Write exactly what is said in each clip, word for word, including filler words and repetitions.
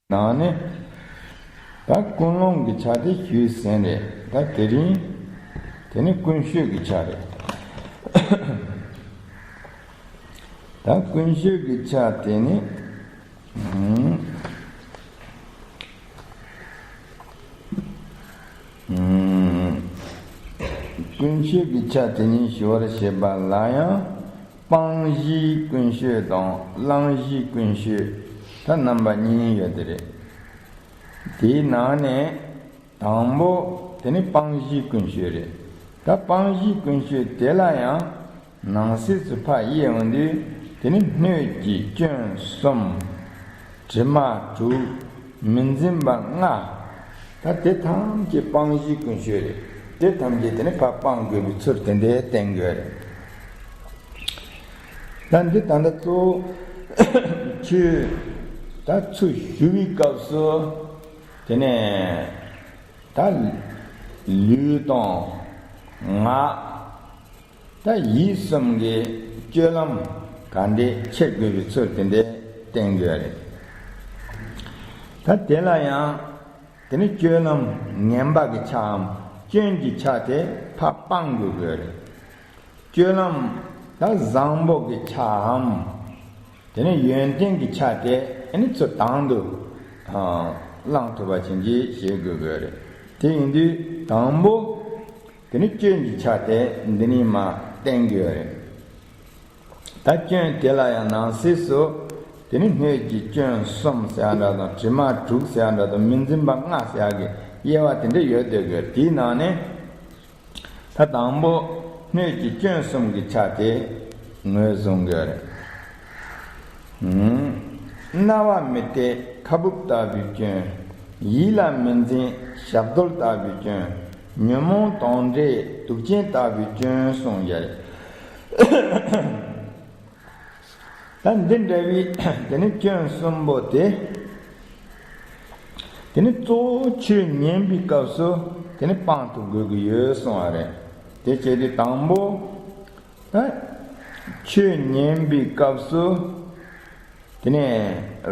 ནང་ནས་ད་ཀུན་སློང་གི་ཆ་དེ་ཞུས་ཟིན་རེད། ད་དེ་རིང་དེ་ནི་ཀུན་སྤྱོད་ཀྱི་ཆ་རེད། ད་ཀུན་སྤྱོད་ཀྱི་ཆ་དེ་ནི། ཨུམ། ཨུམ། ཀུན་སྤྱོད་ཀྱི་ཆ་དེ་ཉིད་ཞི་བར་བྱེད་པ་ལ་ཡང་། སྤང་བཞིའི་ཀུན་སྤྱོད་དང་བླང་བཞིའི་ཀུན་སྤྱོད། ད་རྣམ་པ་གཉིས་ཡོད་དེ་རེད། དེའི་ནང་ནས་དང་པོ་དེ་ནི་སྤང་བཞིའི་ཀུན་སྤྱོད་རེད། ད་སྤང་བཞིའི་ཀུན་སྤྱོད་དེ་ལ་ཡང་། ནང་གསེས་སུ་ཕར་དབྱེ་ཡོང་དུས། དེ་ནི་སྣོད་ཀྱི་སྐྱོན་གསུམ། དྲི་མ་དྲུག། མི་འཛིན་པ་ལྔ། ད་དེ་ཐམས་ཅད་སྤང་བཞིའི་ཀུན་སྤྱོད་རེད། དེ་ཐམས་ཅད་དེ་ནི་ཕར་སྤང་དགོས་པའི་ཚུལ་དེ་འདྲའི་བསྟན་དགོས་རེད། ད་འདི་ད་ལྟ་གཙོ་བོ་ཆོས་ད་ཚུར་ཞུ་བའི་སྐབས་སུ་དེ་ནས་ད་ལུས་དང་ངག་ད་ཡིད་གསུམ་གྱི་སྤྱོད་ལམ་ག་འདྲས་འཁྱེར་དགོས་པའི་ཚུལ་དེ་འདྲས་བསྟན་དགོས་རེད། ད་དེ་ལ་ཡང་དེ་ནི་སྤྱོད་ལམ་ངན་པ་གི་ཆའམ་སྐྱོན་གྱི་ཆ་དེ་ཕར་སྤང་དགོས་དགོས་རེད། སྤྱོད་ལམ་ད་བཟང་པོ་གི་ཆའམ། དེ་ནས་ཡོན་ཏན་གྱི་ཆ་དེ་ཨ་ནི་ཚུར་དང་དུ་བླང་ཐུབ་པ་བྱིན་གྱིས་བཞེས་དགོས་དགོས་རེད། དེ་ཡིན་དུས་དང་པོ་དེ་ནི་སྐྱོན་གྱི་ཆ་དེ་འདི་ནས་མར་བསྟན་དགོས་རེད། ད་སྐྱོན་དེ་ལ་ཡང་ནང་གསེས་སུ་དེ་ནི་སྣོད་ཀྱི་སྐྱོན་གསུམ་ཟེར་ཡ་འདྲ་དང་དྲི་མ་དྲུག་ཟེར་ཡ་འདྲ་དང་མི་འཛིན་པ་ལྔ་ཟེར་ཡ་གི་དབྱེ་བ་དེ་འདྲ་ཡོད་བསྡད་དགོས། དེའི་ནང་ནས། ད་དང་པོ་སྣོད་ཀྱི་སྐྱོན་གསུམ་གྱི་ཆ་དེ་ངོས་བཟུང་དགོས་རེད། ཨུམ། རྣ་བ་མི་གཏད་ཁ་སྦུབ་ལྟ་བུའི་སྐྱོན། ཡིད་ལ་མི་འཛིན་ཞབས་རྡོལ་ལྟ་བུའི་སྐྱོན། ཉོན་མོངས་དང་འདྲེས་དུག་ཅན་ལྟ་བུའི་སྐྱོན་གསུངས་ཡོད་རེད། ད་འདི་འདྲ་བའི་དེ་ནི་སྐྱོན་གསུམ་པོ་དེ། དེ་ནི་གཙོ་བོ་ཆོས་ཉན་པའི་སྐབས་སུ་དེ་ནི་སྤང་དུ་དགོས་ཀྱི་ཡོད་གསུང་བ་རེད། དེ་བྱས་དུས་དང་པོ། ད་ཆོས་ཉན་པའི་སྐབས་སུ། དེ་ནས་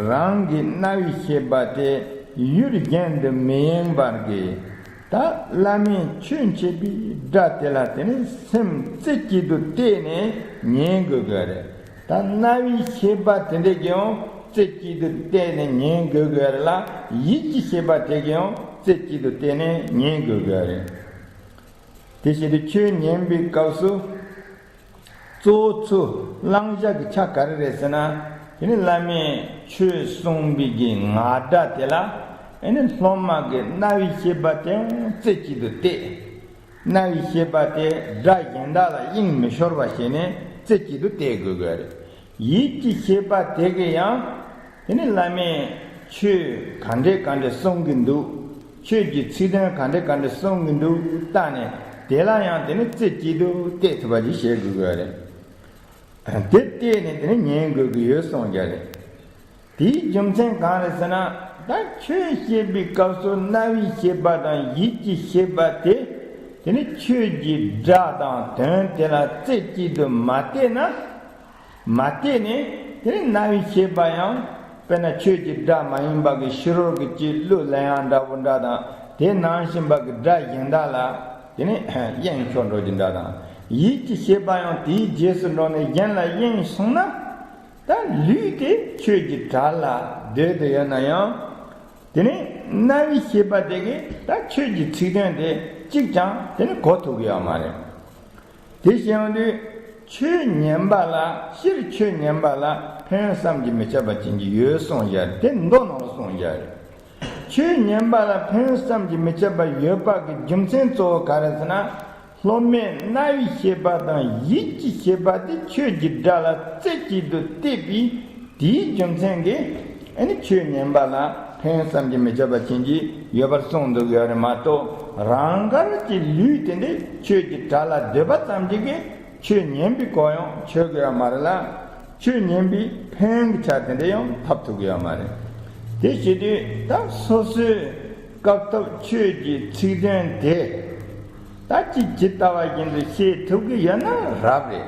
རང་གི་རྣ་བའི་ཤེས་པ་དེ་ཡུལ་གཞན་དུ་མི་ཡེངས་པར་གྱིས། ད་བླ་མས་ཆོས་འཆད་པའི་སྒྲ་དེ་ལ་དེ་ནས་སེམས་རྩེ་གཅིག་ཏུ་གཏད་ནས་ཉན་དགོས་དགོས་རེད། ད་རྣ་བའི་ཤེས་པ་དེ་འདྲས་ཀྱིས་ཡང་རྩེ་གཅིག་ཏུ་གཏད་ནས་ཉན་དགོས་དགོས་རེད་ལ། ཡིད་ཀྱི་ཤེས་པ་དེ་གིས་ཡང་རྩེ་གཅིག་ཏུ་གཏད་ནས་ཉན་དགོས་དགོས་རེད། དེ་བཞིན་དུ་ཆོས་ཉན་པའི་སྐབས་སུ། གཙོ་བོ་ཚུར་བླང་བྱ་གི་ཆ་ག་རེ་རེད་ཟེར་ན། དེ་ནི་བླ་མས་ཆོས་གསུངས་པའི་གི་ངག་སྒྲ་དེ་ལ་ཨེ་ནི་སློབ་མ་གི་རྣ་བའི་ཤེས་པ་དེ་རྩེ་གཅིག་ཏུ་གཏད། རྣ་བའི་ཤེས་པ་དེ་སྒྲ་གཞན་དག་ལ་དབྱིངས་མི་ཤོར་བ་བྱས་ནས་རྩེ་གཅིག་ཏུ་གཏད་དགོས་དགོས་རེད། ཡིད་ཀྱི་ཤེས་པ་དེ་གིས་ཡང་དེ་ནི་བླ་མས་ཆོས་ག་འདྲས་ག་འདྲས་གསུང་གི་འདུག་ཆོས་ཀྱི་ཚིག་དོན་ག་འདྲས་ག་འདྲས་གསུང་གི་འདུག་བལྟས་ནས་དེ་ལ་ཡང་དེ་ནི་རྩེ་གཅིག་ཏུ་གཏད་ཐུབ་པ་ཞིག་བྱེད་དགོས་ཀྱི་རེད། དེ་གཏད་ནས་དེ་ནི་ཉན་དགོས་ཀྱི་ཡོད་གསུངས་ཀྱི་རེད། དེའི་རྒྱུ་མཚན་གང་རེད་ཟེར་ན། ད་ཆོས་བཤད་པའི་སྐབས་སུ་རྣ་བའི་ཤེས་པ་དང་ཡིད་ཀྱི་ཤེས་པ་དེ་དེ་ནི་ཆོས་ཀྱི་སྒྲ་དང་དོན་དེ་ལ་རྩེ་གཅིག་ཏུ་མ་གཏད་ན། མ་གཏད་ནས་དེ་ནི་རྣ་བའི་ཤེས་པ་ཡང་དཔེར་ན་ཆོས་ཀྱི་སྒྲ་མ་ཡིན་པ་གི་ཕྱི་རོལ་གྱི་ཅིག་གླུ་ལེན་ཡག་འདྲ་པོ་འདྲ་དང་དེ་ནང་བཞིན་པ་གི་སྒྲ་གཞན་དག་ལ་དེ་ནི་དབྱིངས་ཤོར་འགྲོ་རྒྱུ་འདྲ་དང་། ཡིད་ཀྱི་ཤེས་པ་ཡང་དེའི་རྗེས་སུ་འགྲོ་ནས་གཞན་ལ་དབྱིངས་སོང་ན། ད་ལུས་དེ་ཆོས་ཀྱི་སྒྲ་ལ་སྡོད་དུ་ཡོད་ན་ཡང་། དེ་ནི་རྣ་བའི་ཤེས་པ་དེ་གིས་ད་ཆོས་ཀྱི་ཚིག་དོན་དེ་གཅིག་ཀྱང་དེ་ནི་གོ་ཐུབ་ཀྱི་ཡོད་མ་རེད། དེ་བྱས་ཡོང་དུས་ཆོས་ཉན་པ་ལ་སྤྱིར་ཆོས་ཉན་པ་ལ་ཕན་ཡོན་བསམ་གྱིས་མི་ཁྱབ་པ་ཅན་གྱི་ཡོད་གསུངས་ཡོད་རེད། དེ་མདོ་ནང་ལ་གསུངས་ཡོད་རེད། ཆོས་ཉན་པ་ལ་ཕན་ཡོན་བསམ་གྱིས་མི་ཁྱབ་པ་ཡོད་པ་གི་རྒྱུ་མཚན་གཙོ་བོ་ག་རེ་ཟེར་ན། སློབ་མས་རྣ་བའི་ཤེས་པ་དང་ཡིད་ཀྱི་ཤེས་པ་དེ་ཆོས་ཀྱི་སྒྲ་ལ་རྩེ་གཅིག་ཏུ་གཏད་པའི་དེའི་རྒྱུ་མཚན་གྱིས་ཨ་ནི་ཆོས་ཉན་པ་ལ་ཕན་ཡོན་བསམ་གྱིས་མི་ཁྱབ་པ་ཅན་གྱི་ཡོད་པར་གསུངས་འདུག་ཡོད་རེད་མ་གཏོགས། རང་དགར་གྱི་ལུས་དེ་འདྲའི་ཆོས་ཀྱི་སྒྲ་ལ་སྡོད་པ་ཙམ་གྱིས་ཀྱི་ཆོས་ཉན་པའི་གོ་ཡང་ཆོད་དགོས་ཡ་མ་རེད་ལ། ཆོས་ཉན་པའི་ཕན་གྱི་ཆ་དེ་འདྲ་ཡང་ཐོབ་ཐུབ་ཀྱི་ཡོད་མ་རེད། དེ་བྱེད་དུས་ད་སོ་སོའི་སྐབས་ཐོབ་ཆོས་ཀྱི་ཚིག་དོན་དེ། ད་ཅིག་ཇི་ལྟ་བ་བཞིན་དུ་ཤེས་ཐུབ་ཀྱི་ཡོད་ན་རབ་རེད།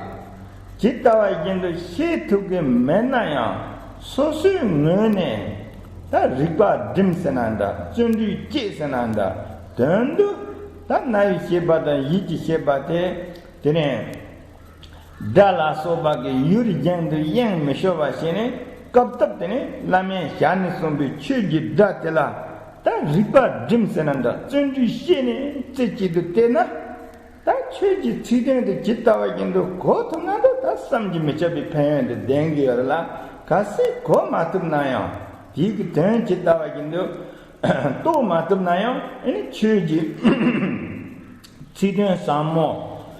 ཇི་ལྟ་བ་བཞིན་དུ་ཤེས་ཐུབ་ཀྱི་མེད་ན་ཡང་སོ་སོའི་ངོས་ནས་ ད་རིག་པ་སྒྲིམ་ཟེར་ན་འདྲ། བརྩོན་འགྲུས་བསྐྱེད་ཟེར་ན་འདྲ། དོན་དུ་ད་རྣ་བའི་ཤེས་པ་དང་ཡིད་ཀྱི་ཤེས་པ་དེ། དེ་ནས་སྒྲ་ལ་སོགས་པ་གི་ཡུལ་གཞན་དུ་གཡེང་མི་ཤོར་བ་བྱས་ནས། སྐབས་ཐོག་དེ་ནས་བླ་མས་ཞལ་ནས་གསུངས་པའི་ཆོས་ཀྱི་སྒྲ་དེ་ལ་ད་རིག་པ་སྒྲིམ་ཟེར་ན་འདྲ། བརྩོན་འགྲུས་བསྐྱེད་ནས་རྩེ་གཅིག་ཏུ་གཏད་ན། ད་ཆོས་ཀྱི་ཚིག་དོན་དེ་ཇི་ལྟ་བ་བཞིན་དུ་གོ་ཐུབ་ན་ད་ད་བསམ་གྱིས་མི་ཁྱབ་པའི་ཕན་ཡོན་དེ་ལྡན་གྱི་ཡོད་རེད་ལ། གལ་སྲིད་གོ་མ་ཐུབ་ན་ཡང་དེའི་གི་དོན་ཇི་ལྟ་བ་བཞིན་དུ་རྟོགས་མ་ཐུབ་ན་ཡང་། ཨེ་ནི་ཆོས་ཀྱི་ཚིག་དོན་ཟབ་མོ་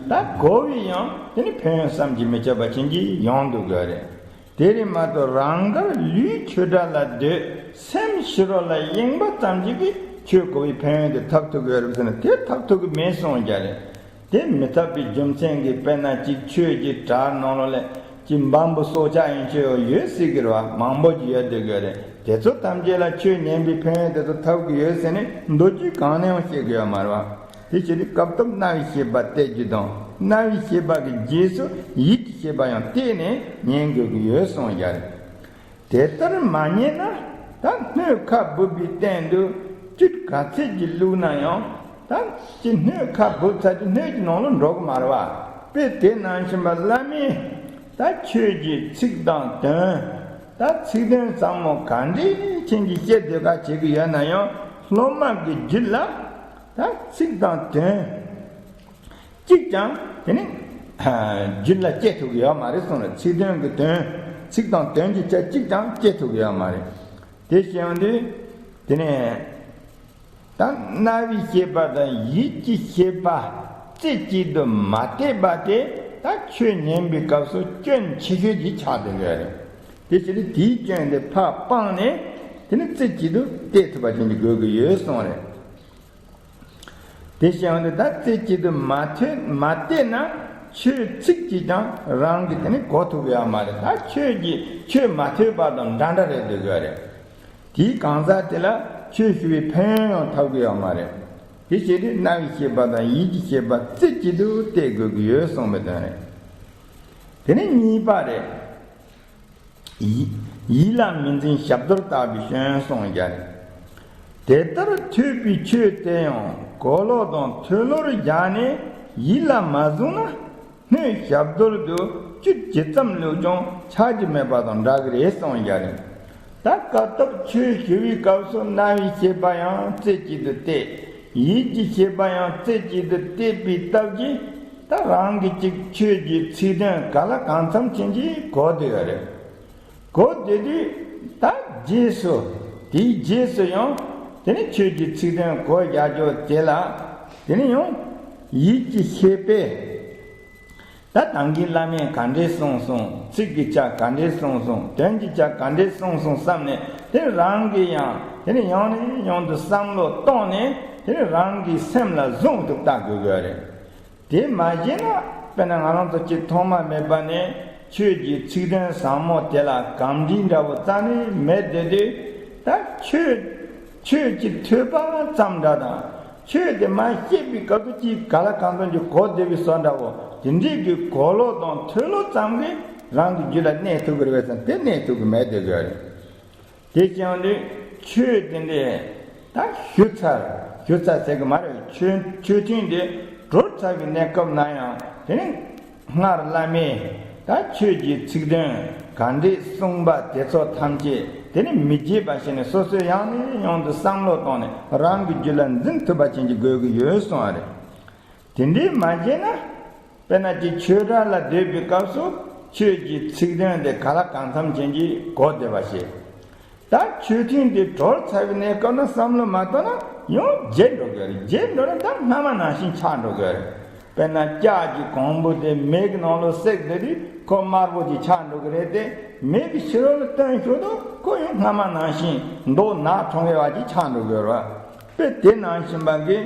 ད་གོ་བས་ཡང་དེ་ནི་ཕན་ཡོན་བསམ་གྱིས་མི་ཁྱབ་པ་ཅན་གྱི་ཡོང་འདུག་གི་རེད། དེ་རེད་མ་གཏོགས་རང་དགར་ལུས་ཆོས་སྒྲ་ལ་འདོད། སེམས་ཕྱི་རོལ་ལ་གཡེང་བ་ཙམ་གྱིས་ཀྱི་ཆོས་གོ་བའི་ཕན་ཡོན་དེ་ཐོབ་ཐུབ་ཀྱི་ཡོད་རེད་ཟེར་ན། དེ་ཐོབ་ཐུབ་ཀྱི་མེད་གསུངས་ཀྱང་རེད། དེ་མི་ཐོབ་པའི་རྒྱུ་མཚན་གྱིས། དཔེར་ན་ཅིག་ཆོས་ཀྱི་གྲྭ་ནང་ལོགས་ལ་ཅིག་འབའ་འབུ་སྲོག་ཆགས་ཡན་ཆོད་ཡོད་སྲིད་ཀྱི་རེད་བ། མང་པོ་ཅིག་ཡོད་བསྡད་ཀྱི་ཡོད་རེད། དེ་ཚོ་ཐམས་ཅད་ལ་ཆོས་ཉན་པའི་ཕན་ཡོན་དེ་ཚོ་ཐོབ་ཀྱི་ཡོད་ཟེར་ནས་མདོ་རྒྱུད་གང་ནས་ཡང་བཤད་ཀྱི་ཡོད་མ་རེད་བ། དེ་བྱས་ཏེ་སྐབས་ཐོག་རྣ་བའི་ཤེས་པ་གཏད་རྒྱུ་དང་། རྣ་བའི་ཤེས་པ་གི་རྗེས་སུ་ཡིད་ཀྱི་ཤེས་པ་ཡང་གཏད་ནས་ཉན་དགོས་ཀྱི་ཡོད་གསུངས་ཀྱང་རེད། དེ་ལྟར་མ་ཉན་ན་ད་སྣོད་ཁ་སྦུབ་པའི་སྟེང་དུ་བཅུད་ག་ཚད་ཀྱིས་བླུགས་ན་ཡང་། ད་ཅི་སྣོད་ཁ་སྦུབ་ཚར་དུས་སྣོད་ཀྱི་ནང་ལ་འགྲོ་གི་མ་རེད་བ། དཔེ་དེ་ནང་བཞིན་པ་བླ་མས་ད་ཆོས་ཀྱི་ཚིག་དང་དོན། ད་ཚིག་དོན་ཟབ་མོ་ག་འདྲའི་ཕྱིན་གྱི་བཤད་སྡོད་ག་བྱེད་ཀྱི་ཡོད་ན་ཡང་། སློབ་མ་གི་རྒྱུད་ལ་ད་ཚིག་དང་དོན་གཅིག་ཀྱང་དེ་ནི་རྒྱུད་ལ་སྐྱེ་ཐུབ་ཀྱི་ཡོད་མ་རེད་གསུངས་ལ། ཚིག་དོན་གྱི་དོན། ཚིག་དང་དོན་གྱི་ཆ་གཅིག་ཀྱང་སྐྱེ་ཐུབ་ཀྱི་ཡོད་མ་རེད། དེ་བཤད་ཡོང་དུས་དེ་ནས་ད་རྣ་བའི་ཤེས་པ་དང་ཡིད་ཀྱི་ཤེས་པ་རྩེ་གཅིག་ཏུ་མ་གཏད་པ་དེ་ད་ཆོས་ཉན་པའི་སྐབས་སུ་སྐྱོན་ཆེ་ཤོས་ཅིག་ཆགས་བསྡད་ཀྱི་ཡོད་རེད། དེ་བྱས་ཏེ་དེའི་སྐྱོན་དེ་ཕར་སྤངས་ནས་དེ་ནི་རྩེ་གཅིག་ཏུ་གཏད་ཐུབ་པ་ཅན་གྱི་དགོས་ཀྱི་ཡོད་གསུངས་རེད། དེ་བཤད་ཡོང་དུས་ད་རྩེ་གཅིག་ཏུ་མ་ཐོས་མ་གཏད་ན་ཆོས་ཚིག་གཅིག་ཀྱང་རང་གིས་དེ་ནི་གོ་ཐུབ་ཀྱི་ཡོད་མ་རེད། ད་ཆོས་ཀྱི་ཆོས་མ་ཐོས་པ་དང་འདྲ་འདྲ་རེད་འདོད་ཀྱི་ཡོད་རེད། དེའི་གང་ཟག་དེ་ལ་ཆོས་ཞུ་བའི་ཕན་ཡོན་ཡང་ཐོབ་ཀྱི་ཡོད་མ་རེད། དེ་བྱས་ཏེ་རྣ་བའི་ཤེས་པ་དང་ཡིད་ཀྱི་ཤེས་པ་རྩེ་གཅིག་ཏུ་གཏད་དགོས་ཀྱི་ཡོད་གསུངས་པའི་དོན་རེད། དེ་ནི་གཉིས་པ་རེད། ཡིད་ཡིད་ལ་མི་འཛིན་ཞབས་རྡོལ་ལྟ་བུའི་སྐྱོན་གསུངས་ཀྱང་རེད། དེ་ལྟར་ཐོས་པའི་ཆོས་དེ་ཡང་གོ་ལོག་དང་མཐོལ་ལོར་བཞག་ནས་ཡིད་ལ་མ་བཟུང་ན། སྣོད་ཞབས་རྡོལ་དུ་བཅུད་ཇི་ཙམ་བླུགས་ཀྱང་ཆགས་ཀྱི་མེད་པ་དང་འདྲ་གི་རེད་གསུངས་ཀྱང་རེད། ད་སྐབས་ཐོག་ཆོས་ཞུ་བའི་སྐབས་སུ་རྣ་བའི་ཤེས་པ་ཡང་རྩེ་གཅིག་ཏུ་གཏད། ཡིད་ཀྱི་ཤེས་པ་ཡང་རྩེ་གཅིག་ཏུ་གཏད་པའི་སྟབས་ཀྱིས། ད་རང་གིས་ཅིག་ཆོས་ཀྱི་ཚིག་དོན་ག་ལ་གང་འཚམ་ཅན་ཅིག་གོ་བསྡད་ཡོད་རེད། གོ་བསྡད་དུས་ད་རྗེས་སུ། དེའི་རྗེས་སུ་ཡང་དེ་ནི་ཆོས་ཀྱི་ཚིག་དོན་གོ་བཞག་རྒྱུ་དེ་ལ། དེ་ནི་ཡང་ཡིད་ཀྱི་ཤེས་པས་ད་ད་གིན་བླ་མས་ག་འདྲས་གསུངས་སོང་། ཚིག་གི་ཆ་ག་འདྲས་གསུངས་སོང་། དོན་གྱི་ཆ་ག་འདྲས་གསུངས་སོང་བསམ་ནས། དེ་ནི་རང་གིས་ཡང་དེ་ནི་ཡང་ནས་ཡང་དུ་བསམ་བློ་བཏང་ནས། དེ་ནི་རང་གི་སེམས་ལ་བཟུང་ཐུབ་ལྟ་དགོས་དགོས་རེད། དེ་མ་བྱས་ན། དཔེར་ན་ང་རང་ཚོ་སྤྱིར་ཐོག་མ་མེད་པ་ནས་ཆོས་ཀྱི་ཚིག་དོན་ཟབ་མོ་དེ་ལ་གོམས་འདྲིས་འདྲ་བོ་རྩ་ནས་མེད་བསྡད་དུས། ད་ཆོས་ཆོས་ཀྱི་ཐོས་པ་ཙམ་འདྲ་དང་། ཆོས་དེ་མར་བཤད་པའི་སྐབས་སུ་ཅིག་ག་ལ་གང་འཚམ་ཅིག་གོ་བསྡད་པའི་བཟོ་འདྲ་བོ། དེ་འདྲའི་གི་གོ་ལོག་དང་མཐོལ་ལོག་ཙམ་གྱིས་རང་གི་རྒྱུད་ལ་གནས་ཐུབ་ཀྱི་རེད་པས་སམ། དེ་གནས་ཐུབ་ཀྱི་མེད་བསྡད་ཀྱི་རེད། དེ་བྱས་ཡོང་དུས་ཆོས་དེ་འདྲས་ད་ཞུ་ཚར། ཞུ་ཚར་ཟེར་གི་མ་རེད། ཆོས་ཆོས་ཐུན་དེ་གྲོལ་ཚར་བའི་གནས་སྐབས་ན་ཡང་། དེ་ནི་སྔར་བླ་མས་ད་ཆོས་ཀྱི་ཚིག་དོན་ག་འདྲས་གསུངས་པ་དེ་ཚོ་ཐམས་ཅད་དེ་ནི་མི་བརྗེད་པ་བྱས་ནས། སོ་སོས་ཡང་ནས་ཡང་དུ་བསམ་བློ་བཏང་ནས་རང་གི་རྒྱུད་ལ་འཛིན་ཐུབ་པ་ཅན་ཅིག་དགོས་ཀྱི་ཡོད་གསུངས་པ་རེད། དེ་འདྲས་མ་བྱས་ན། དཔེར་ན་ཅིག་ཆོས་གྲྭ་ལ་སྡོད་པའི་སྐབས་སུ་ཆོས་ཀྱི་ཚིག་དོན་དེ་ག་ལ་གང་འཚམ་ཅན་ཅིག་གོ་བསྡད་པ་ཞིག་ད་ཆོས་ཐུན་དེ་གྲོལ་ཚར་བའི་གནས་སྐབས་ན་བསམ་བློ་མ་བཏང་ན་ཡང་བརྗེད་འགྲོ་གི་རེད། བརྗེད་འགྲོ་ན་ད་སྔ་མ་ནང་བཞིན་ཆགས་འགྲོ་གི་རེད། དཔེར་ན་ལྕགས་ཀྱི་གོང་བུ་དེ་མེ་གི་ནང་ལ་བསྲེགས་བསྡད་དུས་ཁོ་དམར་པོ་ཅིག་ཆགས་འགྲོ་གི་རེད་དེ། མེ་གི་ཕྱི་རོལ་ལ་བཏོན་ཞོར་དུ་ཁོ་ཡང་སྔ་མ་ནང་བཞིན་མདོག་ནག་ཁྲོམ་གྱི་བ་ཅིག་ཆགས་འགྲོ་གི་རེད་བ། དཔེ་དེ་ནང་བཞིན་པ་གི།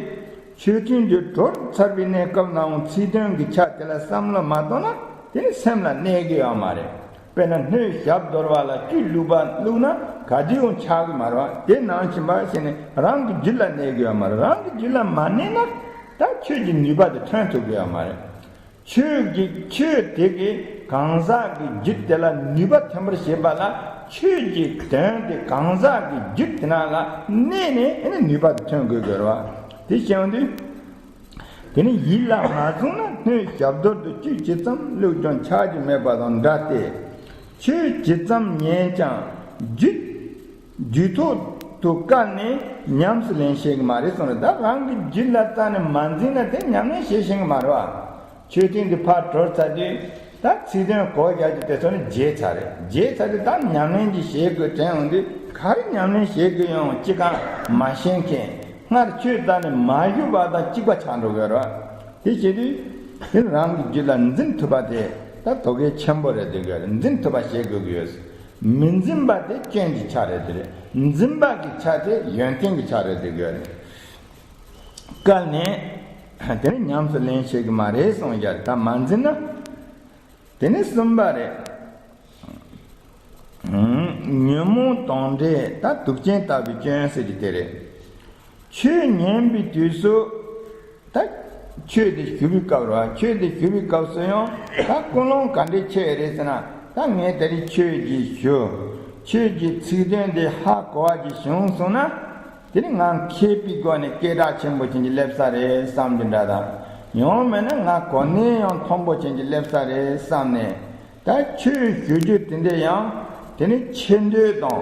ཆོས་ཐུན་དེ་གྲོལ་ཚར་བའི་གནས་སྐབས་ནའང་ཚིག་དོན་གྱི་ཆ་དེ་ལ་བསམ་བློ་མ་བཏང་ན་དེ་ནི་སེམས་ལ་གནས་ཀྱི་ཡོད་མ་རེད། དཔེར་ན་སྣོད་ཞབས་རྡོལ་བ་ལ་བཅུད་བླུགས་པ་བླུགས་ན་ག་དུས་ཡང་ཆགས་ཀྱི་མ་རེད་བ། དེ་ནང་བཞིན་པ་བྱས་ནས་རང་གི་རྒྱུད་ལ་གནས་ཀྱི་ཡོད་མ་རེད། རང་གི་རྒྱུད་ལ་མ་གནས་ན་ད་ཆོས་ཀྱི་ནུས་པ་དེ་ཐོན་ཐུབ་ཀྱི་ཡོད་མ་རེད། ཆོས་ཀྱི་ཆོས་དེ་གིས་ གང་ཟག་གི་རྒྱུད་དེ་ལ་ནུས་པ་ཐོན་པར་བྱེད་པ་ལ། ཆོས་ཀྱི་དོན་དེ་གང་ཟག་གི་རྒྱུད་དེ་ནང་ལ་གནས་ནས་ཨེ་ནི་ནུས་པ་དེ་ཐོན་དགོས་དགོས་རེད་བ། དེ་བྱས་ཡོང་དུས། དེ་ནི་ཡིད་ལ་མ་བཟུང་ན། སྣོད་ཞབས་རྡོལ་དུ་བཅུད་ཇི་ཙམ་བླུགས་ཀྱང་ཆགས་རྒྱུ་མེད་པ་དང་འདྲ་སྟེ། ཆོས་ཇི་ཙམ་ཉན་ཀྱང་རྒྱུད་རྒྱུད་ཐོག་ཏུ་བཀལ་ནས་ཉམས་སུ་ལེན་ཤེས་ཀྱི་མ་རེད་གསུངས་རེད། ད་རང་གི་རྒྱུད་ལ་རྩ་ནས་མ་འཛིན་ན་དེ་ཉམས་ལེན་བྱེད་ཤེས་ཀྱི་མ་རེད་བ། ཆོས་ཐུན་འདི་ཕར་གྲོལ་ཚར་དུས། ད་ཚིག་དོན་གོ་རྒྱག་རྒྱུ་དེ་ཚོ་ནི་བརྗེད་ཚར་རེད། བརྗེད་ཚར་དུས་ད་ཉམས་ལེན་གྱི་བྱེད་དགོས་དྲན་འོང་དུས། ག་རེ་ཉམས་ལེན་བྱེད་དགོས་ཡོང་ཅི་གང་མ་ཤེས་མཁན། སྔར་ཆོས་རྩ་ནས་མ་ཞུགས་པ་དང་གཅིག་པ་ཆགས་འགྲོ་དགོས་རེད། དེ་བྱེད་དུས། དེ་རང་གི་རྒྱུད་ལ་འཛིན་ཐུབ་པ་དེ་ད་དོ་གལ་ཆེན་པོ་རེད། དེ་ག་རེ་འཛིན་ཐུབ་པ་བྱེད་དགོས་ཀྱི་ཡོད། མི་འཛིན་པ་དེ་སྐྱོན་གྱི་ཆ་རེད། དེ་རེད། འཛིན་པ་གི་ཆ་དེ་ཡོན་ཏན་གྱི་ཆ་རེད། དེ་ག་རེ་བཀལ་ནས་དེ་ནི་ཉམས་སུ་ལེན་ཤེས་ཀྱི་མ་རེད་གསུངས་ཀྱང་། ད་མ་འཛིན་ན། དེ་ནི་གསུམ་པ་རེད། ཉོན་མོངས་དང་འདྲེས་ད་དུག་ཅན་ལྟ་བུའི་སྐྱོན་ཟེར་གྱི་དེ་རེད། ཆོས་ཉན་པའི་དུས་སུ། ད་ཆོས་དེ་ཞུ་བའི་སྐབས་རེད་བ། ཆོས་དེ་ཞུ་བའི་སྐབས་སུ་ཡང་ད་ཀུན་སློང་ག་འདྲས་ཆགས་རེད་ཟེར་ན། ད་ངས་ད་རེས་ཆོས་ཀྱི་ཞུ། ཆོས་ཀྱི་ཚིག་དོན་དེ་ཧ་གོ་བ་ཅིག་བྱུང་སོང་ན། དེ་ནི་ང་མཁས་པའི་སྒོ་ནས་སྐད་གྲགས་ཆེན་པོ་ཅན་གྱི་སླེབས་ས་རེད་བསམ་རྒྱུ་འདྲ་དང་། ཡང་མིན་ན་ང་གོ་གནས་ཡང་མཐོན་པོ་ཅན་གྱི་སླེབས་ས་རེད་བསམ་ནས། ད་ཆོས་ཞུ་རྒྱུ་དེ་འདྲ་ཡང་དེ་ནི་ཆེ་འདོད་དང་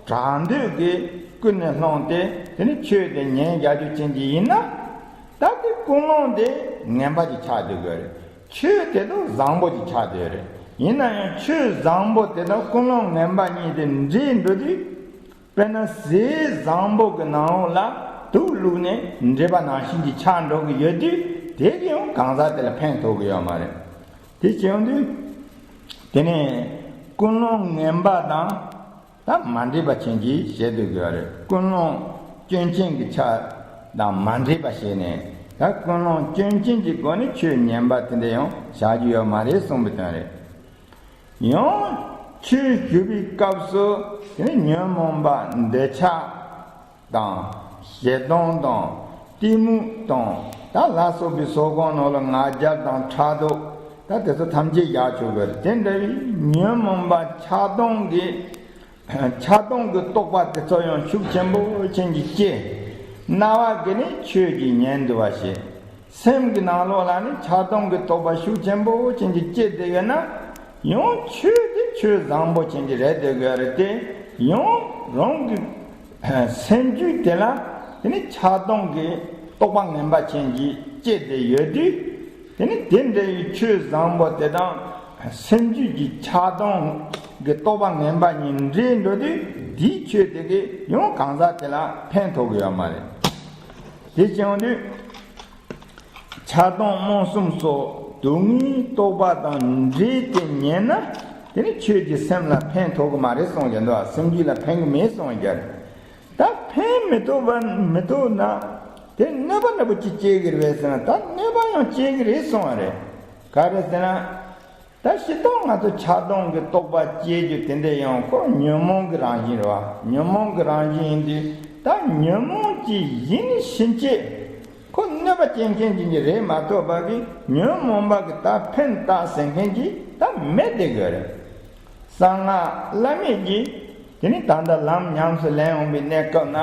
གྲགས་འདོད་ཀྱིས་ཀུན་ནས་བསླངས་ཏེ། དེ་ནི་ཆོས་དེ་ཉན་རྒྱག་རྒྱུ་ཅན་གྱི་ཡིན་ན། ད་དེ་ཀུན་སློང་དེ་ངན་པ་ཅིག་ཆགས་སྡོད་དགོས་རེད། ཆོས་དེ་དང་བཟང་པོ་ཅིག་ཆགས་སྡོད་རེད། ཡིན་ན་ཡང་ཆོས་བཟང་པོ་དེ་དང་ཀུན་སློང་ངན་པ་གཉིས་དེ་འདྲེས་འགྲོ་དུས། དཔེར་ན་ཟས་བཟང་པོ་གི་ནང་ལོགས་ལ་དུག་བླུགས་ནས་འདྲེས་པ་ནང་བཞིན་གྱི་ཆགས་འགྲོ་གི་ཡོད་དུས། དེ་གིས་ཡང་གང་ཟག་དེ་ལ་ཕན་ཐོགས་གི་ཡོད་མ་རེད། དེ་བྱས་ཡོང་དུས། དེ་ནས་ཀུན་སློང་ངན་པ་དང་ད་མ་འདྲེས་པ་ཅན་གྱིས་བྱེད་སྡོད་དགོས་རེད། ཀུན་སློང་སྐྱོན་ཅན་གྱི་ཆ་དང་མ་འདྲེས་པ་བྱས་ནས། ད་ཀུན་སློང་སྐྱོན་ཅན་གྱི་སྒོ་ནས་ཆོས་ཉན་པ་དེ་འདྲ་ཡང་བྱ་རྒྱུ་ཡོད་མ་རེད་གསུངས་པའི་དོན་རེད། ཡང་ཆོས་ཞུ་བའི་སྐབས་སུ་དེ་ནི་ཉོན་མོངས་པ་འདོད་ཆགས་དང་ཞེ་སྡང་དང་གཏི་མུག་དང་ད་ལ་སོགས་པའི་ཚོགས་ཁོངས་ནང་ལ་ང་རྒྱལ་དང་ཕྲག་དོག་ད་དེ་ཚོ་ཐམས་ཅད་བཞག་ཆོག་གི་རེད། དེ་འདྲ་བའི་ཉོན་མོངས་པ་ཆགས་སྡང་གི་ཆགས་སྡང་གི་རྟོག་པ་དེ་ཚོ་ཡང་ཤུགས་ཆེན་པོ་ཅན་གྱིས་སྐྱེ། རྣ་བ་གིས་ནི་ཆོས་ཀྱི་ཉན་འདུ་བ་བྱེད། སེམས་ཀྱི་ནང་ལོགས་ལ་ནི་ཆགས་སྡང་གི་རྟོག་པ་ཤུགས་ཆེན་པོ་ཅན་གྱིས་སྐྱེས་བསྡད་ཡོད་ན། ཡང་ཆོས་དེ་ཆོས་བཟང་པོ་ཅན་གྱི་རེད་བསྡད་དགོས་རེད་དེ། ཡང་རང་གི་སེམས་རྒྱུད་དེ་ལ་དེ་ནི་ཆགས་སྡང་གི་རྟོག་པ་ངན་པ་ཅན་གྱིས་སྐྱེས་བསྡད་ཡོད་དུས། དེ་ནི་དེ་འདྲ་བའི་ཆོས་བཟང་པོ་དེ་དང་སེམས་རྒྱུད་ཀྱི་ཆགས་སྡང་གི་རྟོག་པ་ངན་པ་གཉིས་འདྲེས་འགྲོ་དུས། དེའི་ཆོས་དེ་གིས་ཡང་གང་ཟག་དེ་ལ་ཕན་ཐོགས་ཀྱི་ཡོད་མ་རེད། དེ་བྱུང་དུས། ཆགས་སྡང་རྨོངས་གསུམ་སོགས་སྡུག་བསྔལ་རྟོག་པ་དང་འདྲེས་ཏེ་ཉན་ན། དེ་ནི་ཆོས་ཀྱིས་སེམས་ལ་ཕན་ཐོགས་ཀྱི་མ་རེད་གསུངས་ཀྱི་འདུག་སེམས་རྒྱུད་ལ་ཕན་གྱི་མེད་གསུངས་ཀྱི་རེད། ད་ཕན་མི་ཐོགས་པ་མི་ཐོགས་ན། དེ་གནོད་པ་འདྲ་པོ་ཅིག་སྐྱེལ་གྱི་རེད་ཟེར་ན། ད་གནོད་པ་ཡང་སྐྱེལ་གྱི་རེད་གསུངས་པ་རེད། ག་རེ་ཟེར་ན། ད་སྤྱིར་བཏང་ང་ཚོ་ཆགས་སྡང་གི་རྟོག་པ་སྐྱེ་རྒྱུ་དེ་འདྲ་ཡང་ཁོ་ཉོན་མོངས་ཀྱི་རང་བཞིན་རེད་བ། ཉོན་མོངས་ཀྱི་རང་བཞིན་ཡིན་དུས། ད་ཉོན་མོངས་ཅིག་ཡིན་ཕྱིན་ཆད་ཁོ་གནོད་པ་སྐྱེལ་མཁན་ཅིག་རེད་མ་གཏོགས་པ་གི་ཉོན་མོངས་པ་གི་ད་ཕན་བཏགས་ཟེར་མཁན་ཅིག་ད་མེད་བསྡད་དགོས་རེད། གསང་སྔགས་བླ་མེད་ཀྱིས་དེ་ནི་ད་ལྟ་ལམ་ཉམས་སུ་ལེན་འོང་བའི་གནས་སྐབས་ན།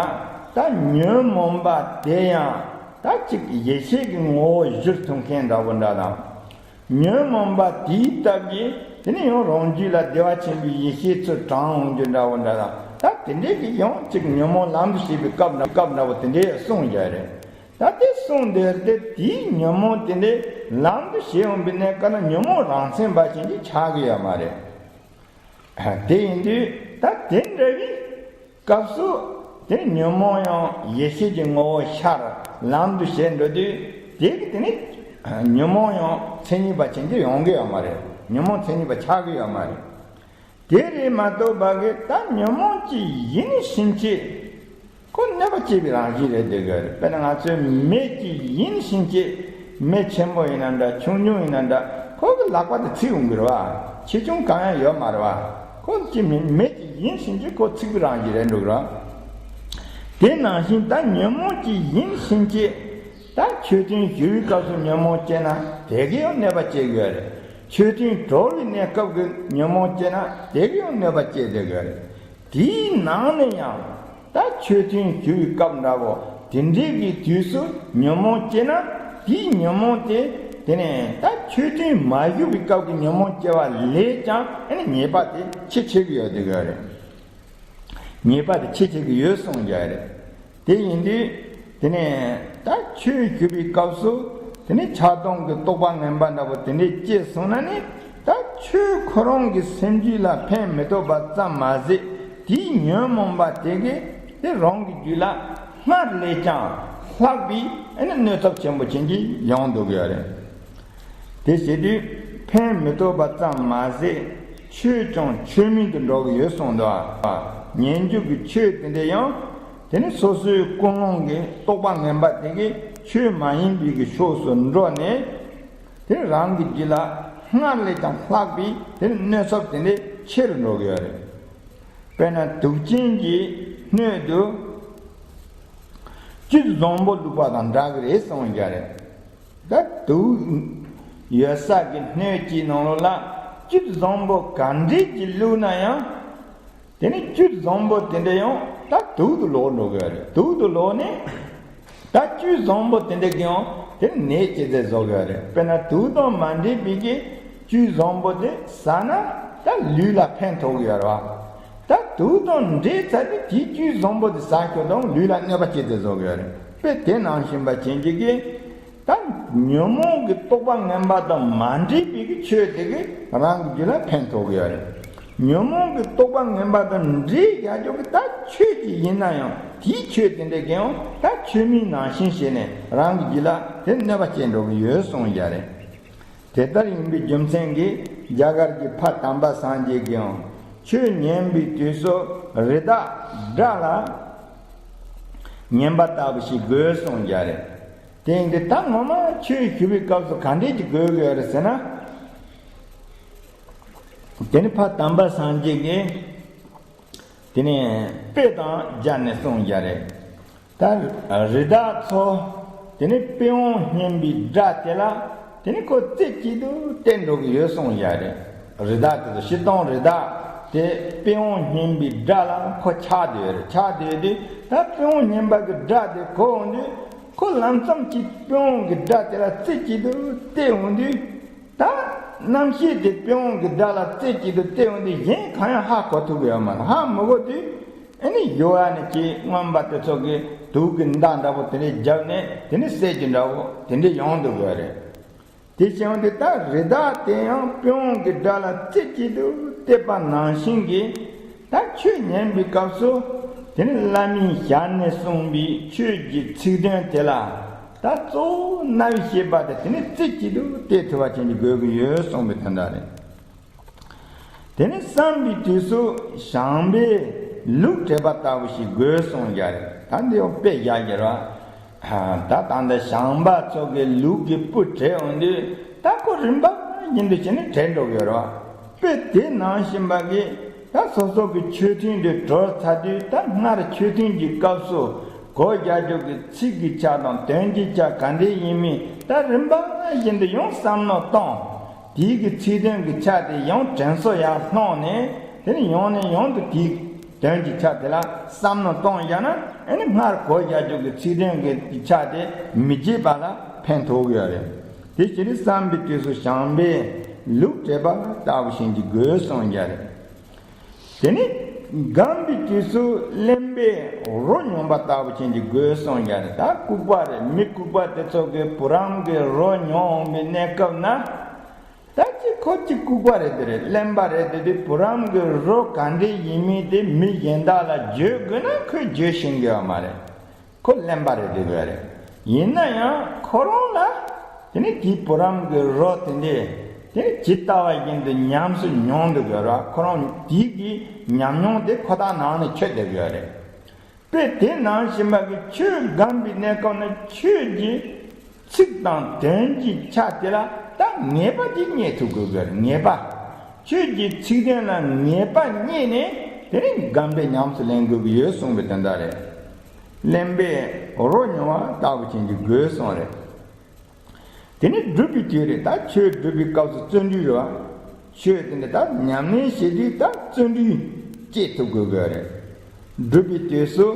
ད་ཉོན་མོངས་པ་དེ་ཡང་ད་ཅིག་ཡེ་ཤེས་ཀྱི་ངོ་བོ་བཞུར་ཐུབ་མཁན་འདྲ་བོ་འདྲ་དང་། ཉོན་མོངས་པ་དེའི་སྟབས་ཀྱིས་དེ་ནི་ཡང་རང་རྒྱུད་ལ་བདེ་བ་ཆེན་པོའི་ཡེ་ཤེས་ཚུར་དྲངས་འོང་རྒྱུ་འདྲ་བོ་འདྲ་དང་། ད་དེ་འདྲའི་གི་ཡང་ཅིག་ཉོན་མོངས་ལམ་དུ་བྱེད་པའི་སྐབས་འདྲ་སྐབས་འདྲ་བོ་དེ་འདྲའི་གསུངས་ཡོད་རེད། ད་དེ་གསུངས་འདིར་དེ་དེའི་ཉོན་མོངས་དེ་འདྲའི་ལམ་དུ་བྱེད་འོང་པའི་གནས་སྐབས་ན་ཉོན་མོངས་རང་མཚན་འབའ་ཞིག་ཅིག་ཆགས་ཀྱི་ཡོད་མ་རེད། དེ་ཡིན་དུས་ད་དེ་འདྲ་བའི་སྐབས་སུ། དེ་ཉོན་མོངས་ཡང་ཡེ་ཤེས་ཀྱི་ངོ་བོ་ཤར་ལམ་དུ་བྱེད་འགྲོ་དུས། དེ་གི་དེ་ནི་ཉོན་མོངས་ཡང་མཚན་ཉིད་པ་ཅན་གྱི་ཡོང་གི་ཡོད་མ་རེད། ཉོན་མོངས་མཚན་ཉིད་པ་ཆགས་ཀྱི་ཡོད་མ་རེད། དེ་རེད་མ་གཏོགས་པ་གི་ད་ཉོན་མོངས་ཅིག་ཡིན་ཕྱིན་ཆད་ཁོ་གནོད་པ་སྐྱེལ་བའི་རང་བཞིན་རེད་བསྡད་དགོས་རེད། དཔེར་ན་ང་ཚོའི་མེ་ཅིག་ཡིན་ཕྱིན་ཆད། མེ་ཆེན་པོ་ཡིན་ན་འདྲ། ཆུང་ཆུང་ཡིན་ན་འདྲ། ཁོ་གི་ལག་པ་དེ་ཚིག་འོང་གི་རེད་བ། ཆེ་ཆུང་གང་ཡང་ཡོད་མ་རེད་བ། ཁོ་ཅིག་མེ་མེ་ཅིག་ཡིན་ཕྱིན་ཆད་ཁོ་ཚིག་པའི་རང་བཞིན་རེད་འགྲོ་གི་རེད། དེ་ནང་བཞིན་ད་ཉོན་མོངས་ཅིག་ཡིན་ཕྱིན་ཆད། ད་ཆོས་ཐུན་ཞུ་བའི་སྐབས་སུ་ཉོན་མོངས་སྐྱེས་ན་དེ་གིས་ཡང་གནོད་པ་སྐྱེལ་གི་ཡོད་རེད། ཆོས་མཐུན་གྲོལ་བའི་གནས་སྐབས་ཀྱི་ཉོན་མོངས་སྐྱེས་ན་དེ་གིས་ཡང་གནོད་པ་སྐྱེལ་བསྡད་ཀྱི་ཡོད་རེད། དེའི་ནང་ནས་ཡང་ད་ཆོས་མཐུན་ཞུ་བའི་སྐབས་འདྲ་བོ་དེ་འདྲའི་གི་དུས་སུ་ཉོན་མོངས་སྐྱེས་ན་དེའི་ཉོན་མོངས་དེ་དེ་ནས་ད་ཆོས་མཐུན་མ་ཞུ་བའི་སྐབས་ཀྱི་ཉོན་མོངས་སྐྱེ་བ་ལས་ཀྱང་ཨ་ནི་ཉེས་པ་དེ་ཆེ་ཆེ་གི་ཡོད་བསྡད་ཀྱི་ཡོད་རེད། ཉེས་པ་དེ་ཆེ་ཆེ་གི་ཡོད་གསུངས་ཀྱི་ཡོད་རེད། དེ་ཡིན་དུས་དེ་ནས་ད་ཆོས་ཞུ་བའི་སྐབས་སུ་དེ་ནས་ཆགས་སྡང་གི་རྟོག་པ་ངན་པ་འདྲ་པོ་དེ་འདྲས་སྐྱེས་སོང་ན་ནི་ད་ཆོས་ཁོ་རང་གི་སེམས་རྒྱུད་ལ་ཕན་མི་ཐོགས་པ་ཙམ་མ་ཟད་དེའི་ཉོན་མོངས་པ་དེ་གིས་དེ་རང་གི་རྒྱུད་ལ་སྔར་ལས་ཀྱང་ལྷག་པའི་ཨ་ནི་གནོད་ཚབས་ཆེན་པོ་ཅན་གྱི་ཡོང་འདུག་ཡོད་རེད། དེ་བྱེད་དུས་ཕན་མི་ཐོགས་པ་ཙམ་མ་ཟད་ཆོས་ཀྱང་ཆོས་མིན་དུ་འགྲོ་གི་ཡོད་གསུངས་འདུག་ཉན་རྒྱུ་གི་ཆོས་དེ་འདྲ་ཡང་དེ་ནི་སོ་སོའི་ཀུན་སློང་གི་རྟོག་པ་ངན་པ་དེ་གིས་ཆོས་མ་ཡིན་པའི་གི་ཕྱོགས་སུ་འགྲོ་ནས་དེ་རང་གི་རྒྱུད་ལ་སྔར་ལས་ཀྱང་ལྷག་པའི་དེ་ནི་གནོད་ཚབས་དེ་འདྲ་ཆེ་རུ་འགྲོ་གི་ཡོད་རེད། དཔེར་ན་དུག་ཅན་གྱི་སྣོད་དུ་བཅུད་བཟང་པོ་བླུགས་པ་དང་འདྲ་གི་རེད་གསུངས་ཀྱི་རེད། ད་དུག་ཡོད་ས་གི་སྣོད་ཀྱི་ནང་ལོགས་ལ་བཅུད་བཟང་པོ་ག་འདྲས་ཀྱི་བླུགས་ན་ཡང་དེ་ནི་བཅུད་བཟང་པོ་དེ་འདྲ་ཡང་ད་དུག་ཏུ་ལོག་འགྲོ་གི་རེད། དུག་ཏུ་ལོག་ནས་ད་བཅུད་བཟང་པོ་དེ་འདྲ་གི་ཡང་དེ་ནི་ནད་སྐྱེད་ཚད་བཟོ་གི་རེད། དཔེར་ན་དུག་དང་མ་འདྲེས་པའི་གི་བཅུད་བཟང་པོ་དེ་ཟ་ན་ད་ལུས་ལ་ཕན་ཐོགས་ཀྱི་ཡོད་རེད་བ། ད་དུག་དང་འདྲེས་ཚར་དུས་དེའི་བཅུད་བཟང་པོ་དེ་ཟ་ཁྱོད་དང་ལུས་ལ་གནོད་པ་སྐྱེལ་ཏེ་བཟོ་གི་ཡོད་རེད། དཔེ་དེ་ནང་བཞིན་པ་ཅན་གྱི་གི་ད་ཉོན་མོངས་ཀྱི་རྟོག་པ་ངན་པ་དང་མ་འདྲེས་པའི་གི་ཆོས་དེ་གིས་རང་གི་རྒྱུད་ལ་ཕན་ཐོགས་ཀྱི་ཡོད་རེད། ཉོན་མོངས་ཀྱི་རྟོག་པ་ངན་པ་དང་འདྲེས་ཡག་ཆོག་གི་ད་ཆོས་ཅིག་ཡིན་ན་ཡང་དེའི་ཆོས་དེ་འདྲ་གིས་ཡང་ད་ཆོས་མིན་ནང་བཞིན་བྱས་ནས་རང་གི་རྒྱུད་ལ་དེ་གནོད་པ་སྐྱེལ་འགྲོ་གི་ཡོད་གསུངས་ཀྱི་རེད། དེ་ལྟར་ཡིན་པའི་རྒྱུ་མཚན་གྱིས་རྒྱ་གར་གྱི་ཕ་དམ་པ་སངས་རྒྱས་ཀྱིས་ཡང་ཆོས་ཉན་པའི་དུས་སུ་རི་དྭགས་དགྲ་ལ་ཉན་པ་ལྟ་བུ་ཞིག་དགོས་གསུངས་ཀྱི་རེད། དེ་ཡིན་དུས་ད་ངོ་མ་ཆོས་ཞུ་བའི་སྐབས་སུ་ག་འདྲས་ཀྱི་དགོས་ཀྱི་ཡོད་རེད་ཟེར་ན། དེ་ནི་ཕ་དམ་པ་སངས་རྒྱས་ཀྱིས་དེ་ནས་དཔེ་དང་སྦྱར་ནས་གསུངས་ཀྱི་རེད། ད་རི་དྭགས་ཚོ་དེ་ནི་དཔེ་བོང་སྙེམས་པའི་དགྲ་དེ་ལ་དེ་ནི་ཁོ་རྩེ་གཅིག་ཏུ་བསྟེན་འགྲོ་གི་ཡོད་གསུངས་ཀྱི་རེད། རི་དྭགས་དེ་ཚོ་སྤྱིར་བཏང་རི་དྭགས་དེ་དཔེ་བོང་སྙེམས་པའི་དགྲ་ལ་ཁོ་ཆགས་བསྡད་ཡོད་རེད། ཆགས་བསྡད་དུས་ད་དཔེ་བོང་སྙེམས་པ་གི་དགྲ་དེ་གོ་འོང་དུས་ཁོ་ལམ་སང་ཅིག་དཔེ་བོང་གི་དགྲ་དེ་ལ་རྩེ་གཅིག་ཏུ་བསྟེན་འོང་དུས། ད་རྣམ་ཤེས་དེ་དཔེ་བོང་གི་དགྲ་ལ་རྩེ་གཅིག་ཏུ་བསྟེན་འོང་དུས་གཞན་གང་ཡང་ཧ་གོ་ཐུབ་ཀྱི་ཡོད་མ་རེད། ཧ་མི་གོ་དུས་ཨ་ནི་ཡོ་ཨ་ནི་ཅིག་རྔོན་པ་དེ་ཚོ་གིས་དུག་གི་མདའ་འདྲ་པོ་དེ་འདྲས་བརྒྱབ་ནས་དེ་ནི་བསད་ཀྱི་འདྲ་པོ་དེ་འདྲས་ཡོང་འདུག་གི་རེད། དེ་བྱུང་དུས་ད་རི་དྭགས་དེ་ཡང་དཔེ་བོང་གི་དགྲ་ལ་རྩེ་གཅིག་ཏུ་བསྟེན་པ་ནང་བཞིན་གྱི་ད་ཆོས་ཉན་པའི་སྐབས་སུ་དེ་ནི་བླ་མའི་ཞལ་ནས་གསུངས་པའི་ཆོས་ཀྱི་ཚིག་དོན་དེ་ལ། ད་གཙོ་བོ་རྣ་བའི་ཤེས་པ་དེ་དེ་ནི་རྩེ་གཅིག་ཏུ་གཏད་ཐུབ་པ་ཅན་གྱི་དགོས་ཀྱི་ཡོད་གསུངས་པའི་དོན་དག་རེད། དེ་ནི་བསམ་པའི་དུས་སུ་བྱམས་པས་ལུག་བྲེགས་པ་ལྟ་བུ་ཞིག་དགོས་གསུངས་ཀྱི་རེད། ད་འདི་ཡང་དཔེ་བཞག་གི་རེད། ད་ད་ལྟ་བྱམས་པ་ཚོ་གིས་ལུག་གི་སྤུ་བྲེགས་འོང་དུས་ད་ཁོ་རིམ་པ་བཞིན་དུ་བྱས་ནས་བྲེགས་འགྲོ་གི་ཡོད་རེད་བ། དཔེ་དེ་ནང་བཞིན་པ་གིས་ད་སོ་སོ་གི་ཆོས་མཐུན་དེ་གྲོལ་ཚར་དུས་ད་སྔར་ཆོས་མཐུན་གྱི་སྐབས་སུ་གོ་རྒྱག་རྒྱུ་གི་ཚིག་གི་ཆ་དང་དོན་གྱི་ཆ་ག་འདྲས་ཡིན་མིན་ད་རིམ་པ་བཞིན་དུ་ཡང་བསམ་མནོ་བཏང་། དེའི་གི་ཚིག་དོན་གྱི་ཆ་དེ་ཡང་དྲན་གསོ་ཡར་བླངས་ནས་དེ་ནས་ཡང་ནས་ཡང་དུ་དེའི་དོན་གྱི་ཆ་དེ་ལ་བསམ་མནོ་གཏོང་བཞག་ན་ཨ་ནི་སྔར་གོ་བཞག་རྒྱུ་གི་ཚིག་དོན་གྱི་ཆ་དེ་མི་བརྗེད་པ་ལ་ཕན་ཐོགས་ཀྱི་ཡོད་རེད། དེ་ཕྱིར་བསམ་པའི་དུས་སུ་བྱམས་པས་ལུག་བྲེགས་པ་ལྟ་བུ་ཞིག་གི་དགོས་གསུངས་ཀྱི་རེད། དེ་ནི་སྒོམ་པའི་དུས་སུ་གླེན་པས་རོ་མྱོང་བ་ལྟ་བུ་ཅན་གྱི་དགོས་གསུངས་ཀྱི་རེད། ད་ལྐུགས་པ་རེད། མི་ལྐུགས་པ་དེ་ཚོ་གིས་བུ་རམ་གྱི་རོ་མྱོང་འོང་བའི་གནས་སྐབས་ན། ད་ཅི་ཁོ་ཅི་ལྐུགས་པ་རེད་དེ་རེད། གླེན་པ་རེད་དེ་དུས་བུ་རམ་གྱི་རོ་ག་འདྲས་ཡིན་མིན་དེ་མི་གཞན་དག་ལ་བརྗོད་དགོས་ན་ཁོས་བརྗོད་ཤེས་ཀྱི་ཡོད་མ་རེད། ཁོ་གླེན་པ་རེད་དེ་དགོས་རེད། ཡིན་ན་ཡང་ཁོ་རང་ལ་དེ་ནི་དེའི་བུ་རམ་གྱི་རོ་དེ་འདྲས་དེ་ནི་ཇི་ལྟ་བ་བཞིན་དུ་ཉམས་སུ་མྱོང་དུ་དགོས་རེད། ཁོ་རང་དེའི་གི་ཉམས་མྱོང་དེ་ཁོ་ཐག་ནང་ནས་ཆོད་བསྡད་དགོས་རེད། དཔེ་དེ་ནང་བཞིན་པ་གི་ཆོས་སྒོམ་པའི་གནས་སྐབས་ན་ཆོས་ཀྱི་ཚིག་དང་དོན་གྱི་ཆ་དེ་ལ་ད་ངེས་པ་ཅིག་རྙེད་ཐུབ་དགོས་དགོས་རེད། ངེས་པ། ཆོས་ཀྱི་ཚིག་དོན་ལ་ངེས་པ་རྙེད་ནས་དེ་ནས་སྒོམ་པའི་ཉམས་སུ་ལེན་དགོས་ཀྱི་ཡོད་གསུངས་པའི་དོན་དག་རེད། གླེན་པས་རོ་མྱོང་བ་ལྟ་བུ་ཅན་གྱི་དགོས་གསུངས་རེད། དེ་ནས་སྒྲུབ་པའི་དུས་རེད། ད་ཆོས་སྒྲུབ་པའི་སྐབས་སུ་བརྩོན་འགྲུས་རེད་བ། ཆོས་དེ་འདྲ་ད་ཉམས་ལེན་བྱེད་དུས་ད་བརྩོན་འགྲུས་བསྐྱེད་ཐུབ་དགོས་དགོས་རེད། སྒྲུབ་པའི་དུས་སུ་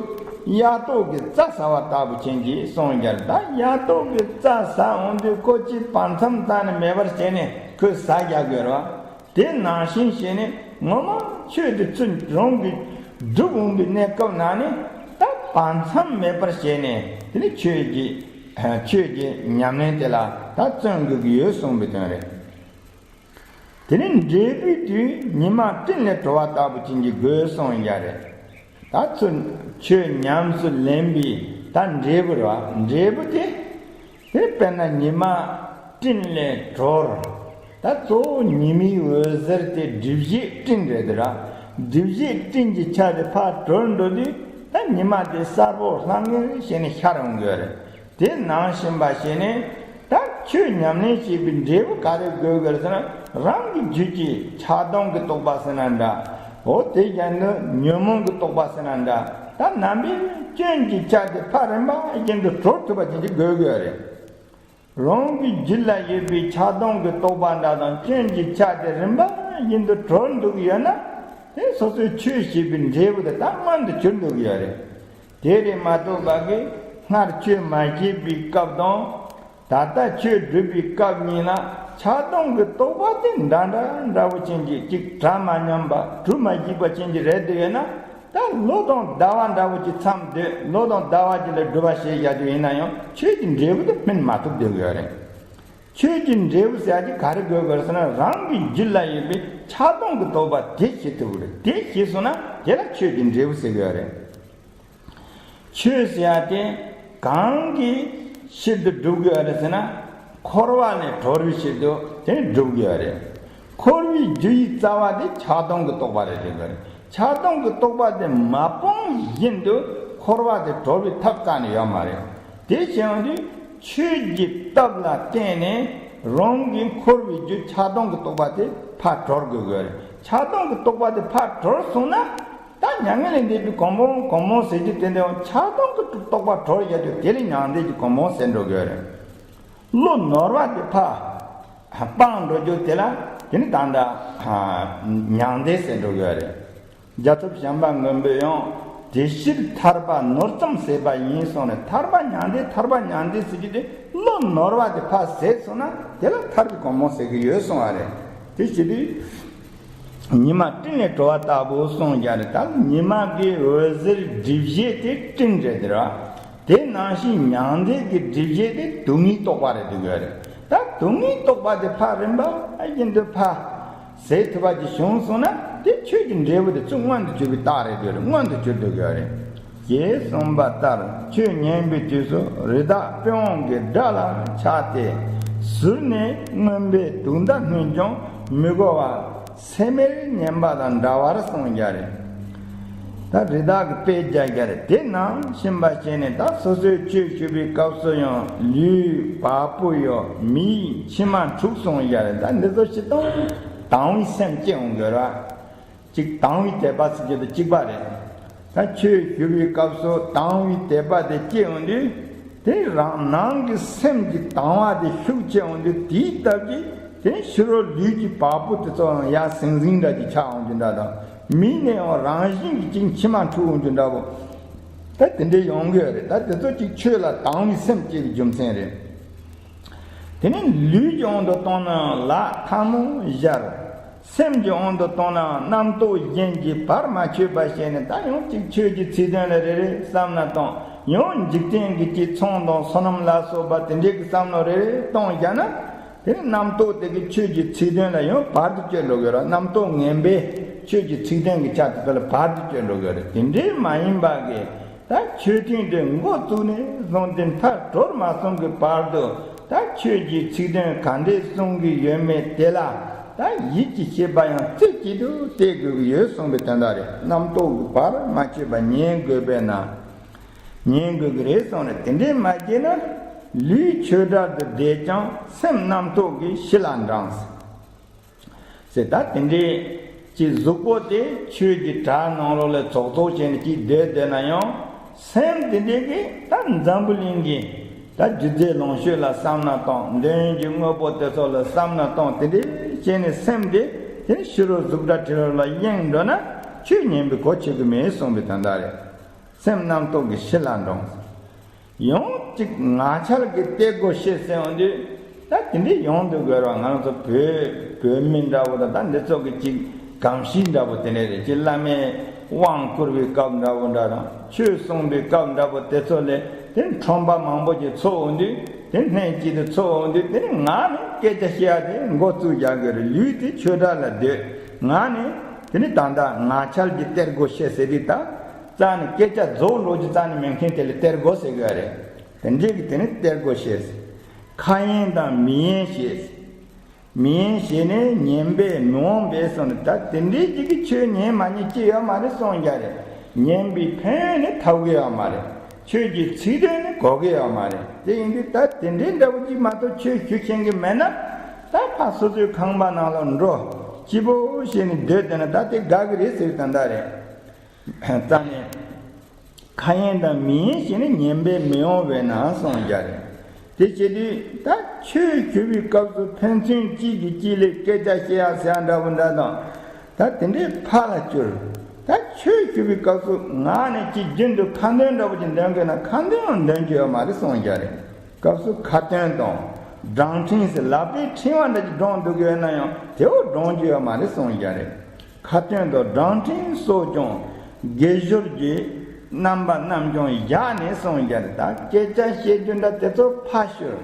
དབྱར་ཐོག་གི་རྩྭ་ཟ་བ་ལྟ་བུ་ཅན་གྱི་གསུངས་ཀྱང་། ད་དབྱར་ཐོག་གི་རྩྭ་ཟ་འོང་དུས་ཁོ་ཅིག་བར་མཚམས་རྩ་ནས་མེད་པར་བྱས་ནས་ཁོས་ཟ་རྒྱག་དགོས་རེད་བ། དེ་ནང་བཞིན་བྱས་ནས་ངོ་མ་ཆོས་དེ་ཚུར་རང་གིས་སྒྲུབ་འོང་པའི་གནས་སྐབས་ནང་ནས་ད་བར་མཚམས་མེད་པར་བྱས་ནས། དེ་ནས་ཆོས་ཀྱི་ཆོས་ཀྱི་ཉམས་ལེན་དེ་ལ་ད་བརྩོན་དགོས་ཀྱི་ཡོད་གསུངས་པའི་དོན་རེད། དེ་ནས་འབྲས་བུའི་དུས་ཉི་མ་སྤྲིན་ལས་གྲོལ་བ་ལྟ་བུ་ཅན་གྱི་དགོས་གསུངས་ཡ་རེད། ད་ཚུར་ཆོས་ཉམས་སུ་ལེན་པའི་ད་འབྲས་བུ་རེད་བ། འབྲས་བུ་དེ། དེ་དཔེར་ན་ཉི་མ་སྤྲིན་ལས་གྲོལ། ད་གཙོ་བོ་ཉི་མའི་འོད་ཟེར་དེ་སྒྲིབ་བྱེད་སྤྲིན་རེད་དེ་ར། སྒྲིབ་བྱེད་སྤྲིན་གྱི་ཆ་དེ་ཕར་གྲོལ་འགྲོ་དུས་ད་ཉི་མ་དེ་གསལ་པོ་ལྷང་ངེར་བྱས་ནས་ཤར་འོང་གི་རེད། དེ་ནང་བཞིན་པ་བྱས་ནས་ད་ཆོས་ཉམས་ལེན་བྱེད་པའི་འབྲས་བུ་ག་རེ་དགོས་དགོས་ཟེར་ན། རང་གི་རྒྱུད་ཀྱི་ཆགས་སྡང་གི་རྟོག་པ་ཟེར་ན་འདྲ། འོ་དེ་ཡང་ནི་ཉོན་མོངས་ཀྱི་རྟོག་པ་ཟེར་ན་འདྲ། ད་རྣམ་པའི་སྐྱོན་གྱི་ཆ་དེ་ཕར་རིམ་པ་བཞིན་དུ་གྲོལ་ཐུབ་པ་ཅན་གྱི་དགོས་དགོས་རེད། རང་གི་རྒྱུད་ལ་ཡོད་པའི་ཆགས་སྡང་གི་རྟོག་པ་འདྲ་དང་སྐྱོན་གྱི་ཆ་དེ་རིམ་པ་བཞིན་དུ་གྲོལ་འགྲོ་གི་ཡོད་ན། དེ་སོ་སོའི་ཆོས་བྱེད་པའི་འབྲས་བུ་དེ་ད་མངོན་དུ་གྱུར་འགྲོ་གི་ཡོད་རེད། དེ་རེད་མ་གཏོགས་པ་གི་སྔར་ཆོས་མ་བྱས་པའི་སྐབས་དང་། ད་ལྟ་ཆོས་སྒྲུབ་པའི་སྐབས་གཉིས་ལ་ཆགས་སྡང་གི་རྟོག་པ་དེ་འདྲ་འདྲ་འདྲ་བོ་ཅན་གྱི་གཅིག་གྲ་མ་ཉམས་པ་གྲུ་མ་འཇིག་པ་ཅན་གྱི་རེད་དེ་ཡོད་ན། ད་ལོ་དང་ཟླ་བ་འདྲ་བོ་ཅིག་མཚམས་སྡོད། ལོ་དང་ཟླ་བ་ཅིག་ལ་སྒྲུབ་པ་བྱས་བཞག་རྒྱུ་ཡིན་ན་ཡང་ཆོས་ཀྱི་འབྲས་བུ་དེ་སྨིན་མ་ཐུབ་སྡོད་དགོས་རེད། ཆོས་ཀྱི་འབྲས་བུ་ཟེར་ཡག་གི་ག་རེ་དགོས་དགོས་ཟེར་ན། རང་གི་རྒྱུད་ལ་ཡོད་པའི་ཆགས་སྡང་གི་རྟོག་པ་དེ་ཞི་ཐུབ་དགོས་རེད། དེ་ཞི་སོང་ན་དེ་ལ་ཆོས་ཀྱི་འབྲས་བུ་ཟེར་དགོས་རེད། ཆོས་ཟེར་ཡག་དེ་གང་གི་ཕྱིར་དུ་སྒྲུབ་དགོས་རེད་ཟེར་ན། འཁོར་བ་ལས་གྲོལ་བའི་ཕྱིར་དུ་དེ་སྒྲུབ་དགོས་རེད། འཁོར་བའི་རྒྱུ་ཡི་རྩ་བ་དེ་ཆགས་སྡང་གི་རྟོག་པ་རེད་ཟེར་དགོས་རེད། ཆགས་སྡང་གི་རྟོག་པ་དེ་མ་སྤངས་བཞིན་དུ་འཁོར་བ་དེ་གྲོལ་བའི་ཐབས་རྩ་ནས་ཡོད་མ་རེད། དེ་བྱས་ཡོང་དུས་ཆོས་ཀྱི་སྟོབས་ལ་བརྟེན་ནས་རང་གི་འཁོར་བའི་རྒྱུ་ཆགས་སྡང་གི་རྟོག་པ་དེ་ཕར་གྲོལ་དགོས་དགོས་རེད། ཆགས་སྡང་གི་རྟོག་པ་དེ་ཕར་གྲོལ་སོང་ན། ད་མྱ་ངན་ལས་འདས་པའི་གོ་འཕང་གོ་འཕང་ཟེར་རྒྱུ་དེ་འདྲ་ཡང་ཆགས་སྡང་གི་རྟོག་པ་གྲོལ་ཡོད་དུས་དེ་ལས་མྱང་འདས་ཀྱི་གོ་འཕང་ཟེར་འགྲོ་གི་ཡོད་རེད། བློ་ནོར་བ་དེ་ཕར་སྤངས་འགྲོ་རྒྱུ་དེ་ལ་དེ་ནི་ད་ལྟ་མྱང་འདས་ཟེར་འགྲོ་གི་ཡོད་རེད། རྒྱལ་ཚབ་བྱམས་པ་མགོན་པོས་ཡང་དེ་ཕྱིར་ཐར་པ་ནོར་ཙམ་ཟད་པ་ཡིན་གསུངས་ནས། ཐར་པ་མྱང་འདས་ཐར་པ་མྱང་འདས་ཟེར་རྒྱུ་དེ་བློ་ནོར་བ་དེ་ཕར་ཟད་སོང་ན་དེ་ལ་ཐར་པའི་གོ་འཕང་ཟེར་གི་ཡོད་གསུངས་པ་རེད། དེ་བྱེད་དུས། ཉི་མ་སྤྲིན་ལས་གྲོལ་བ་ལྟ་བུ་གསུངས་ཀྱང་རེད། ད་ཉི་མ་གི་འོད་ཟེར་སྒྲིབ་བྱེད་དེ་སྤྲིན་རེད་དེ་ར། དེ་ནང་བཞིན་མྱང་འདས་ཀྱི་སྒྲིབ་བྱེད་དེ་སྡུག་བསྔལ་རྟོག་པ་རེད་དེ་དགོས་རེད། ད་སྡུག་བསྔལ་རྟོག་པ་དེ་ཕར་རིམ་པ་བཞིན་དུ་ཕར་ཟད་ཐུབ་པ་ཅིག་བྱུང་སོང་ན། དེ་ཆོས་ཀྱི་འབྲས་བུ་དེ་ཚུར་མངོན་དུ་གྱུར་པའི་རྟགས་རེད་དེ་ར། མངོན་དུ་གྱུར་དེ་དགོས་རེད། ཞེས་གསུངས་པ་ལྟར་ཆོས་ཉན་པའི་དུས་སུ་རི་དྭགས་པི་ཝང་གི་སྒྲ་ལ་ཆགས་ཏེ། ཟུར་ནས་རྔོན་པས་དུག་མདའ་བསྣུན་ཀྱང་མི་གོ་བར་སེམས་མེར་ཉན་པ་དང་འདྲ་བར་གསུངས་ཀྱང་རེད། ད་རི་དྭགས་ཀྱི་དཔེ་རྒྱག་ཀྱང་རེད། དེ་ནང་བཞིན་པ་བྱས་ནས་ད་སོ་སོའི་ཆོས་ཞུ་བའི་སྐབས་སུ་ཡང་ལུས་བ་སྤུ་ཡོད། མིག་མཆི་མ་འཁྲུགས་གསུངས་ཀྱང་རེད། ད་འདི་ཚོ་སྤྱིར་བཏང་དང་བའི་སེམས་སྐྱེ་འོང་དགོས་ར། གཅིག་དང་བའི་དད་པ་ཟེར་རྒྱུ་དང་གཅིག་པ་རེད། ད་ཆོས་ཞུ་བའི་སྐབས་སུ་དང་བའི་དད་པ་དེ་སྐྱེ་འོང་དུས། དེ་རང་ནང་གི་སེམས་ཀྱི་དང་བ་དེ་ཤུགས་ཆེ་འོང་དུས། དེའི་སྟབས་ཀྱིས་དེ་ཕྱི་རོལ་ལུས་ཀྱི་བ་སྤུ་དེ་ཚོ་ཡང་ཡར་ཟིང་ཟིང་འདྲ་ཅིག་ཆགས་འོང་རྒྱུ་འདྲ་དང་། མིག་ནས་ཡང་རང་བཞིན་གྱིས་གཅིག་མཆི་མ་འཁྲུག་འོང་རྒྱུ་འདྲ་བོ། ད་དེ་འདྲའི་ཡོང་གི་ཡོད་རེད། ད་དེ་ཚོ་གཅིག་ཆོས་ལ་དང་བའི་སེམས་སྐྱེ་བའི་རྒྱུ་མཚན་རེད། དེ་ནས་ལུས་ཀྱི་དབང་དུ་བཏང་ན་ལག་ཐལ་མོ་སྦྱར། སེམས་ཀྱི་དབང་དུ་བཏང་ན་རྣམ་རྟོག་གཞན་གྱིས་བར་མ་ཆོད་པ་བྱས་ནས། ད་ཡང་གཅིག་ཆོས་ཀྱི་ཚིག་དོན་ལ་རེ་རེ་བསམ་བློ་བཏང་། ཡང་འཇིག་རྟེན་གྱི་གཅིག་ཚོང་དང་སོ་ནམ་ལ་སོགས་པ་དེ་འདྲའི་གི་བསམ་བློ་རེ་རེ་བཏང་བཞག་ན། དེ་ནས་རྣམ་རྟོག་དེ་གི་ཆོས་ཀྱི་ཚིག་དོན་ལ་ཡང་བར་དུ་གཅོད་འགྲོ་གི་ར། རྣམ་རྟོག་ངན་པས་ཆོས་ཀྱི་ཚིག་དོན་གྱི་ཆ་དེ་ཚོ་ལ་བར་དུ་གཅོད་འགྲོ་གི་ར། དེ་འདྲའི་མ་ཡིན་པ་གི། ད་ཆོས་ཐུན་དེ་འགོ་བཙུགས་ནས་བཟུང་སྟེ་མཐར་གྲོལ་མ་སོང་གི་བར་དུ། ད་ཆོས་ཀྱི་ཚིག་དོན་ག་འདྲས་གསུང་གི་ཡོད་མེད་དེ་ལ། ད་ཡིད་ཀྱི་ཤེས་པ་ཡང་རྩེ་གཅིག་ཏུ་གཏད་དགོས་ཀྱི་ཡོད་གསུངས་པའི་དོན་དག་རེད། རྣམ་རྟོག་གི་བར་མ་ཆོད་པ་ཉན་དགོས་པས་ན། ཉན་དགོས་ཀྱི་རེད་གསུངས་ནས། དེ་འདྲས་མ་བྱས་ན་ལུས་ཆོས་བྲལ་དུ་བསྡད་ཀྱང་སེམས་རྣམ་རྟོག་གིས་ཕྱི་ལ་འབྲངས་ཟེར། ད་དེ་འདྲས་ཀྱི་གཟུགས་པོ་དེ་ཆོས་ཀྱི་གྲྭ་ནང་ལོགས་ལ་ཚོགས་གཏོགས་བྱས་ནས་ཅིག་བསྡད་བསྡད་ན་ཡང་། སེམས་དེ་འདྲས་ཀྱིས་ད་འཛམ་བུ་གླིང་གི་ ད་རྒྱུ་རྫས་ལོངས་སྤྱོད་ལ་བསམ་ན་གཏོང་། འདོད་ཡོན་གྱི་དངོས་པོ་དེ་ཚོ་ལ་བསམ་ན་གཏོང་། དེ་འདྲའི་བྱས་ནས་སེམས་དེ་དེ་ནི་ཕྱི་རོལ་གཟུགས་སྒྲ་དྲི་རོ་ལ་གཡེང་འགྲོ་ན་ཆོས་ཉན་པའི་གོ་ཆོད་ཀྱི་མེད་གསུངས་པའི་དོན་དག་རེད། སེམས་རྣམ་རྟོག་གི་གཞི་ལ་འགྲོ། ཡང་གཅིག་ངག་འཁྱལ་གྱི་གཏེར་སྒོ་ཕྱེ་ཟེར་འོང་དུས། ད་དེ་འདྲའི་ཡོང་འདུག་དགོས་ར། ང་རང་ཚོ་བོད་བོད་མི་འདྲ་བོ་དང་། ད་འདི་ཚོ་གི་གཅིག་གོམས་གཤིས་འདྲ་བོ་དེ་འདྲ་རེད། གཅིག་བླ་མས་དབང་བསྐུར་བའི་སྐབས་འདྲ་བོ་འདྲ་དང་། ཆོས་གསུངས་པའི་སྐབས་འདྲ་བོ་དེ་ཚོ་ལས་དེ་ཁྲོམ་པ་མང་པོ་ཅིག་ཚོགས་འོང་དུས། དེ་ལྷན་ཅིག་ཏུ་ཚོགས་འོང་དུས། དེ་ནི་ངག་ནས་སྐད་ཆ་བཤད་ཡ་དེ་འགོ་བཙུགས་རྒྱག་གི་རེད། ལུས་དེ་ཆོས་སྒྲ་ལ་སྡོད། ངག་ནས་དེ་ནི་ད་ལྟ་ངག་འཁྱལ་གྱི་གཏེར་སྒོ་ཕྱེ་ཟེར་དུས། ད་རྩ་ནས་སྐད་ཆ་རྫོགས་འགྲོ་རྒྱུ་རྩ་ནས་མེད་མཁན་དེ་ལ་གཏེར་སྒོ་ཟེར་གི་རེད། དེ་འདྲའི་གི་དེ་ནི་གཏེར་སྒོ་ཕྱེ། ཁ་ཡེངས་དང་མིག་ཡེངས་བྱས། མིག་ཡེངས་བྱས་ནས་ཉན་པས་མི་འོང་བས་གསུངས་ནས། ད་དེ་འདྲའི་གཅིག་གིས་ཆོས་ཉན་མ་ཉན་ཅི་ཡོད་མ་རེད་གསུངས་རྒྱུ་རེད། ཉན་པའི་ཕན་ཡོན་ནི་ཐོབ་གི་ཡོད་མ་རེད། ཆོས་ཀྱི་ཚིག་དོན་ནི་གོ་གི་ཡོད་མ་རེད། དེ་ཡིན་དུས་ད་དེ་འདྲའི་འདྲ་བོ་གཅིག་མ་གཏོགས་ཆོས་ཞུ་མཁན་གྱི་མེད་ན། ད་ཕར་སོ་སོའི་ཁང་པ་ནང་ལ་འགྲོ། སྐྱིད་པོ་བྱས་ནས་སྡོད་བསྡད་ན་ད་དེ་དགའ་གི་རེད་ཟེར་བའི་དོན་དག་རེད། རྩ་ནས་ཁ་ཡེངས་དང་མིག་ཡེངས་བྱས་ནས་ཉན་པས་མི་འོང་བས་ན་གསུངས་རྒྱུ་རེད། དེ་བྱེད་དུས་ད་ཆོས་ཞུ་བའི་སྐབས་སུ་ཕན་ཚུན་གཅིག་གིས་གཅིག་ལ་སྐད་ཆ་བཤད་ཡ་ཟེར་ཡ་འདྲ་བོ་འདྲ་དང་། ད་དེ་འདྲའི་ཕར་ལ་བསྐྱུར། ད་ཆོས་ཞུ་བའི་སྐབས་སུ་ངག་ནས་ཅིག་རྒྱུན་དུ་ཁ་འདོན་འདྲ་བོ་ཅིག་འདོན་དགོས་ན་ཁ་འདོན་ཡང་འདོན་རྒྱུ་ཡོད་མ་རེད་གསུངས་རྒྱུ་རེད། སྐབས་སུ་ཁ་ཏོན་དང་བགྲང་ཕྲེང་ཟེར་ལག་པའི་ཕྲེང་བ་འདྲ་ཅིག་བགྲང་འདུག་ཡོད་ན་ཡང་དེ་བོ་བགྲང་རྒྱུ་ཡོད་མ་རེད་གསུངས་རྒྱུ་རེད། ཁ་ཏོན་དང་བགྲང་ཕྲེང་སོགས་ཀྱང་དགེ་སྦྱོར་གྱི་རྣམ་པ་རྣམས་ཀྱང་བཞག་ནས་གསུངས་རྒྱུ་རེད། ད་སྐད་ཆ་བཤད་རྒྱུ་འདྲ་དེ་ཚོ་ཕར་བཤུར།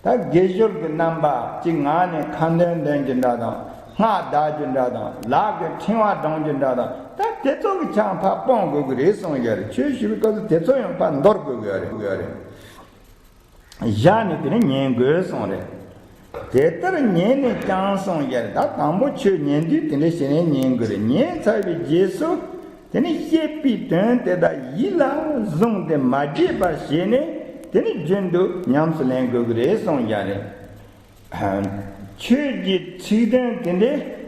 ད་དགེ་སྦྱོར་གྱི་རྣམ་པ་གཅིག་ངག་ནས་ཁ་འདོན་འདོན་རྒྱུ་འདྲ་དང་། སྔགས་བཟླ་རྒྱུ་འདྲ་དང་། ལག་གི་ཕྲེང་བ་བགྲང་རྒྱུ་འདྲ་དང་། ད་དེ་ཚོ་གི་ཆ་ཕར་སྤོང་དགོས་ཀྱི་རེད་གསུངས་རྒྱུ་རེད། ཆོས་ཞུ་བའི་སྐབས་སུ་དེ་ཚོ་ཡང་ཕར་འདོར་དགོས་ཀྱི་རེད། བཞག་ནས་དེ་ནས་ཉན་དགོས་གསུངས་རེད། དེ་ལྟར་ཉན་ནས་ཀྱང་གསུངས་རྒྱུ་རེད། ད་དང་པོ་ཆོས་ཉན་དུས་དེ་འདྲ་བྱས་ནས་ཉན་དགོས་རེད། ཉན་ཚར་བའི་རྗེས་སུ་དེ་ནི་བཤད་པའི་དོན་དེ་དག་ཡིད་ལ་བཟུང་སྟེ་མ་བརྗེད་པར་བྱས་ནས་དེ་ནི་རྒྱུན་དུ་ཉམས་སུ་ལེན་དགོས་ཀྱི་རེད་གསུངས་རྒྱུ་རེད། ཆོས་ཀྱི་ཚིག་དོན་དེ་འདྲས་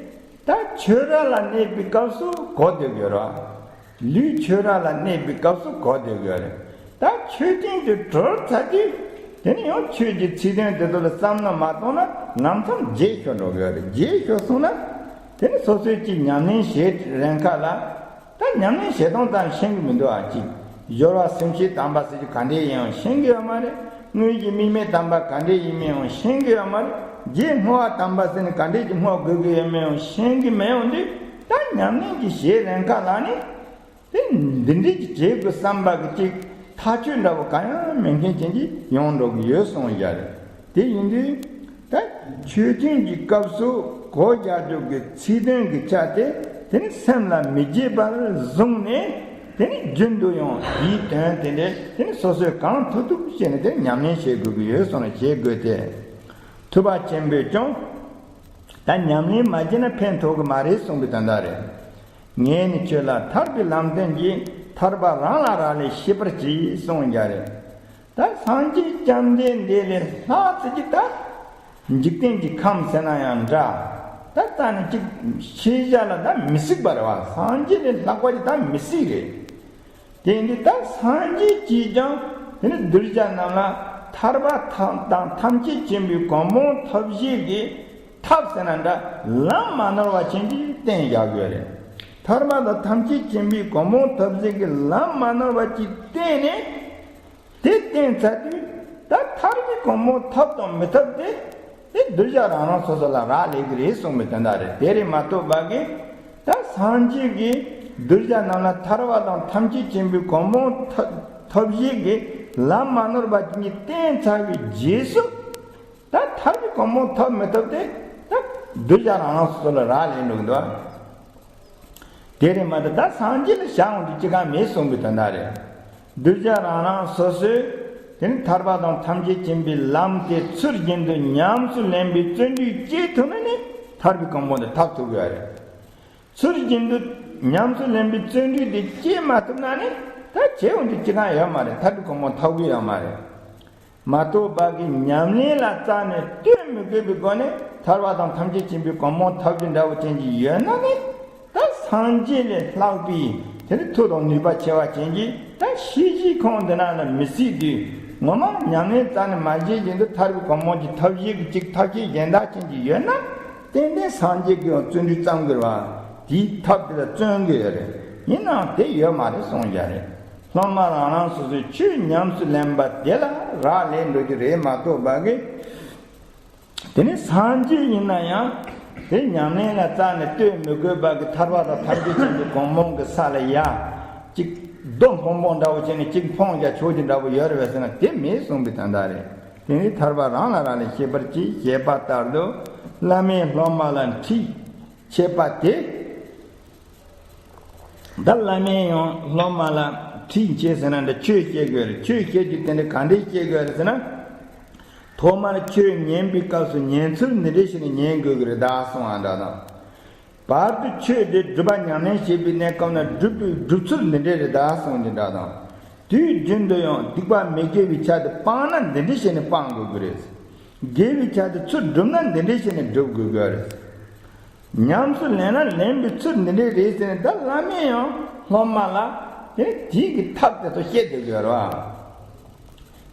ད་ཆོས་ར་ལ་གནས་པའི་སྐབས་སུ་གོ་བདེ་དགོས་ར། ལུས་ཆོས་ར་ལ་གནས་པའི་སྐབས་སུ་གོ་བདེ་དགོས་རེད། ད་ཆོས་ཅན་དུ་གྲོལ་ཚར་དུས་དེ་ནི་ཡང་ཆོས་ཀྱི་ཚིག་དོན་དེ་ཚོ་ལ་བསམ་བློ་མ་གཏོང་ན་ལམ་སང་བརྗེད་ཤོར་འགྲོ་དགོས་རེད། བརྗེད་ཤོར་སོང་ན་དེ་ནི་སོ་སོས་ཀྱི་ཉམས་ལེན་བྱེད་རན་ཁ་ལ། ད་ཉམས་ལེན་བྱེད་སྟངས་ཙམ་ཤེས་ཀྱི་མི་འདུག་ཨ། ཅིག་སྦྱོར་བ་སེམས་བསྐྱེད་དམ་པ་ཟེར་གྱི་ག་འདྲས་ཡིན་ཡང་ཤེས་ཀྱི་ཡོད་མ་རེད། དངོས་ཀྱི་དམིགས་མེད་དམ་པ་ག་འདྲས་ཡིན་མིན་ཡང་ཤེས་ཀྱི་ཡོད་མ་རེད། རྗེས་བསྔོ་བ་དམ་པ་ཟེར་ནས་ག་འདྲས་ཀྱི་བསྔོ་དགོས་ཀྱི་ཡོད་མིན་ཡང་ཤེས་ཀྱི་མེད་འོང་དུས། ད་ཉམས་ལེན་གྱི་བྱེད་རན་ཁ་ལ་ནི་དེ་འདི་འདྲས་ཀྱི་བྱེད་དགོས་བསམ་པ་གི་ཅིག་ཐག་གཅོད་འདྲ་བོ་གང་ཡང་མེད་མཁན་ཅན་གྱི་ཡོང་འགྲོ་གི་ཡོད་གསུངས་ཡ་རེད། དེ་ཡིན་དུས་ད་ཆོས་ཐུན་གྱི་སྐབས་སུ་གོ་རྒྱག་རྒྱུ་གི་ཚིག་དོན་གྱི་ཆ་དེ་དེ་ནི་སེམས་ལ་མི་བརྗེད་པར་བཟུང་ནས་དེ་ནི་རྒྱུན་དུ་ཡང་དེའི་དོན་དེ་འདྲས་དེ་ནི་སོ་སོས་གང་ཐུབ་ཐུབ་བྱས་ནས་དེ་ཉམས་ལེན་བྱེད་དགོས་ཀྱི་ཡོད་གསུངས་ནས་བྱེད་དགོས་ཏེ། ཐུབ་པ་ཆེན་པོས་ཀྱང་ད་ཉམས་ལེན་མ་བྱས་ན་ཕན་ཐོགས་ཀྱི་མ་རེད་གསུངས་པའི་དོན་དག་རེད། ངས་ནི་ཁྱོད་ལ་ཐར་པའི་ལམ་སྟོན་གྱིས། ཐར་པ་རང་ལ་རག་ལས་ཤེས་པར་གྱིས་གསུངས་ཀྱང་རེད། ད་སངས་རྒྱས་བཅོམ་ལྡན་འདས་ལས་ལྷག་ཙམ་ཅིག་ད་འཇིག་རྟེན་གྱི་ཁམས་ཟེར་ན་ཡང་འདྲ། ད་རྩ་ནས་ཅིག་ཤེས་བྱ་ལ་ད་མི་སྲིད་པ་རེད་བ། སངས་རྒྱས་ལས་ལྷག་པ་ཅིག་ད་མི་སྲིད་རེད། དེ་འདི་ལྟར་སངས་རྒྱས་ཀྱིས་ཀྱང་དེ་ནི་གདུལ་བྱ་རྣམས་ལ་ཐར་པ་དང་ཐམས་ཅད་མཁྱེན་པའི་གོ་འཕང་ཐོབ་བྱེད་ཀྱི་ཐབས་ཟེར་ན་འདྲ་ལམ་མ་ནོར་བ་ཅན་གྱིས་བསྟན་བཞག་ཡོད་རེད། ཐར་པ་དང་ཐམས་ཅད་མཁྱེན་པའི་གོ་འཕང་ཐོབ་བྱེད་ཀྱི་ལམ་མ་ནོར་བ་ཅིག་བསྟན་ནས་དེ་བསྟན་ཚར་དུས་ད་ཐར་པའི་གོ་འཕང་ཐོབ་དང་མི་ཐོབ་དེ། དེ་གདུལ་བྱ་རང་རང་སོ་སོ་ལ་རག་ལས་ཀྱི་རེད་གསུངས་པའི་དོན་དག་རེད། དེ་རེད་མ་གཏོགས་པ་གི་ད་སངས་རྒྱས་ཀྱིས་གདུལ་བྱ་རྣམས་ལ་ཐར་པ་དང་ཐམས་ཅད་མཁྱེན་པའི་གོ་འཕང་ཐོབ་ཐོབ་བྱེད་ཀྱི་ལམ་མ་ནོར་བ་གཉིས་བསྟན་ཚར་བའི་རྗེས་སུ་ད་ཐར་པའི་གོ་འཕང་ཐོབ་མི་ཐོབ་དེ་ད་གདུལ་བྱ་རང་རང་སོ་སོ་ལ་རག་ལས་འགྲོ་གི་འདུག་དེ་རེད་མ་གཏོགས་ད་སངས་རྒྱས་ལ་བྱ་འོང་དུས་ཅི་གང་མེད་གསུངས་པའི་དོན་དག་རེད། གདུལ་བྱ་རང་རང་སོ་སོས་དེ་ནི་ཐར་པ་དང་ཐམས་ཅད་མཁྱེན་པའི་ལམ་དེ་ཚུལ་བཞིན་དུ་ཉམས་སུ་ལེན་པའི་བརྩོན་འགྲུས་བསྐྱེད་ཐུབ་ན་ནི་ཐར་པའི་གོ་འཕང་དེ་ཐོབ་ཐུབ་ཀྱི་རེད། ཚུལ་བཞིན་དུ་ཉམས་སུ་ལེན་པའི་བརྩོན་འགྲུས་དེ་བསྐྱེད་མ་ཐུབ་ན་ནི་ད་བྱས་འོང་དུས་ཅི་གང་ཡོད་མ་རེད། ཐར་པའི་གོ་འཕང་ཐོབ་ཀྱི་ཡོད་མ་རེད། མ་གཏོགས་པ་གི་ཉམས་ལེན་ལ་རྩ་ནས་ལྟོས་མི་དགོས་པའི་སྒོ་ནས་ཐར་པ་དང་ཐམས་ཅད་མཁྱེན་པའི་གོ་འཕང་ཐོབ་རྒྱུ་འདྲ་བོ་ཅན་གྱི་ཡོད་ན་ནི་ད་སངས་རྒྱས་ལས་ལྷག་པའི་ དེ་ནི་མཐུ་དང་ནུས་པ་ཆེ་བ་ཅན་གྱིས་ད་ཤེས་བྱའི་ཁམས་འདི་ན་ལ་མི་སྲིད་དུས་ངོ་མ་ཉམས་ལེན་རྩ་ནས་མ་བྱེད་བཞིན་དུ་ཐར་པའི་གོ་འཕང་གི་ཐབས་ཤེས་ཀྱི་གཅིག་ཐབས་ཤེས་གཞན་དག་ཅན་གྱི་ཡོད་ན་ཏན་ཏན་སངས་རྒྱས་ཀྱི་ཡང་བརྩོན་འགྲུས་བརྩམ་དགོས་པ་དེའི་ཐབས་དེ་ལ་བརྩོན་དགོས་ཡོད་རེད། ཡིན་ནའང་དེ་ཡོད་མ་རེད་གསུངས་ཀྱང་རེད། སློབ་མ་རང་རང་སོ་སོའི་ཆོས་ཉམས་སུ་ལེན་པ་དེ་ལ་རག་ལས་འགྲོ་རྒྱུ་རེད་མ་གཏོགས་པ་གི། དེ་ནི་སངས་རྒྱས་ཡིན་ན་ཡང་དེ་ཉམས་ལེན་ལ་རྩ་ནས་ལྟོས་མི་དགོས་པ་གི་ཐར་པ་དང་ཐམས་ཅད་མཁྱེན་པའི་གོ་འཕང་གི་ས་ལ་ཡ། གཅིག་རྡོ་འཕངས་འཕངས་འདྲ་བོ་བྱས་ནས་གཅིག་འཕངས་རྒྱ་ཆོག་རྒྱུ་འདྲ་བོ་ཡོད་རེད་པས་ཟེར་ན་དེ་མེད་གསུངས་པའི་དོན་དག་རེད། དེ་ནི་ཐར་པ་རང་ལ་རག་ལས་ཤེས་པར་གྱིས་ཞེས་པ་ལྟར་དུ་བླ་མས་སློབ་མ་ལ་ཁྲིད་བྱེད་པ་དེ། ད་བླ་མས་ཡང་སློབ་མ་ལ་ཁྲིད་བྱེད་ཟེར་ན་འདི་ཆོས་བཤད་དགོས་རེད། ཆོས་བཤད་རྒྱུ་དེ་འདྲ་ག་འདྲས་བཤད་དགོས་རེད་ཟེར་ན། ཐོག་མར་ཆོས་ཉན་པའི་སྐབས་སུ་ཉན་ཚུལ་འདི་འདྲས་ཞིག་ནས་ཉན་དགོས་ཀྱི་རེད་ད་གསུངས་པ་འདྲ་དང་། བར་དུ་ཆོས་དེ་སྒྲུབ་པ་ཉམས་ལེན་བྱེད་པའི་གནས་སྐབས་ན་སྒྲུབ་པའི་སྒྲུབ་ཚུལ་འདི་འདྲས་རེད་ད་གསུངས་ཀྱི་འདྲ་དང་། དུས་རྒྱུན་དུ་ཡང་སྡིག་པ་མི་དགེ་བའི་ཆ་དེ་སྤང་ན་འདི་འདྲས་བྱས་ནས་སྤང་དགོས་ཀྱི་རེད། དགེ་བའི་ཆ་དེ་ཚུར་སྒྲུབ་ན་འདི་འདྲས་བྱས་ནས་སྒྲུབ་དགོས་ཀྱི་རེད། ཉམས་སུ་ལེན་ན་ལེན་པའི་ཚུལ་འདི་འདྲས་རེད་ཟེར་ནས་ད་བླ་མས་ཡང་སློབ་མ་ལ་དེ་དེའི་གི་ཐབས་དེ་ཚོ་བཤད་སྡོད་དགོས་རེད་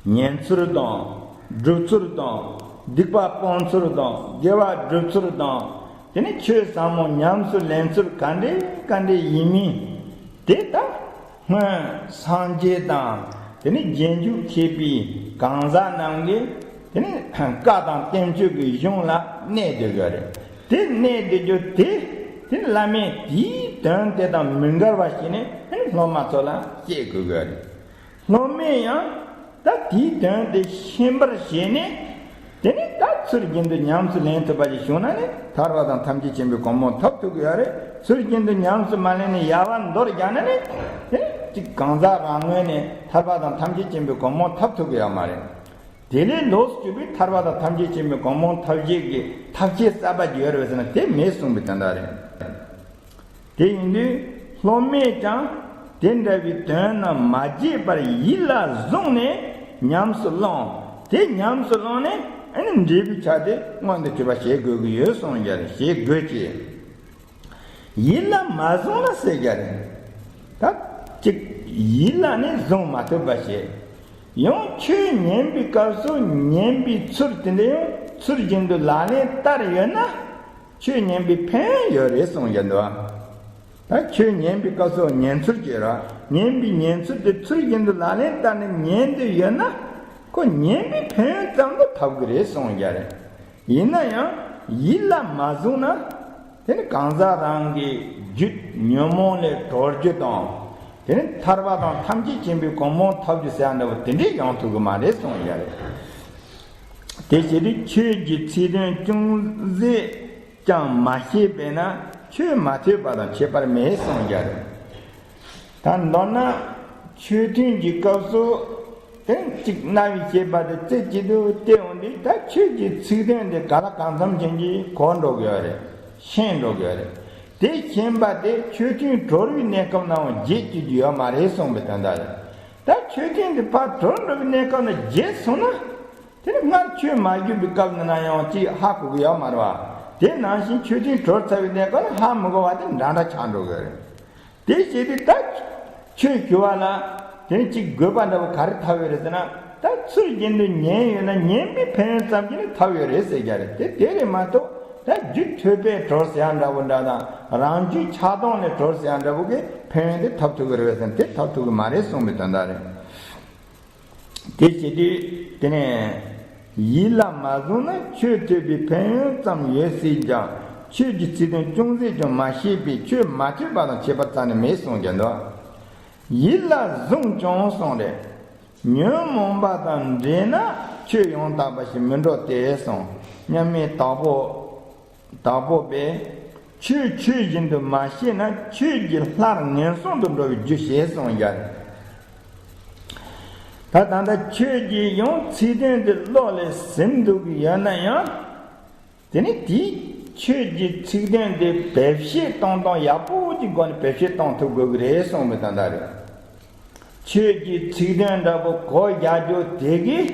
བ། ཉན་ཚུལ་དང་། སྒྲུབ་ཚུལ་དང་། སྡིག་པ་སྤོང་ཚུལ་དང་། དགེ་བ་སྒྲུབ་ཚུལ་དང་། དེ་ནི་ཆོས་ཟབ་མོ་ཉམས་སུ་ལེན་ཚུལ་ག་འདྲས་ག་འདྲས་ཡིན་མིན། དེ་ལྟ་སྔོན་སངས་རྒྱས་དང་དེ་ནི་རྗེས་འཇུག་མཁས་པའི་གང་ཟག་རྣམས་ཀྱིས་དེ་ནི་བཀའ་དང་བསྟན་བཅོས་ཀྱི་གཞུང་ལ་གནས་སྡོད་དགོས་རེད། དེ་གནས་སྡོད་རྒྱུ་དེ་དེ་ནི་བླ་མས་དེའི་དོན་དེ་དང་མི་འགལ་བ་ཞིག་ནས་དེ་ནི་སློབ་མ་ཚོ་ལ་བཤད་དགོས་དགོས་རེད། སློབ་མས་ཡང་ད་དེའི་དོན་དེ་ཤེས་པར་བྱས་ནས། དེ་ནས་ད་ཚུལ་བཞིན་དུ་ཉམས་སུ་ལེན་ཐུབ་པ་ཞིག་བྱུང་ན་ནི་ཐར་པ་དང་ཐམས་ཅད་མཁྱེན་པའི་གོ་འཕང་ཐོབ་ཐུབ་ཀྱི་ཡོད་རེད། ཚུལ་བཞིན་དུ་ཉམས་སུ་མ་ལེན་ནས་ཡལ་བ་འདོར་བཞག་ན་ནི་དེ་ནི་གཅིག་གང་ཟག་རང་ངོས་ནས་ཐར་པ་དང་ཐམས་ཅད་མཁྱེན་པའི་གོ་འཕང་ཐོབ་ཐུབ་ཀྱི་ཡོད་མ་རེད། དེ་ལས་ལོགས་སུ་གྱུར་པའི་ཐར་པ་དང་ཐམས་ཅད་མཁྱེན་པའི་གོ་འཕང་ཐོབ་བྱེད་ཀྱི་ཐབས་ཤེས་གསར་པ་ཅིག་ཡོད་རེད་ཟེར་ན་དེ་མེད་གསུངས་པའི་དོན་དག་རེད། དེ་ཡིན་དུས་སློབ་མས་ཀྱང་དེ་འདྲ་བའི་དོན་རྣམས་མ་བརྗེད་པར་ཡིད་ལ་བཟུང་ནས་ཉམས་སུ་བླངས། དེ་ཉམས་སུ་བླངས་ནས་ཨ་ནི་འབྲས་བུའི་ཆ་དེ་མངོན་དུ་གྱུར་པ་བྱེད་དགོས་ཀྱི་ཡོད་གསུངས་ཀྱང་རེད། བྱེད་དགོས་ཀྱི། ཡིད་ལ་མ་བཟུང་ལ་ཟེར་ཀྱང་རེད། ད་གཅིག་ཡིད་ལ་ནི་བཟུང་མ་ཐུབ་པ་བྱེད། ཡང་ཆོས་ཉན་པའི་སྐབས་སུ་ཉན་པའི་ཚུལ་དེ་འདྲ་ཡང་ཚུལ་བཞིན་དུ་ལག་ལེན་བསྟར་ཡོད་ན། ཆོས་ཉན་པའི་ཕན་ཡོན་ཡོད་རེད་གསུངས་ཀྱང་འདུག་ད་ཆོས་ཉན་པའི་སྐབས་སུ་ཉན་ཚུལ་གྱི་ར། ཉན་པའི་ཉན་ཚུལ་དེ་ཚུལ་བཞིན་དུ་ལག་ལེན་བསྟར་ནས་ཉན་དུ་ཡོད་ན། ཁོ་ཉན་པའི་ཕན་ཡོན་ཙམ་དུ་ཐོབ་ཀྱི་རེད་གསུངས་ཀྱང་རེད། ཡིན་ན་ཡང་ཡིད་ལ་མ་བཟུང་ན། དེ་ནི་གང་ཟག་རང་གི་རྒྱུད་ཉོན་མོངས་ལས་གྲོལ་རྒྱུ་དང་། དེ་ནི་ཐར་པ་དང་ཐམས་ཅད་མཁྱེན་པའི་གོ་འཕང་ཐོབ་རྒྱུ་ཟེར་ཡ་འདྲ་བོ་དེ་འདྲས་ཡོང་ཐུབ་ཀྱི་མ་རེད་གསུངས་ཀྱང་རེད། དེ་བྱས་ཏེ་ཆོས་ཀྱི་ཚིག་དོན་ཅུང་ཟད་ཀྱང་མ་ཤེས་པས་ན་ཆོས་མ་ཐོས་པ་དང་ཁྱད་པར་མེད་གསུངས་ཀྱང་རེད། ད་མདོར་ན་ཆོས་ཐུན་གྱི་སྐབས་སུ་དེ་གཅིག་རྣ་བའི་ཤེས་པ་དེ་རྩེ་གཅིག་ཏུ་གཏད་འོང་དུས་ད་ཆོས་ཀྱི་ཚིག་དོན་དེ་ག་ལ་གང་འཚམ་ཅན་གྱིས་གོ་འགྲོ་དགོས་པ་རེད། ཤེས་འགྲོ་དགོས་པ་རེད། དེ་ཤེས་པ་དེ་ཆོས་ཐུན་གྲོལ་བའི་གནས་སྐབས་ནའང་བརྗེད་བཅུག་རྒྱུ་ཡོད་མ་རེད་གསུངས་པའི་དོན་དག་རེད། ད་ཆོས་ཐུན་དེ་ཕར་གྲོལ་འགྲོ་བའི་གནས་སྐབས་ན་བརྗེད་སོང་ན། དེ་ནི་སྔར་ཆོས་མ་བརྒྱུད་པའི་སྐབས་ན་ཡང་ཅིག་ཧ་གོ་གི་ཡོད་མ་རེད་བ། དེ་ནང་བཞིན་ཆོས་ཐུན་གྲོལ་ཚར་བའི་གནས་སྐབས་ན་ཧ་མི་གོ་བ་དེ་འདྲ་འདྲ་ཆགས་འགྲོ་གི་རེད། དེ་བྱས་ཏེ་ད་ཆོས་ཞུ་བ་ལ་དེ་ནི་ཅིག་དགོས་པ་འདྲ་བོ་ག་རེ་ཐོབ་ཡོད་རེད་ཟེར་ན། ད་ཚུལ་བཞིན་དུ་ཉན་ཡོད་ན་ཉན་པའི་ཕན་ཡོན་ཙམ་གྱིས་ནི་ཐོབ་ཡོད་རེད་ཟེར་རྒྱུ་རེད། དེ་དེ་རེད་མ་གཏོགས་ད་རྒྱུད་ཐོས་པས་གྲོལ་ཟེར་ཡ་འདྲ་བོ་འདྲ་དང་རང་རྒྱུད་ཆགས་སྡང་ལས་གྲོལ་ཟེར་ཡ་འདྲ་བོ་གི་ཕན་ཡོན་དེ་ཐོབ་ཐུབ་ཀྱི་རེད་བས་ཟེར་ན་དེ་ཐོབ་ཐུབ་ཀྱི་མ་རེད་གསུངས་པའི་དོན་དག་རེད། དེ་བྱེད་དུས་དེ་ནས་ཡིད་ལ་མ་བཟུང་ན་ཆོས་ཐོས་པའི་ཕན་ཡོན་ཙམ་ཡོད་སྲིད་ཀྱང་ཆོས་ཀྱི་ཚིག་དོན་ཅུང་ཟད་ཀྱང་མ་ཤེས་པས་ཆོས་མ་ཐོས་པ་དང་ཁྱད་པར་རྩ་ནས་མེད་གསུངས་ཀྱང་འདུག་ཡིད་ལ་བཟུང་ཀྱང་གསུངས་རེད། ཉོན་མོངས་པ་དང་འདྲེས་ན་ཆོས་ཡང་དག་པ་ཞིག་མི་འགྲོ་སྟེ་གསུངས། མཉམ་མེད་དྭགས་པོ། དྭགས་པོ་པས། ཆོས་ཆོས་བཞིན་དུ་མ་ཤེས་ན་ཆོས་ཀྱི་ལྷར་ངན་སོང་དུ་འགྲོ་བའི་རྒྱུ་ཞེས་གསུངས་ཀྱང་། ད་ད་ལྟ་ཁྱོད་ཀྱིས་ཡང་ཚིག་དོན་དེ་བློ་ལ་ཟིན་འདུག་གི་ཡོད་ན་ཡང་། དེ་ནི་དེས་ཁྱོད་ཀྱི་ཚིག་དོན་དེ་བེད་སྤྱོད་གཏོང་སྟངས་ཡག་པོ་ཅིག་སྒོ་ནས་བེད་སྤྱོད་གཏོང་ཐུབ་དགོས་ཀྱི་རེད་གསུངས་པའི་དོན་དག་རེད། ཁྱོད་ཀྱི་ཚིག་དོན་འདྲ་པོ་གོ་རྒྱག་རྒྱུ་དེ་གིས།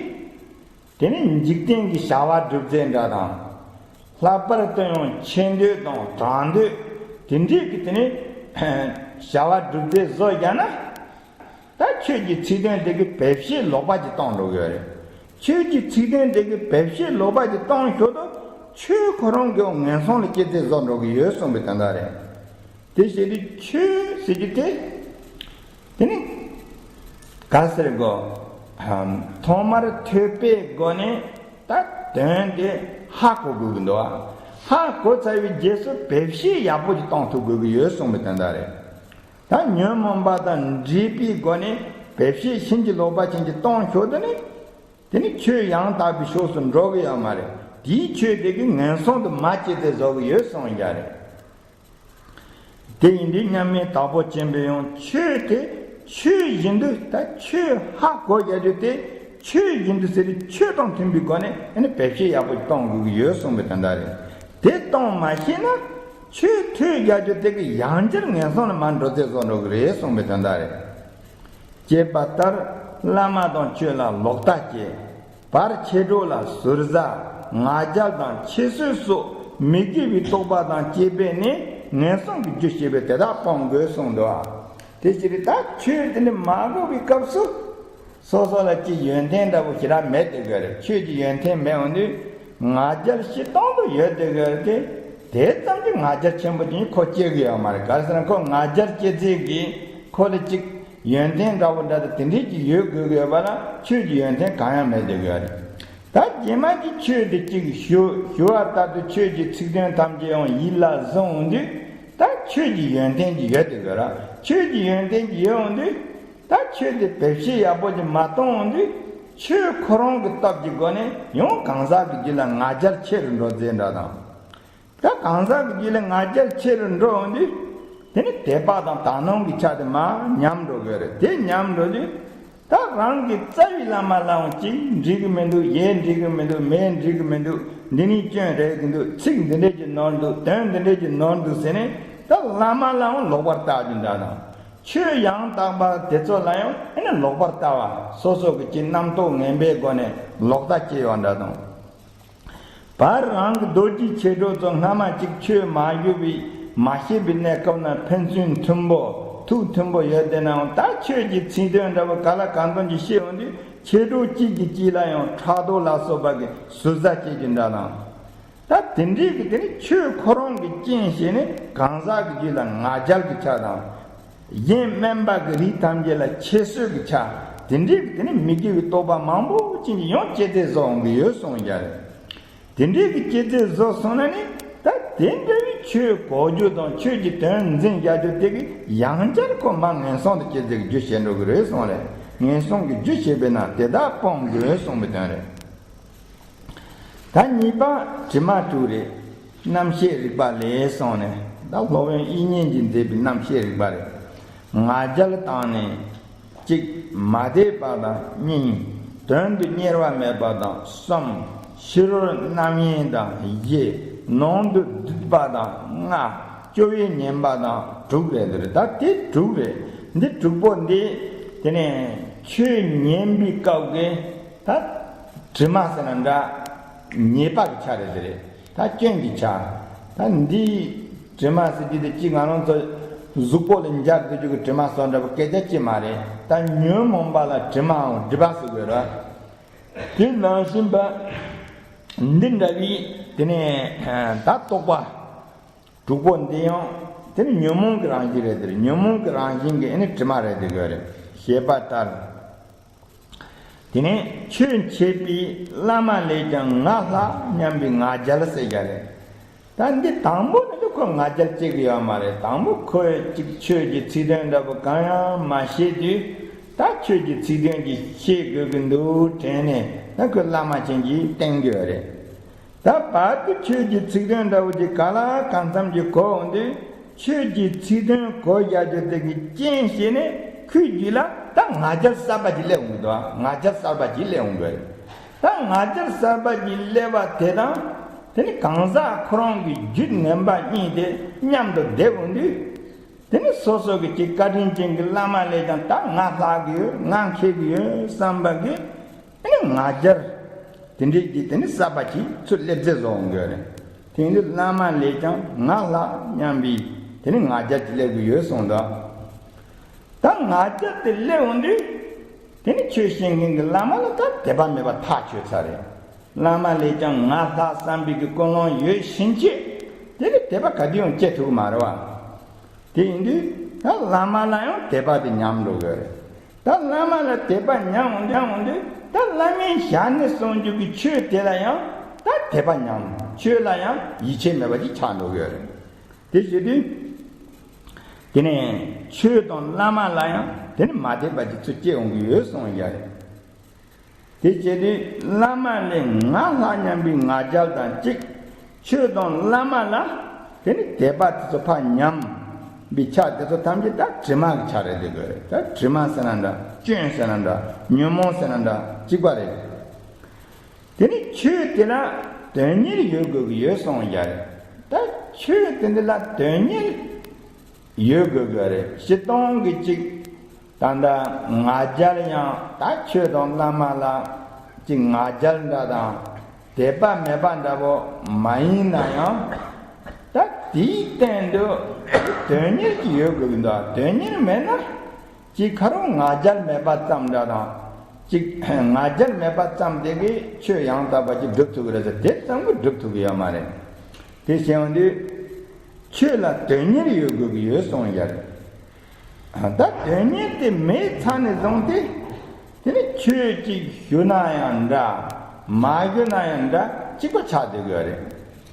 དེ་ནི་འཇིག་རྟེན་གྱི་བྱ་བ་སྒྲུབ་རྫས་འདྲ་དང་། ལྷག་པར་དུ་ཡང་ཆེ་འདོད་དང་དྲག་འདོད་དེ་འདྲས་ཀྱི་དེ་ནི་ བྱ་བ་སྒྲུབ་སྡེ་བཟོ་བཞག་ན། ད་ཁྱོད་ཀྱི་ཚིག་དོན་དེ་གི་བེད་སྤྱོད་ལོག་པ་ཅིག་གཏོང་འགྲོ་གི་ཡོད་རེད། ཁྱོད་ཀྱི་ཚིག་དོན་དེ་གི་བེད་སྤྱོད་ལོག་པ་ཅིག་གཏོང་ཞོར་དུ། ཁྱོད་ཁོ་རང་གི་ངན་སོང་ལ་སྐྱེལ་རྩིས་བཟོ་འགྲོ་གི་ཡོད་གསུངས་པའི་དོན་དག་རེད། དེ་བྱེད་དུས་ཁྱོད་ཟེར་རྒྱུ་དེ། དེ་ནི། ག་ཟེར་དགོས། ཐོག་མར་ཐོས་པའི་སྒོ་ནས་ད་དོན་དེ་ཧ་གོ་དགོས་ཀྱི་འདུག་ཨ། ཧ་གོ་ཚར་བའི་རྗེས་སུ་བེད་སྤྱོད་ཡག་པོ་ཅིག་གཏོང་ཐུབ་དགོས་ཀྱི་ཡོད་གསུངས་པའི་དོན་དག་རེད། ད་ཉོན་མོངས་པ་དང་འདྲེས་པའི་སྒོ་ནས་བེད་སྤྱོད་ཕྱིན་ཅི་ལོག་པ་ཅན་གྱི་གཏོང་ཞོར་དུ་ནི། དེ་ནི་ཆོས་ཡང་དག་པའི་ཕྱོགས་སུ་འགྲོ་གི་ཡོད་མ་རེད། དེའི་ཆོས་དེ་གི་ངན་སོང་དུ་མ་སྐྱེལ་རྩིས་བཟོ་གི་ཡོད་གསུངས་ཡ་རེད། དེ་ཡིན་དུས་མཉམ་མེད་དྭགས་པོ་ཆེན་པོས་ཡང་ཆོས་དེ་ཆོས་བཞིན་དུ། ད་ཆོས་ཧ་གོ་ཡ་རྒྱུ་དེ་ཆོས་བཞིན་དུ་ཟེར་ཏེ་ཆོས་དང་མཐུན་པའི་སྒོ་ནས་ཨ་ནི་བེད་སྤྱོད་ཡག་པོ་གཏོང་དགོས་ཀྱི་ཡོད་གསུངས་པའི་དོན་དག་རེད། དེ་གཏོང་མ་ཤེས་ན་ཆོས་ཐོས་ཡ་རྒྱུ་དེ་གི་ཡང་བསྐྱར་ངན་སོང་ལ་མར་འགྲོ་རྩིས་བཟོ་འགྲོ་གི་རེད་གསུངས་པའི་དོན་དག་རེད། ཅེས་པ་ལྟར་བླ་མ་དང་ཆོས་ལ་ལོག་ལྟ་སྐྱེ། བར་མཆེད་གྲོགས་ལ་ཟུར་ཟ། ང་རྒྱལ་དང་ཁྱད་གསོད་སོགས་མི་དགེ་བའི་རྟོག་པ་དང་བཅས་པས་ནི་ངན་སོང་གི་རྒྱུ་བྱེད་པས་དེ་དག་སྤོང་དགོས་གསུངས་འདུག་ཨ། དེ་ཕྱིར་ད་ཆོས་དེ་ནི་མ་གོ་བའི་སྐབས་སུ། སོ་སོ་ལ་ཅིག་ཡོན་ཏན་འདྲ་པོ་ཞེ་དྲག་མེད་དེ་གི་རེད། ཆོས་ཀྱི་ཡོན་ཏན་མེད་འོང་དུས་ང་རྒྱལ་སྤྱིར་བཏང་དུ་ཡོད་དེ་གི་རེད་དེ། དེ་ཙམ་གྱིས་ང་རྒྱལ་ཆེན་པོ་དེ་ཁོ་སྐྱེ་གི་ཡོད་མ་རེད། ག་རེ་ཟེར་ན་ཁོ་ང་རྒྱལ་སྐྱེ་རྩིས་ཀྱིས་ཁོ་ལ་ཅིག་ཡོན་ཏན་འདྲ་པོ་འདྲ་དེ་དེ་འདྲས་ཀྱི་ཡོད་དགོས་ཀྱི་ཡོད་པ་ལ་ཆོས་ཀྱི་ཡོན་ཏན་གང་ཡང་མེད་དེ་གི་རེད། ད་རྗེས་མ་གི་ཆོས་དེ་ཅིག་ཞུ་ཞུ་བ་ལྟར་དུ་ཆོས་ཀྱི་ཚིག་དོན་ཐམས་ཅད་ཡང་ཡིད་ལ་བཟུང་འོང་དུས། ད་ཆོས་ཀྱི་ཡོན་ཏན་གྱི་ཡོད་དེ་གི་རེད། ཆོས་ཀྱི་ཡོན་ཏན་གྱི་ཡོད་འོང་དུས། ད་ཆོས་དེ་བེད་སྤྱོད་ཡག་པོ་ཅིག་མ་གཏོང་འོང་དུས། ཆོས་ཁོ་རང་གི་སྟོབས་ཀྱི་སྒོ་ནས་ཡང་གང་ཟག་གི་རྒྱུད་ལ་ང་རྒྱལ་ཆེ་རུ་འགྲོ་རྩིས་འདྲ་དང་། ད་གང་ཟག་གི་རྒྱུད་ལ་ང་རྒྱལ་ཆེ་རུ་འགྲོ་འོང་དུས། དེ་ནི་དད་པ་དང་དག་སྣང་གི་ཆ་དེ་མར་ཉམས་འགྲོ་གི་རེད། དེ་ཉམས་འགྲོ་དུས། ད་རང་གི་རྩ་བའི་བླ་མ་ལའང་ཅིག་འགྲིག་གི་མི་འདུག་ཡས་འགྲིག་གི་མི་འདུག་མས་འགྲིག་གི་མི་འདུག་འདི་ནི་སྐྱོན་རེད་ཀྱི་འདུག་ཚིག་འདི་འདྲས་ཀྱི་ནོར་འདུག་དོན་འདི་འདྲས་ཀྱི་ནོར་འདུག་ཟེར་ནས་ད་བླ་མ་ལའང་ལོག་པར་ལྟ་རྒྱུ་འདྲ་དང་། ཆོས་ཡང་དག་པ་དེ་ཚོ་ལ་ཡང་ཨེ་ནི་ལོག་པར་ལྟ་བ། སོ་སོ་གི་ཅིག་རྣམ་རྟོག་ངན་པའི་སྒོ་ནས་ལོག་ལྟ་སྐྱེ་ཡོང་འདྲ་དང་། བར་རང་གི་རྡོ་རྗེ་མཆེད་གྲོགས་ཚོ་སྔ་མ་ཅིག་ཆོས་མ་ཞུ་བའི་མ་ཤེས་པའི་གནས་སྐབས་ན་ཕན་ཚུན་མཐུན་པོ་ཐུགས་མཐུན་པོ་ཡོད་དེ་ནའང་ད་ཆོས་ཀྱི་ཚིག་དོན་འདྲ་པོ་ག་ལ་གང་འཚམ་ཅིག་ཤེས་འོང་དུས་མཆེད་གྲོགས་གཅིག་གིས་གཅིག་ལ་ཡང་ཕྲག་དོག་ལ་སོགས་པ་གི་ཟུར་ཟ་བྱེད་ཀྱི་འདྲ་དང་། ད་དེ་འདྲའི་གི་དེ་ནི་ཆོས་ཁོ་རང་གི་རྐྱེན་བྱས་ནས་གང་ཟག་གི་རྒྱུད་ལ་ང་རྒྱལ་གྱི་ཆ་དང་། གཞན་སྨན་པ་གི་རིགས་ཐམས་ཅད་ལ་ཁྱད་གསོད་ཀྱི་ཆ། དེ་འདྲའི་གི་དེ་ནི་མི་དགེ་བའི་རྟོག་པ་མང་པོ་ཅན་གྱི་ཡང་སྐྱེ་རྩིས་བཟོ་འོང་གི་ཡོད་གསུངས་ཀྱང་རེད། དེ་འདྲའི་གི་སྐྱེ་རྩིས་བཟོ་སོང་ན་ནི་ད་དེ་འདྲ་བའི་ཆོས་གོ་རྒྱུ་དང་ཆོས་ཀྱི་དོན་འཛིན་རྒྱག་རྒྱུ་དེ་གི་ཡང་བསྐྱར་ཁོ་མ་ངན་སོང་དུ་སྐྱེ་རྩིས་ཀྱི་རྒྱུ་བྱེད་འགྲོ་གི་རེད་གསུངས་རེད། ངན་སོང་གི་རྒྱུ་བྱེད་པས་ན་དེ་དག་སྤོང་དགོས་གསུངས་པའི་དོན་རེད། ད་གཉིས་པ་དྲི་མ་དྲུག་རེད། རྣམ་ཤེས་རིག་པ་ལས་གསུངས་ནས་ད་སློབ་དཔོན་དབྱིག་གཉེན་གྱིས་མཛད་པའི་རྣམ་ཤེས་རིག་པ་རེད། ང་རྒྱལ་དང་ནི་གཅིག་མ་དད་པ་དང་གཉིས། དོན་དུ་གཉེར་བ་མེད་པ་དང་གསུམ། ཕྱི་རོལ་རྣམ་གཡེང་དང་བཞི། ནང་དུ་སྡུད་པ་དང་ལྔ། སྐྱོ་བས་ཉེན་པ་དང་དྲུག་རེད་འདི་རེད། ད་དེ་དྲུག་རེད། འདི་དྲུག་པོ་འདི་དེ་ནས་ཆོས་ཉན་པའི་སྐབས་ཀྱི་ད་དྲི་མ་ཟེར་ན་འདྲ། ཉེས་པ་གི་ཆ་རེད་འདི་རེད། ད་སྐྱོན་གྱི་ཆ། ད་འདིའི་དྲི་མ་ཟེར་རྒྱུ་དེ་གཅིག་ང་རང་ཚོ་གཟུགས་པོ་ལ་འཇར་དུ་རྒྱུ་གི་དྲི་མ་སོགས་འདྲ་པོ་སྐད་ཆ་གཅིག་མ་རེད། ད་ཉོན་མོངས་པ་ལ་དྲི་མའང་སྒྲིབ་པ་ཟེར་དགོས་རེད། དེ་ནང་བཞིན་པ་འདི་འདྲ་བའི་དེ་ནས་ད་རྟོག་པ་དྲུག་པོ་འདི་ཡང་དེ་ནི་ཉོན་མོངས་ཀྱི་རང་བཞིན་རེད་དེ་རེད། ཉོན་མོངས་ཀྱི་རང་བཞིན་གྱི་ཨེ་ནི་དྲི་མ་རེད་དེ་དགོས་རེད། ཞེས་པ་ལྟར། དེ་ནས་ཆོས་འཆད་པའི་བླ་མ་ལས་ཀྱང་ང་ལྷག་སྙམ་པའི་ང་རྒྱལ་ཟེར་རྒྱ་རེད། ད་འདི་དང་པོ་ནི་ཁོ་ང་རྒྱལ་སྐྱེ་གི་ཡོད་མ་རེད། དང་པོ་ཁོས་ཅིག་ཆོས་ཀྱི་ཚིག་དོན་འདྲ་པོ་གང་ཡང་མ་ཤེས་དུས་ད་ཆོས་ཀྱི་ཚིག་དོན་ཅིག་ཤེས་དགོས་ཀྱི་འདུག་དྲན་ནས་ད་ཁོས་བླ་མ་ཅན་གྱིས་བསྟེན་གི་ཡོད་རེད། ད་བར་དུ་ཆོས་ཀྱི་ཚིག་དོན་འདྲ་བོ་ཅིག་ག་ལ་གང་འཚམ་ཅིག་གོ་འོང་དུས་ཆོས་ཀྱི་ཚིག་དོན་གོ་ཡག་རྒྱུ་དེ་གི་རྐྱེན་བྱས་ནས་ཁོའི་རྒྱུད་ལ་ད་ང་རྒྱལ་གསར་པ་ཅིག་སླེབས་འོང་གི་འདུག་ང་རྒྱལ་གསར་པ་ཅིག་སླེབས་འོང་གི་རེད། ད་ང་རྒྱལ་གསར་པ་ཅིག་སླེབས་པ་དེ་དང་དེ་ནི་གང་ཟག་ཁོ་རང་གི་རྒྱུད་ངན་པ་གཉིས་དེ་མཉམ་དུ་བསྡེབས་འོང་དུས་དེ་ནི་སོ་སོ་གི་ཅིག་བཀའ་དྲིན་ཅན་གྱི་བླ་མ་ལས་ཀྱང་ད་ང་ལྷག་གི་ཡོད་ང་མཁས་གི་ཡོད་བསམ་པ་གི་དེ་ནི་ང་རྒྱལ། དེ་འདྲའི་གི་དེ་ནི་གསར་པ་ཅིག་ཚུར་སླེབས་རྩིས་བཟོ་འོང་གི་རེད། དེང་དུས་བླ་མ་ལས་ཀྱང་ང་ལྷག་སྙམ་པའི་དེ་ནི་ང་རྒྱལ་གྱི་སླེབས་ཀྱི་ཡོད་གསུངས་དང་ ད་ང་རྒྱལ་དེ་སླེབས་འོང་དུས། དེ་ནི་ཆོས་བཤད་མཁན་གྱི་བླ་མ་ལ་ད་དད་པ་མེད་པ་ཐག་ཆོད་ཚར་རེད། བླ་མ་ལས་ཀྱང་ང་ལྷག་བསམ་པའི་གི་ཀུན་སློང་ཡོད་ཕྱིན་ཆད། དེ་ནི་དད་པ་ག་དུས་ཡང་སྐྱེ་ཐུབ་ཀྱི་མ་རེད་བ། དེ་ཡིན་དུས་ད་བླ་མ་ལ་ཡང་དད་པ་དེ་ཉམས་འགྲོ་གི་རེད། ད་བླ་མ་ལ་དད་པ་ཉམས་འོང་དུས་ཉམས་འོང་དུས་ད་བླ་མའི་ཞལ་ནས་གསུང་རྒྱུ་གི་ཆོས་དེ་ལ་ཡང་ད་དད་པ་ཉམས། ཆོས་ལ་ཡང་ཡིད་ཆེས་མེད་པ་ཅིག་ཆགས་འགྲོ་གི་རེད། དེ་བྱེད་དུས། དེ་ནས་ཆོས་དང་བླ་མ་ལ་ཡང་དེ་ནི་མ་དད་པ་ཅིག་ཚུར་སྐྱེ་འོང་གི་ཡོད་གསུངས་ཡ་རེད། དེ་བྱེད་དུས་བླ་མ་ལས་ང་ལྷག་སྙམ་པའི་ང་རྒྱལ་དང་གཅིག། ཆོས་དང་བླ་མ་ལ་དེ་ནི་དད་པ་དེ་ཚོ་ཕར་ཉམས་པའི་ཆ་དེ་ཚོ་ཐམས་ཅད་ད་དྲི་མ་གི་ཆ་རེད་དེ་དགོས་རེད། ད་དྲི་མ་ཟེར་ན་འདྲ། སྐྱོན་ཟེར་ན་འདྲ། ཉོན་མོངས་ཟེར་ན་འདྲ། གཅིག་པ་རེད། དེ་ནི་ཆོས་དེ་ལ་དོན་གཉེར་ཡོད་དགོས་ཀྱི་ཡོད་གསུངས་ཡ་རེད། ད་ཆོས་དེ་འདི་ལ་དོན་གཉེར་ཡོད་དགོས་ཀྱི་རེད། སྤྱིར་བཏང་གི་གཅིག། ད་ལྟ་ང་རྒྱལ་ཡང་ད་ཆོས་དང་བླ་མ་ལ་གཅིག་ང་རྒྱལ་འདྲ་དང་དད་པ་མེད་པ་འདྲ་པོ་མ་ཡིན་ན་ཡང་། ད་དེའི་སྟེང་དུ་དོན་གཉེར་གྱི་ཡོད་དགོས་ཀྱི་འདུག་དོན་གཉེར་མེད་ན། གཅིག་ཁ་རོག་ང་རྒྱལ་མེད་པ་ཙམ་འདྲ་དང་། གཅིག་ང་རྒྱལ་མེད་པ་ཙམ་དེ་གིས་ཆོས་ཡང་དག་པ་ཅིག་སྒྲུབ་ཐུབ་ཀྱི་རེད་ཟེར། དེ་ཙམ་གྱིས་སྒྲུབ་ཐུབ་ཀྱི་ཡོད་མ་རེད། དེ་བྱས་ཡོང་དུས། ཆོས་ལ་དོན་གཉེར་ཡོད་དགོས་ཀྱི་ཡོད་གསུངས་ཡ་རེད། ད་དོན་གཉེར་དེ་མེད་ཚར་ནས་བཟུང་སྟེ། དེ་ནི་ཆོས་གཅིག་ཞུ་ན་ཡང་འདྲ། མ་ཞུ་ན་ཡང་འདྲ། གཅིག་པ་ཆགས་བསྡད་ཀྱི་ཡོད་རེད།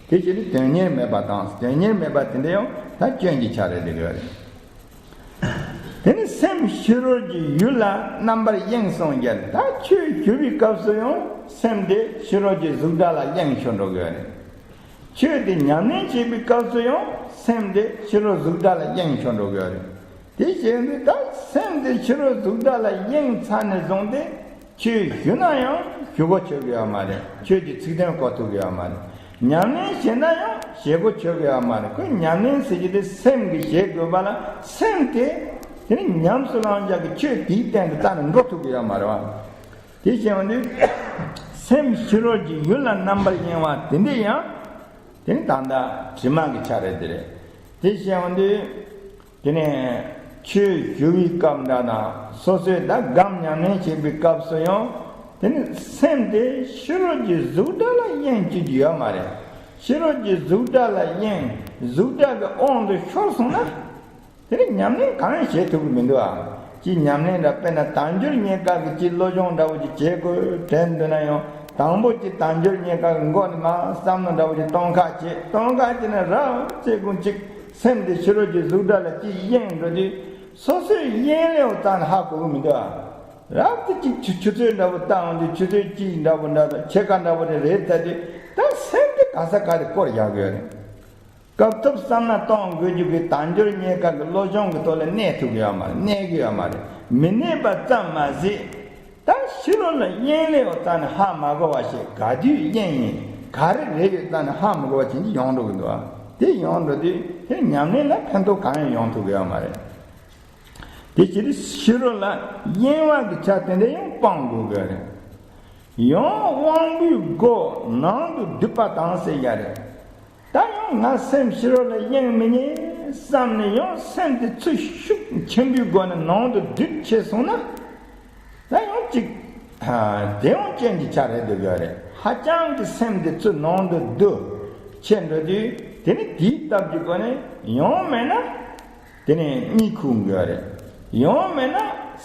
དེ་བྱས་ནས་དོན་གཉེར་མེད་པ་དང་དོན་གཉེར་མེད་པ་དེ་འདྲ་ཡང་ད་སྐྱོན་གྱི་ཆ་རེད་བསྡད་ཀྱི་ཡོད་རེད། དེ་ནི་སེམས་ཕྱི་རོལ་གྱི་ཡུལ་ལ་རྣམ་པར་གཡེང་གསུངས་ཀྱང་། ད་ཆོས་ཞུ་བའི་སྐབས་སུ་ཡང་སེམས་དེ་ཕྱི་རོལ་གྱི་གཟུགས་སྒྲ་ལ་གཡེང་ཤོར་འགྲོ་གི་ཡོད་རེད། ཆོས་དེ་ཉམས་ལེན་བྱེད་པའི་སྐབས་སུ་ཡང་སེམས་དེ་ཕྱི་རོལ་གཟུགས་སྒྲ་ལ་གཡེང་ཤོར་འགྲོ་གི་ཡོད་རེད། དེ་བྱས་ནས་ད་སེམས་དེ་ཕྱི་རོལ་གཟུགས་སྒྲ་ལ་གཡེང་ཚར་ནས་བཟུང་སྟེ། ཆོས་ཞུ་ན་ཡང་ཞུ་གོ་ཆོད་ཀྱི་ཡོད་མ་རེད། ཆོས་ཀྱི་ཚིག་དོན་གོ་ཐུབ་ཀྱི་ཡོད་མ་རེད། ཉམས་ལེན་བྱེད་ན་ཡང་བྱེད་གོ་ཆོད་ཀྱི་ཡོད་མ་རེད། ཁོས་ཉམས་ལེན་ཟེར་གྱི་དེ་སེམས་ཀྱིས་བྱེད་དགོས་པ་ལ། སེམས་དེ་དེ་ནི་ཉམས་སུ་བླང་བྱ་གི་ཆོས་དེའི་སྟེང་དུ་རྩ་ནས་འགྲོ་ཐུབ་ཀྱི་ཡོད་མ་རེད་བ། དེ་བྱས་ཡོང་དུས། སེམས་ཕྱི་རོལ་གྱི་ཡུལ་ལ་རྣམ་པར་གཡེང་བ་དེ་འདྲ་ཡང་། དེ་ནི་ད་ལྟ་དྲི་མ་གི་ཆ་རེད་དེ་རེད། དེ་བྱས་ཡོང་དུས། དེ་ནས་ཆོས་ཞུ་བའི་སྐབས་འདྲ་དང་སོ་སོས་ད་སྒོམ་ཉམས་ལེན་བྱེད་པའི་སྐབས་སུ་ཡང་། དེ་ནི་སེམས་དེ་ཕྱི་རོལ་གྱི་གཟུགས་སྒྲ་ལ་གཡེང་བཅུག་རྒྱུ་ཡོད་མ་རེད། ཕྱི་རོལ་གྱི་གཟུགས་སྒྲ་ལ་གཡེང་། གཟུགས་སྒྲ་གི་དབང་དུ་ཤོར་སོང་ན། དེ་ནི་ཉམས་ལེན་གང་ཡང་བྱེད་ཐུབ་ཀྱི་མི་འདུག་ཨ། ཅིག་ཉམས་ལེན་འདྲ། དཔེར་ན་དལ་འབྱོར་རྙེད་དཀའ་གི་ཅིག་བློ་སྦྱོང་འདྲ་བོ་ཅིག་བྱེད་དགོས་དྲན་འདུག་ན་ཡང་། དང་པོ་ཅིག་དལ་འབྱོར་རྙེད་དཀའ་གི་མགོ་ནས་མར་བསམ་བློ་འདྲ་བོ་ཅིག་གཏོང་ཁ་བྱེད། གཏོང་ཁ་བྱེད་ན་རབ་བྱེད་དགོས། ཅིག་སེམས་དེ་ཕྱི་རོལ་གྱི་གཟུགས་སྒྲ་ལ་ཅིག་གཡེང་འགྲོ་དུས། སོ་སོས་གཡེང་ལེའོ་བཏང་ནས་ཧ་གོ་གི་མི་འདུག་ཨ། རབ་ཏུ་ཅིག་ཆུ་ཆུ་ཚོད་འདྲ་བོ་བཏང་འོང་དུས། ཆུ་ཚོད་གཅིག་འདྲ་བོ་འདྲ་དང་ཕྱེད་ཀ་འདྲ་བོ་རེ་རེད་ལྟ་དུས། ད་སེམས་དེ་ག་ས་ག་རེ་བསྐོར་བཞག་གི་ཡོད་རེད། སྐབས་ཐོབ་བསམ་ན་གཏོང་དགོས་རྒྱུ་གི་དལ་འབྱོར་རྙེད་དཀའ་གི་བློ་སྦྱོང་གི་ཐོག་ལ་གནས་ཐུབ་ཀྱི་ཡོད་མ་རེད། གནས་ཀྱི་ཡོད་མ་རེད། མི་གནས་པ་ཙམ་མ་ཟད། ད་ཕྱི་རོལ་ལ་གཡེང་ལེའོ་བཏང་ནས་ཧ་མ་གོ་བ་ཞིག། ག་དུས་གཡེང་ཡིན། ག་རེ་རེད་ཡོད་བཏང་ནས་ཧ་མ་གོ་བ་ཅན་གྱི་ཡོང་འགྲོ་གི་འདུག་ཨ། དེ་ཡོང་འགྲོ་དུས་དེ་ཉམས་ལེན་ལ་ཕན་ཐོགས་གང་ཡང་ཡོང་ཐུབ་ཀྱི་ཡོད་མ་རེད། དེ་ཕྱིར་ཕྱི་རོལ་ལ་གཡེང་བ་གི་ཆ་དེ་འདྲ་ཡང་སྤང་དགོས་ཀྱི་རེད། ཡང་དབང་པོའི་སྒོ་ནང་དུ་སྡུད་པ་དང་ཟེར་ཡ་རེད། ད་ཡང་ང་སེམས་ཕྱི་རོལ་ལ་གཡེང་མི་ཉན་བསམ་ནས་ཡང་སེམས་དེ་ཚུར་ཤུགས་ཆེན་པོའི་སྒོ་ནས་ནང་དུ་སྡུད་ཆེ་སོང་ན། ད་ཡང་ཅིག་ཨ། དེ་ཡང་སྐྱོན་གྱི་ཆ་རེད་འདུག་ཡོད་རེད། ཧ་ཅང་གི་སེམས་དེ་ཚུར་ནང་དུ་སྡུད་ཆེ་འགྲོ་དུས། དེ་ནི་དེའི་སྟབས་ཀྱི་སྒོ་ནས་ཡང་མེད་ན། དེ་ནས་གཉིད་ཁུག་དགོས་རེད། ཡང་མེད་ན་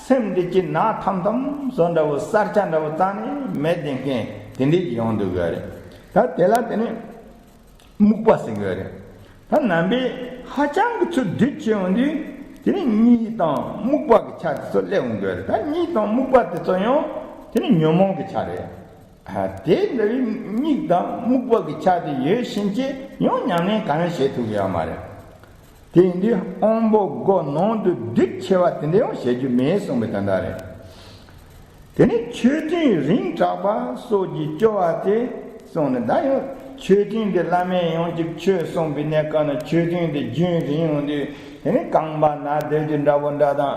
སེམས་འདི་ཀྱི་ནག་ཐམ་ཐམ་བཟོ་འདྲ་བོ། གསར་ཆ་འདྲ་བོ་རྩ་ནས་མེད་བསྡད་མཁན་དེ་འདྲས་ཀྱི་ཡོང་འདུག་དགོས་རེད། ད་དེ་ལ་དེ་ནས་རྨུགས་པ་ཟེར་དགོས་རེད། ད་ནང་པའི་ཧ་ཅང་གི་ཚུར་སྡུད་བྱེད་ཡོང་དུས། དེ་ནས་གཉིད་དང་རྨུགས་པ་གི་ཆ་དེ་ཚོ་སླེབས་ཡོང་དགོས་རེད། ད་གཉིད་དང་རྨུགས་པ་དེ་ཚོ་ཡང་དེ་ནས་ཉོན་མོངས་ཀྱི་ཆ་རེད། དེ་འདྲ་བའི་གཉིད་དང་རྨུགས་པ་གི་ཆ་དེ་ཡོད་ཕྱིན་ཆད་ཡང་ཉམས་ལེན་གང་ཡང་བྱེད་ཐུབ་ཀྱི་ཡོད་མ་རེད། དེ་ཡིན་དུས་དབང་པོ་སྒོ་ནང་དུ་སྡུད་ཆེ་བ་དེ་འདྲ་ཡང་བྱེད་རྒྱུ་མེད་གསུངས་པའི་དོན་དག་རེད། དེ་ནས་མཆོད་སྤྲིན་རིམ་གྲགས་པ་སོགས་ཀྱིས་སྐྱོ་བ་སྟེ་གསུངས་ནས། ད་ཡང་མཆོད་སྤྲིན་དེ་བླ་མས་ཡང་ཅིག་ཆོས་གསུངས་པའི་གནས་སྐབས་ན་མཆོད་སྤྲིན་དེ་རྒྱུན་རིང་ཡོང་དུས། དེ་ནས་རྐང་པ་ན་སྡོད་རྒྱུ་འདྲ་བོ་འདྲ་དང་།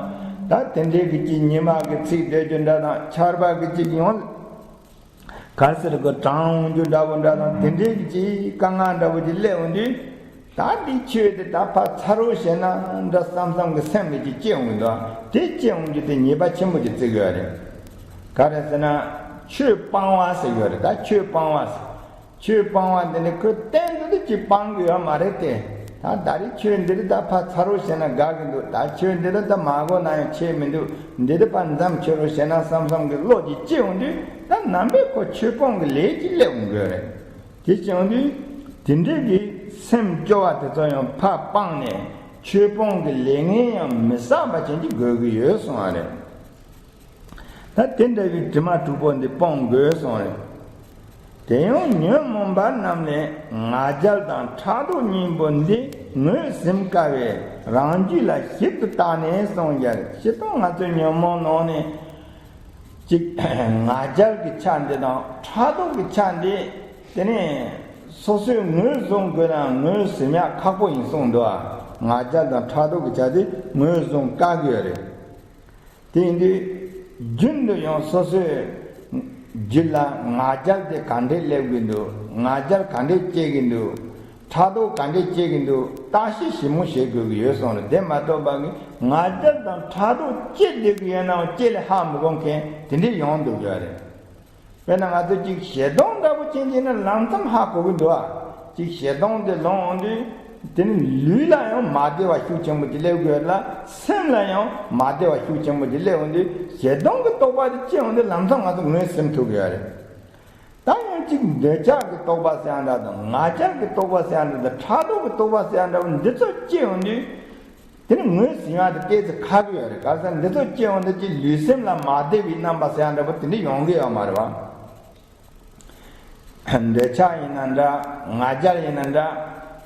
ད་དེ་འདྲའི་གི་ཅིག་ཉི་མ་གི་ཚིག་སྡོད་རྒྱུ་འདྲ་དང་། ཆར་པ་གི་ཅིག་ཡང་ག་རེ་ཟེར་གི་གྲང་འོང་རྒྱུ་འདྲ་བོ་འདྲ་དང་། དེ་འདྲའི་གི་ཅིག་དཀའ་ངལ་འདྲ་བོ་ཅིག་སླེབས་འོང་དུས། ད་འདི་ཆོས་དེ་ད་ཕར་ཚར་རོ་ཞེ་ན་འདྲ་བསམ་བསམ་གི་སེམས་ལ་ཅིག་སྐྱེ་འོང་གི་འདུག་དེ་སྐྱེ་འོང་རྒྱུ་དེ་ཉེས་པ་ཆེན་པོ་ཅིག་བརྩི་གི་ཡོད་རེད། ག་རེ་ཟེར་ན། ཆོས་སྤང་བ་ཟེར་གི་ཡོད་རེད། ད་ཆོས་སྤང་བ་ཟེར། ཆོས་སྤང་བ་འདི་ནི་ཁོས་གཏན་དུ་དུ་ཅིག་སྤང་གི་ཡོད་མ་རེད་དེ། ད་ད་རེས་ཆོས་འདི་རིགས་ད་ཕར་ཚར་རོ་ཞེ་ན་དགའ་གི་འདུག་ད་ཆོས་འདི་རིགས་ད་མ་གོ་ན་ཡང་ཆེ་མི་འདུག་འདི་རིགས་ཕར་མཚམས་ཆོད་རོ་ཞེ་ན་བསམ་བསམ་གི་བློ་ཅིག་སྐྱེ་འོང་དུས། ད་ནམ་པའི་ཁོ་ཆོས་སྤོང་གི་ལས་ཅིག་སླེབས་འོང་གི་ཡོད་རེད། དེ་བྱུང་དུས། དེ་འདྲའི་གི་སེམས་སྐྱོ་བ་དེ་ཚོ་ཡང་ཕར་སྤངས་ནས་ཆོས་སྤོང་གི་ལས་ངན་ཡང་མི་བསགས་པ་ཅན་ཅིག་དགོས་ཀྱི་ཡོད་གསུངས་པ་རེད། ད་དེ་འདྲ་བའི་དྲི་མ་དྲུག་པོ་འདི་སྤོང་དགོས་གསུངས་རེད། དེ་ཡང་ཉོན་མོངས་པ་རྣམས་ལས་ང་རྒྱལ་དང་ཕྲག་དོག་གཉིས་པོ་འདི་ངོས་ཟིན་དཀའ་བས་རང་རྒྱུད་ལ་ཞིབ་ཏུ་བརྟགས་ནས་གསུངས་ཀྱང་། སྤྱིར་བཏང་ང་ཚོའི་ཉོན་མོངས་ནང་ནས་ཅིག་ང་རྒྱལ་གྱི་ཆ་འདི་དང་ཕྲག་དོག་གི་ཆ་འདི། དེ་ནས་སོ་སོས་ངོས་བཟུང་དགོས་ན་ངོས་ཟིན་ཡག་ཁག་པོ་ཡིན་གསུངས་འདུག་ང་རྒྱལ་དང་ཕྲག་དོག་གི་ཆ་དེ་ངོས་བཟུང་དཀའ་གི་ཡོད་རེད། དེ་ཡིན་དུས། རྒྱུན་དུ་ཡང་སོ་སོའི་རྒྱུད་ལ་ང་རྒྱལ་དེ་ག་འདྲས་སླེབས་ཀྱི་འདུག་ང་རྒྱལ་ག་འདྲས་སྐྱེ་གི་འདུག་ཕྲག་དོག་ག་འདྲས་སྐྱེ་གི་འདུག་བརྟག་དཔྱད་ཞིབ་མོ་བྱེད་དགོས་ཀྱི་ཡོད་གསུངས་རེད། དེ་མ་གཏོགས་པ་གི་ང་རྒྱལ་དང་ཕྲག་དོག་སྐྱེ་བསྡད་ཀྱི་ཡོད་ནའང་སྐྱེ་ལས་ཧ་མི་གོ་མཁན་དེ་འདྲས་ཡོང་འདུག་ཡོད་རེད། དཔེར་ན་ང་ཚོ་གཅིག་ཞེ་སྡང་འདྲ་པོ་ཅན་གྱི་ནི་ལམ་སང་ཧ་གོ་གི་འདུག་ཨ། གཅིག་ཞེ་སྡང་དེ་ལངས་འོང་དུས། དེ་ནི་ལུས་ལ་ཡང་མ་བདེ་བ་ཤུགས་ཆེན་པོ་ཅིག་སླེབས་དགོས་ལ། སེམས་ལ་ཡང་མ་བདེ་བ་ཤུགས་ཆེན་པོ་ཅིག་སླེབས་འོང་དུས། ཞེ་སྡང་གི་རྟོག་པ་དེ་སྐྱེ་འོང་དུས་ལམ་སང་ང་ཚོ་ངོས་ཟིན་ཐུབ་ཀྱི་ཡོད་རེད། ད་ཡང་གཅིག་འདོད་ཆགས་ཀྱི་རྟོག་པ་ཟེར་ཡ་འདྲ་དང་། ང་རྒྱལ་གྱི་རྟོག་པ་ཟེར་ཡ་འདྲ་དང་། ཕྲག་དོག་གི་རྟོག་པ་ཟེར་ཡ་འདྲ་བོ་འདི་ཚོ་སྐྱེ་འོང་དུས། དེ་ནི་ངོས་ཟིན་ཡག་དེ་ཏོག་ཙམ་ཁག་གི་ཡོད་རེད། ག་ས་འདི་ཚོ་སྐྱེ་འོང་དུས་ཀྱི་ལུས་སེམས་ལ་མ་བདེ་བའི་རྣམ་པ་ཟེར་ཡ་འདྲ་པོ་དེ་འདྲ་ཡོང་གི་ཡོད་མ་རེད་བ། འདོད་ཆགས་ཡིན་ན་འདྲ། ང་རྒྱལ་ཡིན་ན་འདྲ།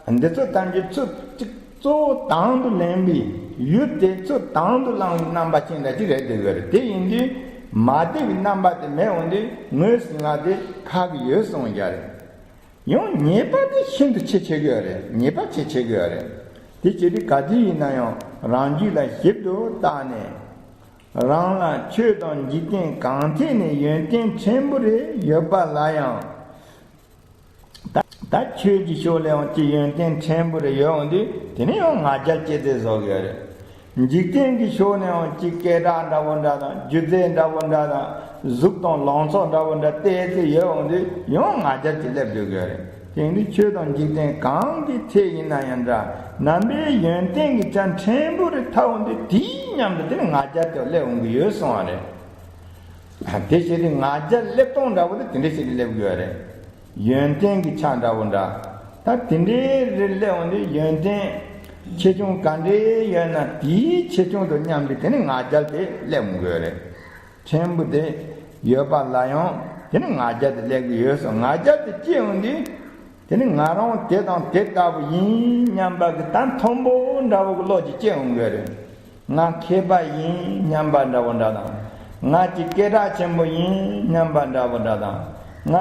འདི་ཚོ་ཐམས་ཅད་ཚུར་གཅིག་གཙོ་བོ་དང་དུ་ལེན་པའི་ཡུལ་དེ་ཚུར་དང་དུ་བླངས་པའི་རྣམ་པ་ཅན་འདྲ་ཅིག་རེད་འདོད་ཀྱི་ཡོད་རེད། དེ་ཡིན་དུས་མ་བདེ་བའི་རྣམ་པ་དེ་མེད་འོང་དུས་ངོས་ཟིན་ཡག་དེ་ཁག་གི་ཡོད་གསུངས་ཀྱི་རེད། ཡང་ཉེས་པ་དེ་ཤིན་ཏུ་ཆེ་ཆེ་གི་ཡོད་རེད། ཉེས་པ་ཆེ་ཆེ་གི་ཡོད་རེད། དེ་བྱེད་དུས་ག་དུས་ཡིན་ན་ཡང་རང་རྒྱུད་ལ་ཞིབ་ཏུ་བརྟགས་ནས། རང་ལ་ཆོས་དང་འཇིག་རྟེན་གང་ཐད་ནས་ཡོན་ཏན་ཕྲན་བུ་རེ་ཡོད་པ་ལ་ཡང་། ད་ད་ཆོས་ཀྱི་ཕྱོགས་ལ་ཡང་ཅི་ཡོན་ཏན་ཕྲན་བུ་རེ་ཡོད་འོང་དུས་དེ་ནི་ཡང་ང་རྒྱལ་སྐྱེ་ཚེ་བཟོ་གི་ཡོད་རེད། འཇིག་རྟེན་གྱི་ཕྱོགས་ནས་ཡང་ཅིག་སྐད་གྲགས་འདྲ་བོ་འདྲ་དང་། སྒྱུ་རྩལ་འདྲ་བོ་འདྲ་དང་། གཟུགས་དང་ལང་ཚོ་འདྲ་བོ་འདྲ་བལྟས་ཚེ་ཡོད་འོང་དུས་ཡང་ང་རྒྱལ་གྱི་སླེབས་འགྲོ་གི་ཡོད་རེད། དེ་ཡིན་དུས་ཆོས་དང་འཇིག་རྟེན་གང་གི་ཐད་ཡིན་ན་ཡང་འདྲ། ནམ་པའི་ཡོན་ཏན་གྱི་ཆ་ཕྲན་བུ་རེ་ཐོབ་འོང་དུས་དེའི་མཉམ་དུ་དེ་ནི་ང་རྒྱལ་དེ་སླེབས་འོང་གི་ཡོད་གསུངས་པ་རེད། དེ་བྱས་ཏེ་ང་རྒྱལ་སླེབས་སྟངས་འདྲ་བོ་དེ་དེ་འདྲ་ཞིག་ཏུ་སླེབས་དགོས་རེད། ཡོན་ཏན་གྱི་ཆ་འདྲ་བོ་འདྲ། ད་དེ་འདྲའི་རིགས་སླེབས་འོང་དུས་ཡོན་ཏན་ཆེ་ཆུང་ག་འདྲའི་ཡོད་ན་དེའི་ཆེ་ཆུང་དང་མཉམ་དུ་དེ་ནི་ང་རྒྱལ་དེ་སླེབས་འོང་དགོས་རེད། ཕྲན་བུ་དེ་ཡོད་པ་ལ་ཡང་དེ་ནི་ང་རྒྱལ་དེ་སླེབས་ཀྱི་ཡོད་སོང་། ང་རྒྱལ་དེ་སྐྱེ་འོང་དུས། དེ་ནི་ང་རང་དེ་དང་དེ་ལྟ་བུ་ཡིན་སྙམ་པ་གི་ད་མཐོན་པོ་འདྲ་བོ་གི་བློ་ཅིག་སྐྱེ་འོང་གི་རེད། ང་མཁས་པ་ཡིན་སྙམ་པ་འདྲ་བོ་འདྲ་དང་། ང་ཅིག་སྐད་གྲགས་ཆེན་པོ་ཡིན་སྙམ་པ་འདྲ་བོ་འདྲ་དང་། ང་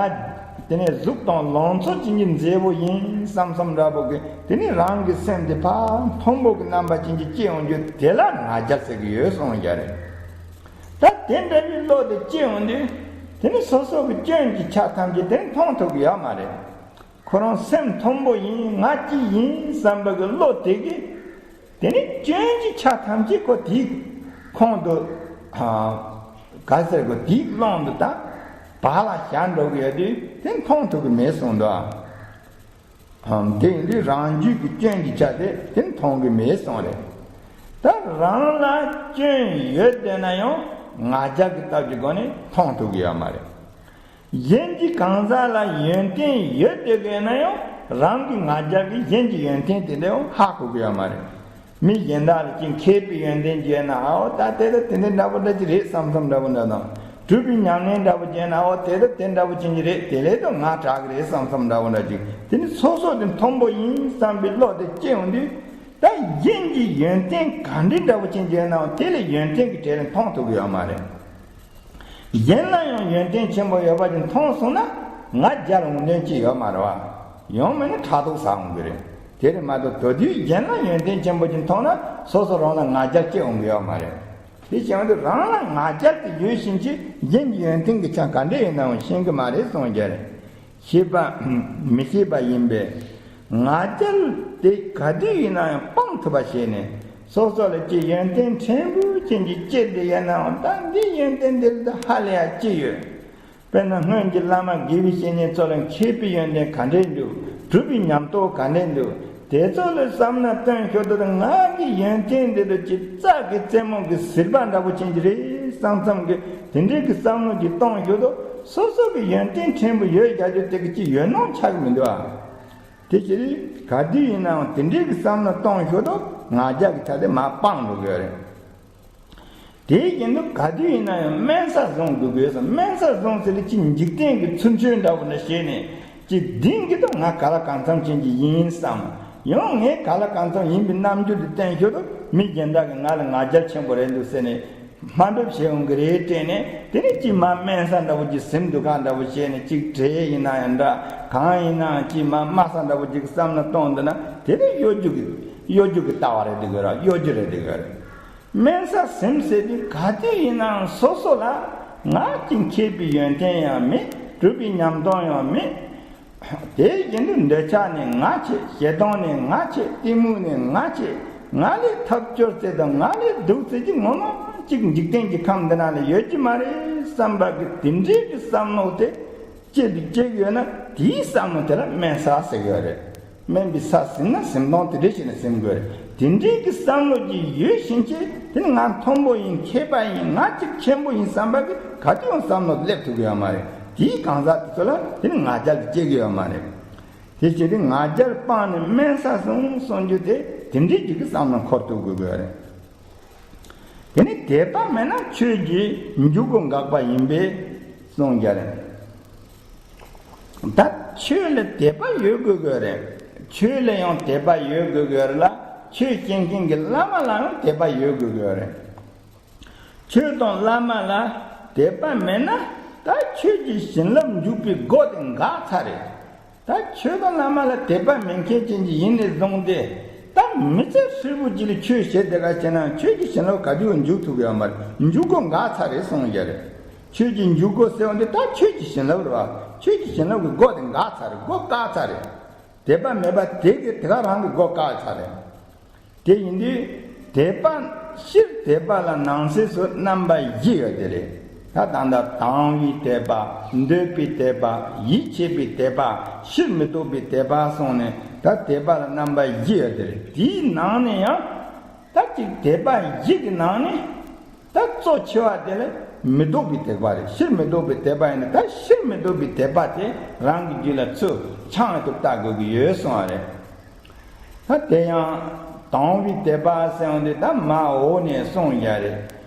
དེ་ནས་གཟུགས་དང་ལང་ཚོ་ཅན་གྱི་མཛེས་པོ་ཡིན་བསམ་བསམ་འདྲ་བོ་གི་དེ་ནི་རང་གི་སེམས་དེ་ཕར་མཐོན་པོ་གི་རྣམ་པ་ཅན་གྱི་སྐྱེ་འོང་རྒྱུ་དེ་ལ་ང་རྒྱལ་ཟེར་གི་ཡོད་གསུངས་ཀྱི་རེད། ད་དེ་འདྲ་བའི་བློ་དེ་སྐྱེ་འོང་དུས་དེ་ནི་སོ་སོ་གི་སྐྱོན་གྱི་ཆ་ཐམས་ཅད་དེ་མཐོང་ཐུབ་ཀྱི་ཡོད་མ་རེད། ཁོ་རང་སེམས་མཐོན་པོ་ཡིན། ང་གཅིག་ཡིན་བསམ་པ་གི་བློ་དེ་གིས་དེ་ནི་སྐྱོན་གྱི་ཆ་ཐམས་ཅད་ཁོ་དེའི་ཁོང་དུ་ག་ཟེར་གོ་དེའི་ཀློང་དུ་ད་བག་ལ་ཞ་འགྲོ་གི་ཡོད་དུས་དེ་མཐོང་ཐུབ་ཀྱི་མེད་གསུངས་འདུག་ཨ། དེ་ཡིན་དུས་རང་རྒྱུད་ཀྱི་སྐྱོན་གྱི་ཆ་དེ་དེ་མཐོང་གི་མེད་གསུངས་རེད། ད་རང་ལ་སྐྱོན་ཡོད་བསྡད་ན་ཡང་ང་རྒྱལ་གྱི་སྟབས་ཀྱི་སྒོ་ནས་མཐོང་ཐུབ་ཀྱི་ཡོད་མ་རེད། གཞན་གྱི་གང་ཟག་ལ་ཡོན་ཏན་ཡོད་དེ་དགོས་ན་ཡང་རང་གི་ང་རྒྱལ་གྱིས་གཞན་གྱི་ཡོན་ཏན་དེ་འདྲ་ཡང་ཧ་གོ་གི་ཡོད་མ་རེད། མི་གཞན་དག་ལ་ཅིག་མཁས་པའི་ཡོན་ཏན་བརྗོད་ན། ཨའོ་ད་དེ་ད་དེ་འདྲ་འདྲ་པོ་འདྲ་ཅིག་རེད་བསམ་བསམ་འདྲ་པོ་འདྲ་དང་། གྲུབ་པའི་ཉམས་ལེན་འདྲ་པོ་བརྗོད་ན། ཨའོ་དེ་ད་དེ་འདྲ་པོ་ཅན་ཅིག་རེད། དེ་ལས་ད་ང་དྲག་གི་རེད་བསམ་བསམ་འདྲ་པོ་འདྲ་ཅིག་དེ་ནི་སོ་སོ་དེ་མཐོན་པོ་ཡིན་བསམ་པའི་བློ་དེ་སྐྱེ་འོང་དུས། ད་གཞན་གྱི་ཡོན་ཏན་ག་འདྲའི་འདྲ་པོ་ཅན་བརྗོད་ནའང་དེ་ལས་ཡོན་ཏན་གྱི་གྲས་ལ་མཐོང་ཐུབ་ཀྱི་ཡོད་མ་རེད། གཞན་ལ་ཡང་ཡོན་ཏན་ཆེན་པོ་ཡོད་པ་ཅིག་མཐོང་སོང་ན་ང་རྒྱལ་འོང་དོན་ཅི་ཡོད་མ་རེད་བ། ཡང་མིན་ན་ཕྲག་དོག་ཟ་འོང་གི་རེད། དེ་རེད་མ་གཏོགས་དེ་དུས་གཞན་ལ་ཡོན་ཏན་ཆེན་པོ་ཅིག་མཐོང་ན་སོ་སོ་རང་ལ་ང་རྒྱལ་སྐྱེ་འོང་གི་ཡོད་མ་རེད། དེ་བྱས་ཏེ་རང་ལ་ང་རྒྱལ་དེ་ཡོད་བཞིན་གྱི་གཞན་གྱི་ཡོན་ཏན་གྱི་ཆ་ག་འདྲ་ཡིན་ནའང་ཤེས་ཀྱི་མ་རེད་གསུངས་རྒྱུ་རེད། ཤེས་པ་མི་ཤེས་པ་ཡིན་པས། ང་རྒྱལ་དེ་ག་དུས་ཡིན་ན་ཡང་སྤང་ཐུབ་པ་བྱས་ནས། སོ་སོ་ལ་ཅིག་ཡོན་ཏན་ཕྲན་བུ་ཅན་གྱི་སྐྱེས་དེ་ཡིན་ནའང་། ད་འདི་ཡོན་ཏན་འདི་ལ་ཧ་ལས་ཡ་ཅི་ཡོད། དཔེར་ན་སྔོན་གྱི་བླ་མ་དགེ་བའི་བཤེས་གཉེན་ཚོ་ལ་མཁས་པའི་ཡོན་ཏན་ག་འདྲས་འདུག། གྲུབ་པའི་ཉམས་རྟོགས་ག་འདྲས་འདུག། དེ་ཚོ་ལ་བསམ་བློ་བཏོན་ཞོར་དུ། ང་གི་ཡོན་ཏན་འདི་ལ་ཅིག་རྩྭ་གི་རྩེ་མོ་གི་ཟིལ་པ་འདྲ་བོ་ཅན་གྱི་རེད་བསམ་བསམ་གི། དེ་འདྲས་ཀྱི་བསམ་བློ་ཅིག་གཏོང་ཞོར་དུ། སོ་སོ་གི་ཡོན་ཏན་ཕྲན་བུ་ཡོད་རྒྱག་རྒྱུ་དེ་གི་ཅིག་ཡོད་མནོ་ཆགས་ཀྱི་མི་འདུག་ཨ། དེ་ཕྱིར་ག་དུས་ཡིན་ནའང་དེ་འདྲའི་གི་བསམ་བློ་གཏོང་ཞོར་དུ་ང་རྒྱལ་གྱི་ཆ་དེ་མར་སྤང་འགྲོ་དགོས་རེད། དེ་བཞིན་དུ་ག་དུས་ཡིན་ན་ཡང་དམན་ས་བཟུང་དགོས་དགོས་སམ། དམན་ས་བཟུང་ཟེར་དུས་ཅིག་འཇིག་རྟེན་གྱི་ཚུལ་འཆོས་འདྲ་བོ་འདྲ་བྱས་ནས། ཅིག་བདེན་གྱི་འདུག། ང་ག་ལ་གང་འཚམ་ཅན་གྱི་ཡིན་བསམ། ཡང་ངས་ག་ལ་གང་འཚམ་ཡིན་པའི་རྣམ་འགྱུར་དེ་བསྟན་ཞོར་དུ། མི་གཞན་དག་གིས་ང་ལ་ང་རྒྱལ་ཆེན་པོ་རེད་འདུག་ཟེར་ནས། དམའ་འབེབས་བྱེད་འོང་གི་རེད་དྲན་ནས། དེ་ནས་ཅིག་མར་དམན་ས་འདྲ་བོ་ཅིག་ཟིན་འདུག་ག་འདྲ་བོ་བྱས་ནས། ཅིག་གྲལ་ཡིན་ན་ཡང་འདྲ། གང་ཡིན་ནའང་ཅིག་མར་དམའ་ས་འདྲ་བོ་ཅིག་བསམ་བློ་གཏོང་འདུག་ན། དེ་ནི་གཡོ་སྒྱུ་གི་གཡོ་སྒྱུ་གི་ལྟ་བ་རེད་འདུག་གི་ར། གཡོ་སྒྱུ་རེད་འདུག་གི་ར། དམན་ས་ཟིན་ཟེར་དུས་ག་དུས་ཡིན་ནའང་སོ་སོ་ལ་ང་ཅིག་མཁས་པའི་ཡོན་ཏན་ཡང་མེད། གྲུབ་པའི་ཉམས་རྟོགས་ཡང་མེད། དེ་བཞིན་དུ་འདོད་ཆགས་ནི་ང་ཆེ། ཞེ་སྡང་ནི་ང་ཆེ། གཏི་མུག་ནི་ང་ཆེ། ང་ལས་ཐབས་སྐྱོ་ཚད་དང་ང་ལས་སྡུག་ཚད་ཅིག་ངོ་མ་ཅིག་འཇིག་རྟེན་གྱི་ཁམས་འདི་ན་ལ་ཡོད་ཀྱི་མ་རེད་བསམ་པ་གི་དེ་འདྲའི་གི་བསམ་བློ་དེ་སྐྱེ་དུ་སྐྱེ་གི་ཡོད་ན། དེའི་བསམ་བློ་དེ་ལ་དམན་ས་ཟེར་གི་ཡོད་རེད། དམན་པའི་ས་ཟིན་ན་ཟིན་སྟངས་དེ་འདྲ་ཞིག་ན་ཟིན་དགོས་རེད། དེ་འདྲའི་གི་བསམ་བློ་ཅིག་ཡོད་བཞིན་ཅིག། དེ་ནི་ང་མཐོན་པོ་ཡིན། མཁས་པ་ཡིན། ང་ཅིག་ཆེན་པོ་ཡིན་བསམ་པ་གི་ག་དུས་ཡང་བསམ་བློ་སླེབས་ཐུབ་གི་ཡོད་མ་རེད། དེའི་གང་ཟག་དེ་ཚོ་ལ་དེ་ནི་ང་རྒྱལ་དེ་སྐྱེ་གི་ཡོད་མ་རེད། དེ་བྱས་ཏེ་ང་རྒྱལ་སྤངས་ནས་དམན་ས་བཟུང་གསུང་རྒྱུ་དེ་དེ་འདྲའི་ཅིག་གི་བསམ་བློ་འཁོར་ཐུབ་དགོས་ཀྱི་ཡོད་རེད། དེ་ནི་དད་པ་མེད་ན་ཆོས་ཀྱི་འཇུག་སྒོ་འགག་པ་ཡིན་པས་གསུངས་ཀྱི་རེད། ད་ཆོས་ལ་དད་པ་ཡོད་དགོས་ཀྱི་རེད། ཆོས་ལ་ཡང་དད་པ་ཡོད་དགོས་ཀྱི་རེད་ལ། ཆོས་སྐྱོན་མཁན་གྱི་བླ་མ་ལ་ཡང་དད་པ་ཡོད་དགོས་ཀྱི་རེད། ཆོས་དང་བླ་མ་ལ་དད་པ་མེད་ན། ད་ཆོས་ཀྱི་བྱིན་རླབས་འཇུག་པའི་སྒོ་དེ་འགག་ཚར་རེད། ད་ཆོས་དང་བླ་མ་ལ་དད་པ་མེད་མཁན་ཅན་གྱི་ཡིན་ནས་བཟུང་སྟེ། ད་མི་ཚེ་ཧྲིལ་པོ་ཅིག་ལ་ཆོས་བྱེད་བསྡད་ག་བྱས་ན་ཆོས་ཀྱི་བྱིན་རླབས་ག་དུས་འཇུག་ཐུབ་ཀྱི་ཡོད་མ་རེད། འཇུག་སྒོ་འགག་ཚར་རེད་གསུངས་ཡོད་རེད། ཆོས་ཀྱི་འཇུག་སྒོ་ཟེར་བ་འདི་ད་ཆོས་ཀྱི་བྱིན་རླབས་རེད་བ། ཆོས་ཀྱི་བྱིན་རླབས་ཀྱི་སྒོ་དེ་འགག་ཚར་རེད། སྒོ་བཀག་ཚར་རེད། དད་པ་མེད་པ་དེ་གིས་དེ་ག་རང་གི་སྒོ་བཀག་ཚར་རེད། དེ་ཡིན་དུས་དད་པ། སྤྱིར་དད་པ་ལ་ནང་གསེས་སུ་རྣམ་པ་བཞི་ཡོད་དེ་རེད། ད་ད་ལྟ་དང་བའི་དད་པ། འདོད་པའི་དད་པ། ཡིད་ཆེས་པའི་དད་པ། ཕྱིར་མི་ལྡོག་པའི་དད་པ་གསུངས་ནས། ད་དད་པ་ལ་རྣམ་པ་བཞི་ཡོད་དེ་རེད། དེའི་ནང་ནས་ཡང་ད་ཅིག་དད་པ་བཞི་གི་ནང་ནས་ད་གཙོ་ཆེ་བ་དེ་ལ་མི་ལྡོག་པའི་དད་པ་རེད། ཕྱིར་མི་ལྡོག་པའི་དད་པ་ཡིན་ན། ད་ཕྱིར་མི་ལྡོག་པའི་དད་པ་དེ་རང་གི་རྒྱུད་ལ་ཚུར་འཆང་ཐུབ་ལྟ་དགོས་ཀྱི་ཡོད་གསུངས་པ་རེད། ད་དེ་ཡང་དང་བའི་དད་པ་ཟེར་བ་འདི་ད་མར་འོག་ནས་གསུངས་ཡ་རེད།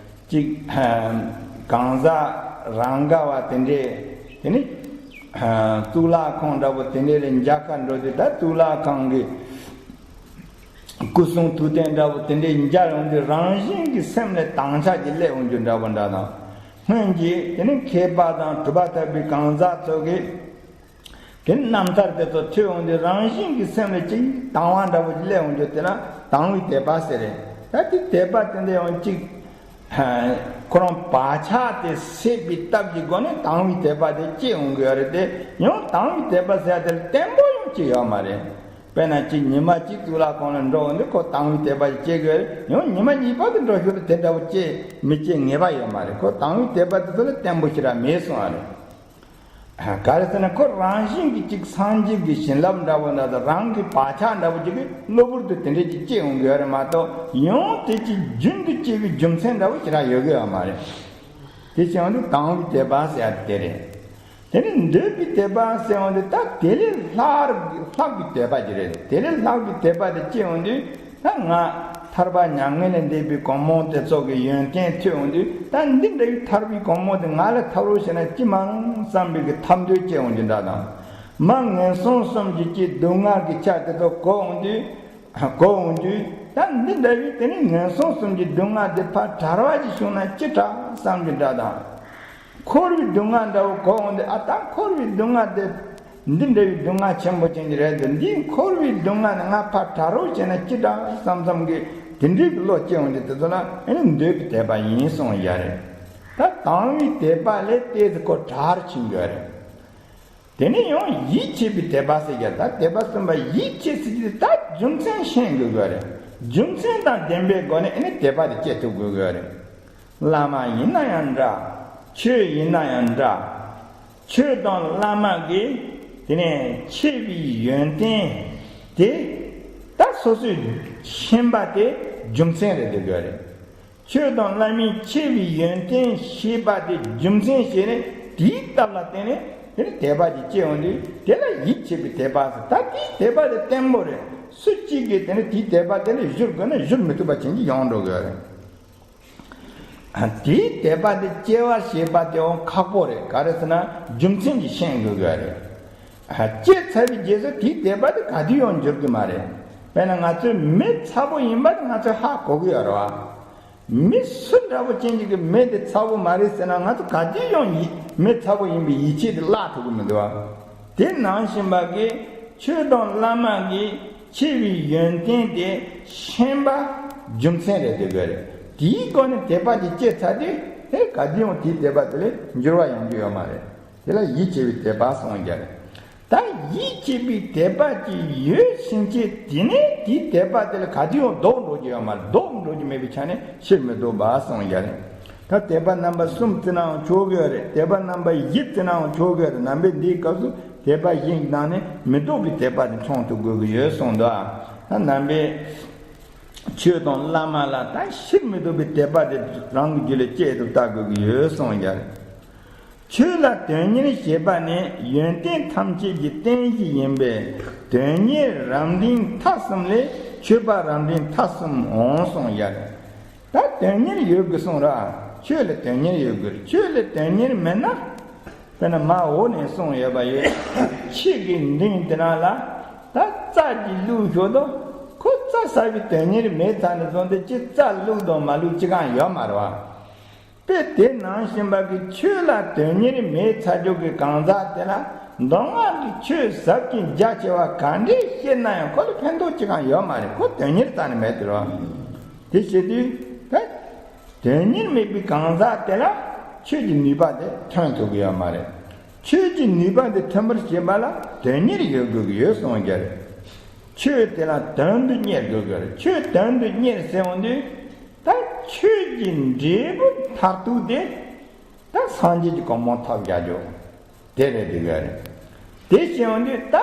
གཅིག། གང་ཟག་རང་དགའ་བ་དེ་འདྲས། དེ་ནི་གཙུག་ལག་ཁང་འདྲ་བོ་དེ་འདྲས་ལ་མཇལ་ཁ་འགྲོ་དུས། ད་གཙུག་ལག་ཁང་གི་སྐུ་གསུང་ཐུགས་རྟེན་འདྲ་བོ་དེ་འདྲས་མཇལ་ཡོང་དུས། རང་བཞིན་གྱི་སེམས་ལ་དྭངས་ཆ་ཅིག་སླེབས་ཡོང་རྒྱུ་འདྲ་བོ་འདྲ་དང་། སྔོན་གྱི་དེ་ནི་མཁས་པ་དང་གྲུབ་པ་ཐོབ་པའི་གང་ཟག་ཚོ་གི་དེ་རྣམ་ཐར་དེ་ཚོ་ཐོས་འོང་དུས། རང་བཞིན་གྱི་སེམས་ལ་ཅིག་དྭངས་བ་འདྲ་བོ་ཅིག་སླེབས་འོང་རྒྱུ་དེ་ལ་དང་བའི་དད་པ་ཟེར་རེད། ད་དེ་དད་པ་དེ་འདྲ་ཡང་ཅིག་ཁོ་རང་བག་ཆགས་དེ་སད་པའི་སྟབས་ཀྱི་སྒོ་ནས་དང་བའི་དད་པ་དེ་སྐྱེ་འོང་གི་ཡོད་རེད་དེ། ཡང་དང་བའི་དད་པ་ཟེར་ཡ་དེ་ལ་བརྟན་པོ་ཡང་ཅིག་ཡོད་མ་རེད། དཔེར་ན་ཅིག་ཉི་མ་གཅིག་གཙུག་ལག་ཁང་ལ་འགྲོ་འོང་དུས་ཁོ་དང་བའི་དད་པ་ཅིག་སྐྱེ་གི་ཡོད་རེད། ཡང་ཉི་མ་གཉིས་པ་དེ་འགྲོ་ཞོར་དུ་དེ་འདྲ་བོ་སྐྱེ་མི་སྐྱེ་ངེས་པ་ཡོད་མ་རེད། ཁོ་དང་བའི་དད་པ་དེ་ཚོ་ལ་བརྟན་པོ་ཞེ་དྲག་མེད་གསུངས་པ་རེད། ག་རེ་ཟེར་ན་ཁོ་རང་བཞིན་གྱིས་ཅིག་སངས་རྒྱས་ཀྱི་བྱིན་རླབས་འདྲ་བོ་འདྲ་དང་། རང་གི་བག་ཆགས་འདྲ་བོ་ཅིག་གིས་གློ་བུར་དུ་དེ་འདྲས་ཅིག་སྐྱེ་འོང་གི་ཡོད་རེད་མ་གཏོགས། ཡང་དེ་ཅིག་རྒྱུན་དུ་སྐྱེ་བའི་རྒྱུ་མཚན་འདྲ་བོ་ཞེ་དྲག་ཡོད་གི་ཡོད་མ་རེད། དེ་བྱས་ཡོང་དུས་དང་བའི་དད་པ་ཟེར་ཡ་དེ་རེད། དེ་ནས་འདོད་པའི་དད་པ་ཟེར་ཡོང་དུས་ད་དེ་ལས་ལྷག་ལྷག་པའི་དད་པ་ཅིག་རེད། དེ་ལས་ལྷག་པའི་དད་པ་དེ་སྐྱེ་ཡོང་དུས། ད་ང་ཐར་པ་མྱ་ངན་ལས་འདས་པའི་གོང་མ་དེ་ཚོ་གི་ཡོན་ཏན་ཐོས་འོང་དུས། ད་འདི་འདྲ་བའི་ཐར་པའི་གོང་མ་དེ་ང་ལ་ཐོབ་རོགས་བྱས་ན་ཅི་མང་བསམ་པའི་གི་ཐབས་འདོད་སྐྱེ་འོང་རྒྱུ་འདྲ་དང་། མ་ངན་སོང་གསུམ་གྱི་སྐྱེ་སྡུག་བསྔལ་གྱི་ཆ་དེ་ཚོ་གོ་འོང་དུས། གོ་འོང་དུས། ད་འདི་འདྲ་བའི་དེ་ནི་ངན་སོང་གསུམ་གྱི་སྡུག་བསྔལ་དེ་ཕར་བྲལ་བ་ཞིག་བྱུང་ན་ཅི་དྲག་བསམ་རྒྱུ་འདྲ་དང་། འཁོར་བའི་སྡུག་བསྔལ་འདྲ་བོ་གོ་འོང་དུས། ཨ་ད་འཁོར་བའི་སྡུག་བསྔལ་དེ་འདི་འདྲ་བའི་སྡུག་བསྔལ་ཆེན་པོ་ཅན་གྱི་རེད་དེ། འདིའི་འཁོར་བའི་སྡུག་བསྔལ་ནས་ང་ཕར་བྲལ་རོགས་བྱས་ན་ཅི་དྲག་བསམ་བསམ་གྱི་དེ་འདྲའི་གི་བློ་སྐྱེ་འོང་དུས། དེ་ཚོ་ལ་ཨ་ནི་འདོད་པའི་དད་པ་ཡིན་གསུངས་ཡ་རེད། ད་དང་བའི་དད་པ་ལས་ཏོག་ཙམ་ཁོ་དྲག་ཕྱིན་ཡོད་རེད། དེ་ནས་ཡང་ཡིད་ཆེས་པའི་དད་པ་ཟེར་གྱི་ད་དད་པ་གསུམ་པ་ཡིད་ཆེས་ཟེར་གྱི་ད་རྒྱུ་མཚན་ཤེས་དགོས་ཀྱི་རེད། རྒྱུ་མཚན་དང་ལྡན་པའི་སྒོ་ནས་ཨ་ནི་དད་པ་དེ་སྐྱེ་ཐུབ་དགོས་ཀྱི་རེད། བླ་མ་ཡིན་ན་ཡང་འདྲ། ཆོས་ཡིན་ན་ཡང་འདྲ། ཆོས་དང་བླ་མ་གི་དེ་ནས་ཆེ་བའི་ཡོན་ཏན་དེ་ད་སོ་སོའི་ཤེས་པ་དེ་རྒྱུ་མཚན་རེད་འདོད་ཀྱི་རེད། ཆོས་དང་བླ་མའི་ཆེ་བའི་ཡོན་ཏན་ཤེས་པ་དེ་རྒྱུ་མཚན་བྱས་ནས་དེའི་སྟབས་ལ་བརྟེན་ནས་དེ་ནི་དད་པ་དེ་སྐྱེ་འོང་དུས་དེ་ལ་ཡིད་ཆེས་པའི་དད་པ་ཟེར། ད་དེའི་དད་པ་དེ་བརྟན་པོ་རེད། སུ་གཅིག་གིས་དེ་ནི་དེའི་དད་པ་དེ་ལས་གཞུར་དགོས་ན་གཞུར་མི་ཐུབ་པ་ཅན་གྱི་ཡོང་འགྲོ་དགོས་རེད། དེའི་དད་པ་དེ་སྐྱེ་བར་བྱེད་པ་དེ་འོང་ཁག་པོ་རེད། ག་རེ་ཟེར་ན་རྒྱུ་མཚན་གྱིས་ཤེས་དགོས་དགོས་རེད། སྐྱེས་ཚར་བའི་རྗེས་སུ་དེའི་དད་པ་དེ་ག་དུས་ཡང་འགྱུར་གི་མ་རེད། དཔེར་ན་ང་ཚོའི་མི་ཚ་པོ་ཡིན་པ་དེ་ང་ཚོས་ཧ་གོ་གི་ཡོད་རེད་བ། མི་སུ་འདྲ་པོ་ཅན་ཅིག་གི་མི་དེ་ཚ་པོ་མ་རེད་ཟེར་ན་ང་ཚོ་ག་དུས་ཡང་ཡིད་མི་ཚ་པོ་ཡིན་པའི་ཡིད་ཆེས་དེ་བརླག་ཐུབ་ཀྱི་མི་འདུག་བ། དེ་ནང་བཞིན་པ་གི་ཆོས་དང་བླ་མ་གི་ཆེ་བའི་ཡོན་ཏན་དེ་ཤེས་པ་རྒྱུ་མཚན་རེད་འདོད་ཀྱི་རེད། དེའི་སྒོ་ནས་དད་པ་དེ་སྐྱེས་ཚར་དུས་དེ་ག་དུས་ཡང་དེའི་དད་པ་དེ་ལས་འགྱུར་བ་ཡོང་རྒྱུ་ཡོད་མ་རེད། དེ་ལ་ཡིད་ཆེས་པའི་དད་པ་གསུངས་ཀྱི་རེད། ད་ཡིད་ཆེས་པའི་དད་པ་ཅིག་ཡོད་ཕྱིན་ཆད་དེ་ནས་དེའི་དད་པ་དེ་ལ་ག་དུས་ཡང་ལྡོག་འགྲོ་རྒྱུ་ཡོད་མ་རེད། ལྡོག་འགྲོ་རྒྱུ་མེད་པའི་ཆ་ནས་ཕྱིར་མི་ལྡོག་པ་གསུངས་ཀྱི་རེད། ད་དད་པ་རྣམ་པ་གསུམ་བརྩི་ནའང་ཆོག་གི་རེད། དད་པ་རྣམ་པ་བཞི་བརྩི་ནའང་ཆོག་གི་རེད། ནམ་པའི་འདིའི་སྐབས་སུ་དད་པ་བཞིའི་ནང་ནས་མི་ལྡོག་པའི་དད་པ་དེ་འཆང་ཐུབ་དགོས་ཀྱི་ཡོད་གསུངས་འདུག་ཨ་ནམ་པའི་ཆོས་དང་བླ་མ་ལ་ད་ཕྱིར་མི་ལྡོག་པའི་དད་པ་དེ་རང་གི་རྒྱུད་ལ་སྐྱེས་སུ་བཏགས་དགོས་ཀྱི་ཡོད་གསུངས་ཀྱི་རེད། ཆོས་ལ་དོན་གཉེར་བྱེད་པ་ནི་ཡོན་ཏན་ཐམས་ཅད་ཀྱི་རྟེན་གཞི་ཡིན་པས། དོན་གཉེར་རབ་འབྲིང་ཐ་གསུམ་ལས་ཆོས་པ་རབ་འབྲིང་ཐ་གསུམ་འོང་གསུངས་ཡ། ད་དོན་གཉེར་ཡོད་དགོས་གསུངས་ར། ཆོས་ལ་དོན་གཉེར་ཡོད་དགོས། ཆོས་ལ་དོན་གཉེར་མེད་ན། དཔེར་ན་མ་འོག་ནས་གསུངས་ཡོད་པ་ཡོད། ཆོས་ཀྱི་འབྲིང་དེ་རང་ལ་ད་རྩྭ་གཅིག་བླུགས་ཞོར་དུ་ཁོ་རྩྭ་ཟ་བའི་དོན་གཉེར་མེད་ཙང་ནས་བཟུང་སྟེ་ཅི་རྩྭ་བླུགས་དང་མ་བླུགས་ཅི་གང་ཡོད་མ་རེད་བ། དཔེ་དེ་ནང་བཞིན་པ་གི་ཆོས་ལ་དོན་གཉེར་མེད་ཚར་རྒྱུ་གི་གང་ཟག་དེ་ལ་མདོ་སྔགས་ཀྱི་ཆོས་ཟབ་ཅིང་རྒྱ་ཆེ་བ་ག་འདྲས་བཤད་ན་ཡང་ཁོ་ལ་ཕན་ཐོགས་ཅི་གང་ཡོད་མ་རེད། ཁོ་དོན་གཉེར་རྩ་ནས་མེད་དེ་རོ། དེ་བྱེད་དུས་ད་དོན་གཉེར་མེད་པའི་གང་ཟག་དེ་ལ་ཆོས་ཀྱི་ནུས་པ་དེ་ཐོན་ཐུབ་ཀྱི་ཡོད་མ་རེད། ཆོས་ཀྱི་ནུས་པ་དེ་ཐོན་པར་བྱེད་པ་ལ་དོན་གཉེར་ཡོད་དགོས་ཀྱི་ཡོད་གསུངས་ཀྱི་རེད། ཆོས་དེ་ལ་དོན་དུ་གཉེར་དགོས་ཀྱི་རེད། ཆོས་དོན་དུ་གཉེར་ཟེར་འོང་དུས། ད་ཆོས་ཀྱི་འབྲས་བུ་མཐར་ཐུག་དེ་ད་སངས་རྒྱས་ཀྱི་གོ་འཕང་ཐོབ་རྒྱག་རྒྱུ་དེ་རེད་འདུག་ག་རེད། དེ་བྱས་འོང་དུས་ད་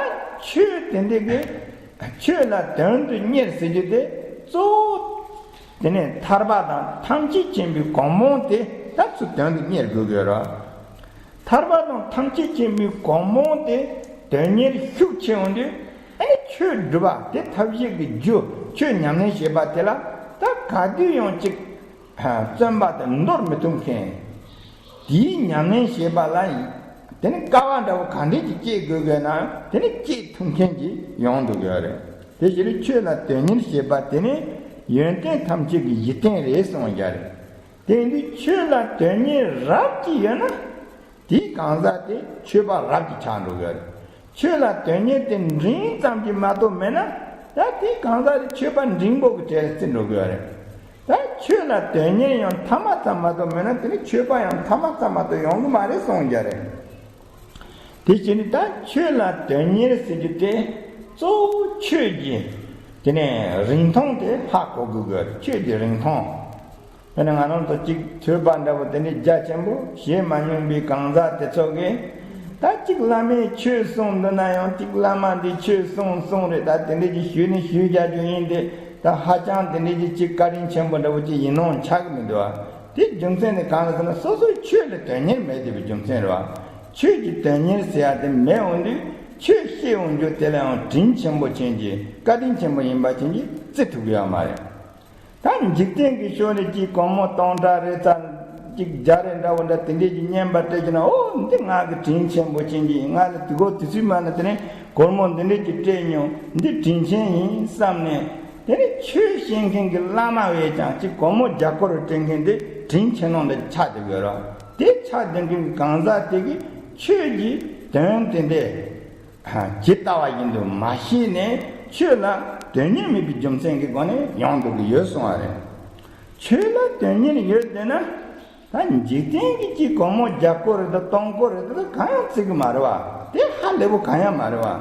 ཆོས་དེ་འདྲ་གི་ཆོས་ལ་དོན་དུ་གཉེར་ཟེར་རྒྱུ་དེ་གཙོ་བོ་དེ་ནས་ཐར་པ་དང་ཐམས་ཅད་མཁྱེན་པའི་གོ་འཕང་དེ་ད་ཚུར་དོན་དུ་གཉེར་དགོས་ཀྱི་རེད། ཐར་པ་དང་ཐམས་ཅད་མཁྱེན་པའི་གོ་འཕང་དེ་དོན་གཉེར་ཤུགས་ཆེ་འོང་དུས། ཨ་ནི་ཆོས་སྒྲུབ་པ་དེ་ཐབས་ཤེས་ཀྱི་རྒྱུ་ཆོས་ཉམས་ལེན་བྱེད་པ་དེ་ལ་ད་ག་དུས་ཡང་ཅིག་བརྩོན་པ་དེ་འདོར་མི་ཐུབ་མཁན། དེའི་ཉམས་ལེན་བྱེད་པ་ལ་དེ་ནི་དཀའ་བ་འདྲ་བོ་ག་འདྲས་ཀྱིས་སྤྱད་དགོས་དགོས་ན་དེ་ནི་སྤྱད་ཐུབ་མཁན་གྱི་ཡོང་འདུག་ཡོད་རེད། དེ་ཕྱིར་ཆོས་ལ་དོན་གཉེར་བྱེད་པ་དེ་ནི་ཡོན་ཏན་ཐམས་ཅད་ཀྱི་གཞི་རྟེན་རེད་གསུངས་ཡོད་རེད། དེ་འདི་ཆོས་ལ་དོན་གཉེར་རབ་ཀྱི་ཡོད་ན། དེའི་གང་ཟག་དེ་ཆོས་པ་རབ་ཀྱི་ཆགས་འགྲོ་གི་རེད། ཆོས་ལ་དོན་གཉེར་དེ་འབྲིང་ཙམ་གྱིས་མ་གཏོགས་མེད་ན། ད་དེའི་གང་ཟག་དེ་ཆོས་པ་འབྲིང་པོ་གི་གྲས་ལ་བརྩི་འགྲོ་གི་རེད། ད་ཆོས་ལ་དོན་གཉེར་ཡང་ཐ་མ་ཙམ་མ་གཏོགས་མེད་ན་དེ་ནི་ཆོས་པ་ཡང་ཐ་མ་ཙམ་མ་གཏོགས་ཡོང་གི་མ་རེད་གསུངས་ཀྱི་རེད། དེ་བཞིན་ད་ཆོས་ལ་དོན་གཉེར་ཟེར་རྒྱུ་དེ་གཙོ་བོ་ཆོས་ཀྱི་དེ་ནས་རིང་ཐུང་དེ་ཧ་གོ་དགོས་གི་རེད། ཆོས་ཀྱི་རིང་ཐུང་། དཔེར་ན་ང་རང་ཚོ་གཅིག་ཐོས་པ་འདྲ་པོ་དེ་འདྲའི་རྒྱ་ཆེན་པོ་བྱེད་མ་མྱོང་པའི་གང་ཟག་དེ་ཚོ་གིས་ད་གཅིག་བླ་མས་ཆོས་གསུངས་འདུག་ན་ཡང་གཅིག་བླ་མ་འདིས་ཆོས་གསུངས་གསུངས་རེད། ད་དེ་འདྲའི་གི་ཞུས་ནས་ཞུས་རྒྱག་རྒྱུ་ཡིན་ཏེ། ད་ཧ་ཅང་དེ་འདྲའི་གི་གཅིག་བཀའ་དྲིན་ཆེན་པོ་འདྲ་པོ་གཅིག་ཡིན་ནོ་ཆགས་ཀྱི་མི་འདུག་ཨ། དེ་རྒྱུ་མཚན་དེ་གང་ལ་ཟེར་ན་སོ་སོའི་ཆོས་ལ་དོན་གཉེར་མེད་བསྡད་པའི་རྒྱུ་མཚན་རེད་བ། ཆོས་ཀྱི་དོན་གཉེར་ཟེར་ཡ་དེ་མེད་འོང་དུས་ཆོས་བཤད་འོང་རྒྱུ་དེ་ལ་ཡང་དྲིན་ཆེན་པོ་ཅན་གྱི་བཀའ་དྲིན་ཆེན་པོ་ཡིན་པ་ཅན་གྱིས་བརྩི་ཐུབ་ཀྱི་ཡོད་མ་རེད། ད་འཇིག་རྟེན་གྱི་ཕྱོགས་ནས་ཅིག་སྒོར་མོ་སྟོང་ཕྲག་རེ་ཙམ་ཅིག་བརྒྱ་རེ་འདྲ་བོ་འདྲ་དེ་འདྲས་ཀྱི་རྔན་པ་སྤྲད་ཀྱི་ན། ཨོ་འདི་ང་གི་དྲིན་ཆེན་པོ་ཅན་གྱི་ཡིན། ང་ལ་དུས་འཁོར་དུས་ཚོད་མ་ན་དེ་ནས་སྒོར་མོ་འདི་འདྲས་ཀྱི་སྤྲད་མྱོང་། འདི་དྲིན་ཆེན་ཡིན་བསམ་ནས། དེ་ནས་ཆོས་བཤད་མཁན་གྱི་བླ་མ་བས་ཀྱང་ཅིག་སྒོར་མོ་བརྒྱ་སྐོར་རེ་སྤྲད་མཁན་དེ་དྲིན་ཆེ་ནོ་འདྲ་ཆགས་བསྡད་ཡོད་རེད། དེ་ཆགས་བསྡད་མཁན་གྱི་གང་ཟག་དེ་གིས་ཆོས་ཀྱི་དོན་དེ་འདྲས་ཇི་ལྟ་བ་བཞིན་དུ་མ་ཤེས་ནས་ཆོས་ལ་དོན་གཉེར་མེད་པའི་རྒྱུ་མཚན་གྱི་སྒོ་ནས་ཡོང་འདུག་གི་ཡོད་གསུངས་པ་རེད། ཆོས་ལ་དོན་གཉེར་ཡོད་བསྡད་ན། ད་འཇིག་རྟེན་གྱི་ཅིག་སྒོར་མོ་བརྒྱ་སྐོར་རེ་དང་སྟོང་སྐོར་རེ་དེ་ཚོ་གང་ཡང་བརྩི་གི་མ་རེད་བ། དེ་ཧ་ ལེགས་པོ་གང་ཡང་མ་རེད་བ།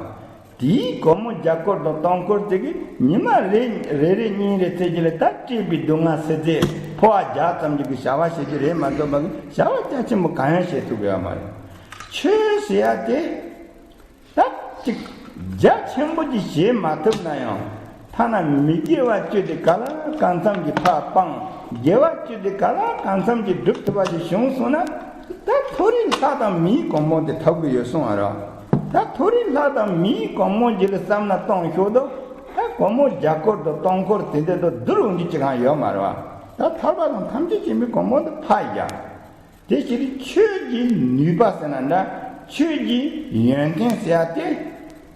དེའི་སྒོར་མོ་བརྒྱ་སྐོར་དང་སྟོང་སྐོར་དེ་གིས་ཉི་མ་རེ་རེ་རེ་གཉིས་རེ་ཚེ་གཅིག་ལ་ད་སྤྲད་པའི་སྡུག་བསྔལ་སེལ་ཚེ་འཕོ་བ་རྒྱག་ཙམ་གྱི་གི་བྱ་བ་བྱེད་རྒྱུ་རེད་མ་གཏོགས་པ་གི་བྱ་བ་རྒྱ་ཆེན་པོ་གང་ཡང་བྱེད་ཐུབ་ཀྱི་ཡོད་མ་རེད། ཆོས་ཟེར་ཡ་དེ། ད་ཅིག་རྒྱ་ཆེན་པོ་ཅིག་བྱེད་མ་ཐུབ་ན་ཡང་། ཐ་ན་མི་དགེ་བ་བཅུ་དེ་ག་ལ་གང་འཚམ་གྱིས་ཕར་སྤང་། དགེ་བ་བཅུ་དེ་ག་ལ་གང་འཚམ་གྱིས་སྒྲུབ་ཐུབ་པ་ཅིག་བྱུང་སོང་ན། ད་མཐོ་རིས་ལྷ་དང་མིའི་གོ་འཕང་དེ་ཐོབ་ཀྱི་ཡོད་གསུངས་པ་རེད། ད་མཐོ་རིས་ལྷ་དང་མིའི་གོ་འཕང་ཅིག་ལ་བསམ་ན་གཏོང་ཤོག་དོ། ད་སྒོར་མོ་བརྒྱ་སྐོར་དང་སྟོང་སྐོར་དེ་འདྲ་དང་བསྡུར་འོང་རྒྱུ་ཅི་གང་ཡོད་མ་རེད་བ། ད་ཐར་པ་དང་ཐམས་ཅད་མཁྱེན་པའི་གོ་འཕང་དེ་ཕར་བཞག་དེ་ཕྱིར་ཆོས་ཀྱི་ནུས་པ་ཟེར་ན་འདྲ། ཆོས་ཀྱི་ཡོན་ཏན་ཟེར་ཡ་དེ།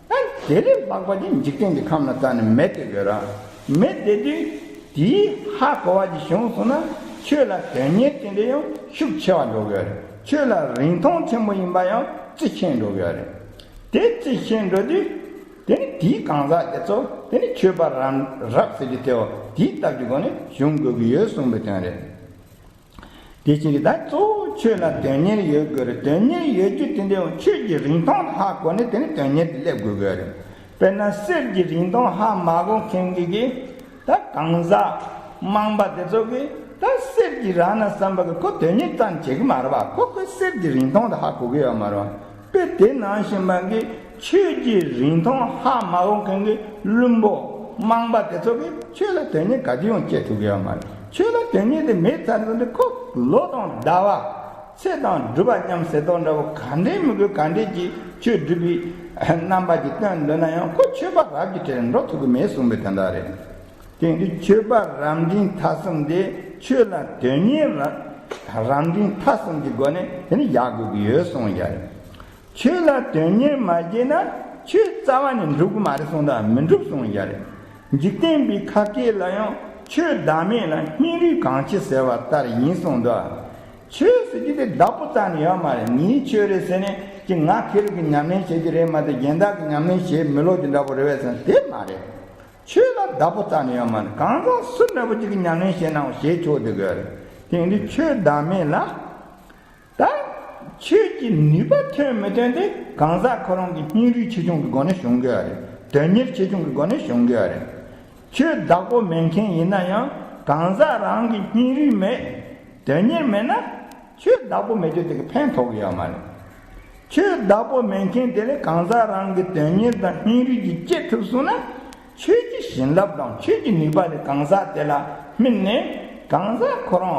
ཨ། དེ་ལས་ལྷག་པ་ཅིག་འཇིག་རྟེན་གྱི་ཁམས་ན་རྩ་ནས་མེད་དེ་དགོས་ར། མེད་དེ་དུས་དེའི་ཧ་གོ་བ་ཅིག་བྱུང་སོང་ན། ཆོས་ལ་དོན་གཉེར་དེ་འདྲ་ཡང་ཤུགས་ཆེ་བ་འགྲོ་གི་ཡོད་རེད། ཆོས་ལ་རིན་ཐང་ཆེན་པོ་ཡིན་པ་ཡང་རྩི་ཆེན་འགྲོ་གི་ཡོད་རེད། དེ་རྩི་ཆེན་འགྲོ་དུས། དེ་ནི་དེའི་གང་ཟག་དེ་ཚོ་དེ་ནི་ཆོས་པ་རབ་རབ་ཟེར་གྱི་དེའོ། དེའི་སྟབས་ཀྱི་སྒོ་ནས་བྱུང་དགོས་ཀྱི་ཡོད་གསུངས་པའི་དོན་རེད། དེ་བཞིན་གྱི་ད་གཙོ་བོ་ཆོས་ལ་དོན་གཉེར་ཡོད་དགོས་རེད། དོན་གཉེར་ཡོད་རྒྱུ་དེ་འདྲའི་ཆོས་ཀྱི་རིན་ཐང་ཧ་གོ་ནས་དེ་ནི་དོན་གཉེར་དེ་སླེབས་དགོས་དགོས་རེད། དཔེར་ན་གསེར་གྱི་རིན་ཐང་ཧ་མ་གོ་མཁན་གྱི་གི་ད་གང་ཟག་དམངས་པ་དེ་ཚོ་གིས་ད་གསེར་གྱི་རག་ན་བསམ་པ་གི་ཁོ་དོན་གཉེར་ཙམ་བྱེད་ཀྱི་མ་རེད་བ། ཁོ་ཁོའི་གསེར་གྱི་རིན་ཐང་དེ་ཧ་གོ་གི་ཡོད་མ་རེད་བ། དཔེ་དེ་ནང་བཞིན་པ་གི་ཆོས་ཀྱི་རིན་ཐང་ཧ་མ་གོ་མཁན་གྱི་བླུན་པོ་དམངས་པ་དེ་ཚོ་གིས་ཆོས་ལ་དོན་གཉེར་ག་དུས་ཡང་བྱེད་ཐུབ་ཀྱི་ཡོད་མ་རེད། ཆོས་ལ་དོན་གཉེར་དེ་མེད་ཚར་ཚར་དུས་ཁོ་ལོ་དང་ཟླ་བ་ཚེ་དང་སྒྲུབ་པ་མཉམ་ཟེར་དོན་འདྲ་བོ་ག་འདྲའི་མི་དགོས། ག་འདྲའི་ཀྱི་ཆོས་སྒྲུབ་པའི་རྣམ་པ་ཅིག་སྟོན་འདོད་ན་ཡང་ཁོ་ཆོས་པ་རབ་ཀྱི་གྲས་ལ་འགྲོ་ཐུབ་ཀྱི་མེད་གསུངས་པའི་དོན་དག་རེད། དེ་ཡིན་དུས་ཆོས་པ་རབ་འབྲིང་ཐ་གསུམ་དེ་ཆོས་ལ་དོན་གཉེར་རབ་རབ་འབྲིང་ཐ་གསུམ་གྱི་སྒོ་ནས་དེ་ནི་བཞག་དགོས་ཀྱི་ཡོད་གསུངས་ཡ་རེད། ཆོས་ལ་དོན་གཉེར་མ་བྱས་ན་ཆོས་རྩ་བ་ནས་འགྲུབ་ཀྱི་མ་རེད་གསུངས་དང་མི་འགྲུབ་གསུངས་ཡ་རེད། འཇིག་རྟེན་པའི་ཁ་སྐད་ལ་ཡང་ཆོས་བདག་མེད་ལ་སྙིང་རུས་གང་ཆེ་ཟེར་བ་ལྟར་ཡིན་གསུངས་འདུག་ཆོས་ཟེར་རྒྱུ་དེ་བདག་པོ་རྩ་ནས་ཡོད་མ་རེད། ངའི་ཆོས་རེད་ཟེར་ནས་ཀྱི་ང་ཁེར་གི་ཉམས་ལེན་བྱེད་རྒྱུ་རེད་མ་གཏོགས་གཞན་དག་གི་ཉམས་ལེན་བྱེད་མི་ལོག་རྒྱུ་འདྲ་པོ་རེད་བས་ཟེར་ན་དེ་མ་རེད། ཆོས་ལ་བདག་པོ་རྩ་ནས་ཡོད་མ་རེད། གང་ཟག་སུ་འདྲ་པོ་ཅིག་གི་ཉམས་ལེན་བྱེད་ནའང་བྱེད་ཆོག་དེ་དགོས་རེད། དེ་ཡིན་དུས་ཆོས་བདག་མེད་ལ། ད་ཆོས་ཀྱི་ནུས་པ་ཐོན་མི་ཐོན་དེ་གང་ཟག་ཁོ་རང་གི་སྙིང་རུས་ཆེ་ཆུང་གི་སྒོ་ནས་བྱུང་དགོས་རེད། དོན་གཉེར་ཆེ་ཆུང་གི་སྒོ་ནས་བྱུང་དགོས་རེད། ཆོས་བདག་པོ་མེད་མཁན་ཡིན་ན་ཡང་གང་ཟག་རང་གི་སྙིང་རུས་མེད། དོན་གཉེར་མེད་ན་ཆོས་བདག་པོ་མེད་རྒྱུ་དེ་གི་ཕན་ཐོགས་ཀྱི་ཡོད་མ་རེད། ཆོས་བདག་པོ་མེད་མཁན་དེ་ལས་གང་ཟག་རང་གི་དོན་གཉེར་དང་སྙིང་རུས་ཀྱིས་སྐྱེ་ཐུབ་སོང་ན། ཆོས་ཀྱི་བྱིན་རླབས་དང་ཆོས་ཀྱི་ནུས་པ་དེ་གང་ཟག་དེ་ལ་སྨིན་ནས། གང་ཟག་ཁོ་རང་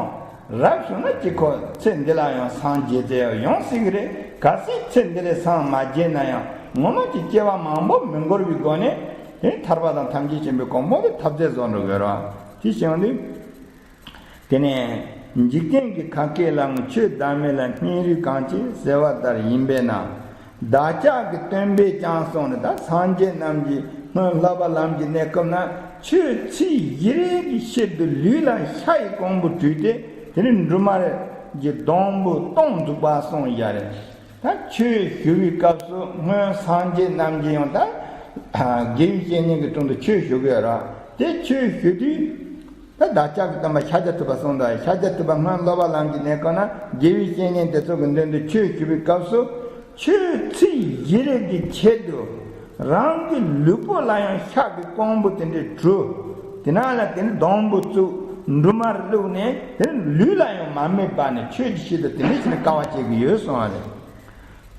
རབ་བྱུང་ན་གཅིག་ཁོ་ཚེ་འདི་ལ་ཡང་སངས་རྒྱས་ཚེ་ཡང་ཡོང་སྲིད་ཀྱི་རེད། གལ་སྲིད་ཚེ་འདི་ལ་སངས་མ་རྒྱས་ན་ཡང་ངོ་མ་གྱི་སྐྱེ་བ་མང་པོ་མི་འགོར་བའི་སྒོ་ནས་དེ་ཐར་པ་དང་ཐམས་ཅད་མཁྱེན་པའི་གོ་འཕང་དེ་ཐོབ་ཚད་བཟོ་འགྲོ་དགོས་རེད་བ། དེ་བྱུང་དུས། དེ་ནས་འཇིག་རྟེན་གྱི་ཁ་སྐད་ལའང་ཆོས་བདག་མེད་ལ་སྙིང་རུས་གང་ཆེ་ཟེར་བ་ལྟར་ཡིན་པས་ན། བདག་ཅག་གི་སྟོན་པས་ཀྱང་གསུངས་ནས། ད་སངས་རྒྱས་རྣམས་ཀྱིས་སྔོན་སློབ་པ་ལམ་གྱི་གནས་སྐབས་ན་ཆོས་ཚིག་བཞི་རེ་གི་ཆེད་དུ་ལུས་ལ་ཤ་ཡི་ཀོང་བུ་བྲུས་ཏེ་དེ་ནི་འབྲུ་མར་གྱི་སྡོང་བུ་སྟོང་བཙུགས་པ་གསུངས་ཡ་རེད། ད་ཆོས་ཞུ་བའི་སྐབས་སུ་སྔོན་སངས་རྒྱས་རྣམས་ཀྱིས་ཡང་ད་དགེ་བའི་བཤེས་གཉེན་གྱི་དྲུང་དུ་ཆོས་ཞུ་གི་ཡོད་རེད། དེ་ཆོས་ཞུ་དུས། ད་བདག་ཅག་གི་སྟོན་པ་ཤཱཀྱ་ཐུབ་པ་གསུངས་དང་། ཤཱཀྱ་ཐུབ་པ་སྔོན་སློབ་པ་ལམ་གྱི་གནས་སྐབས་ན་དགེ་བའི་བཤེས་གཉེན་དེ་ཚོ་གི་མདུན་དུ་ཆོས་ཞུ་བའི་སྐབས་སུ། ཆོས་ཚིག་བཞི་རེ་གི་ཆེད་དུ་རང་གི་ལུས་པོ་ལ་ཡང་ཤ་གི་ཀོང་བུ་དེ་འདྲའི་བྲུས། དེ་ནང་ལ་དེ་ནི་སྡོང་བུ་བཙུགས། འབྲུ་མར་བླུགས་ནས་དེ་ནི་ལུས་ལ་ཡང་མ་སྨོད་པ་ནས་ཆོས་ཀྱི་ཆེད་དུ་དེ་འདྲའི་བྱས་ནས་དཀའ་བ་སྤྱད་ཀྱི་ཡོད་གསུངས་པ་རེད།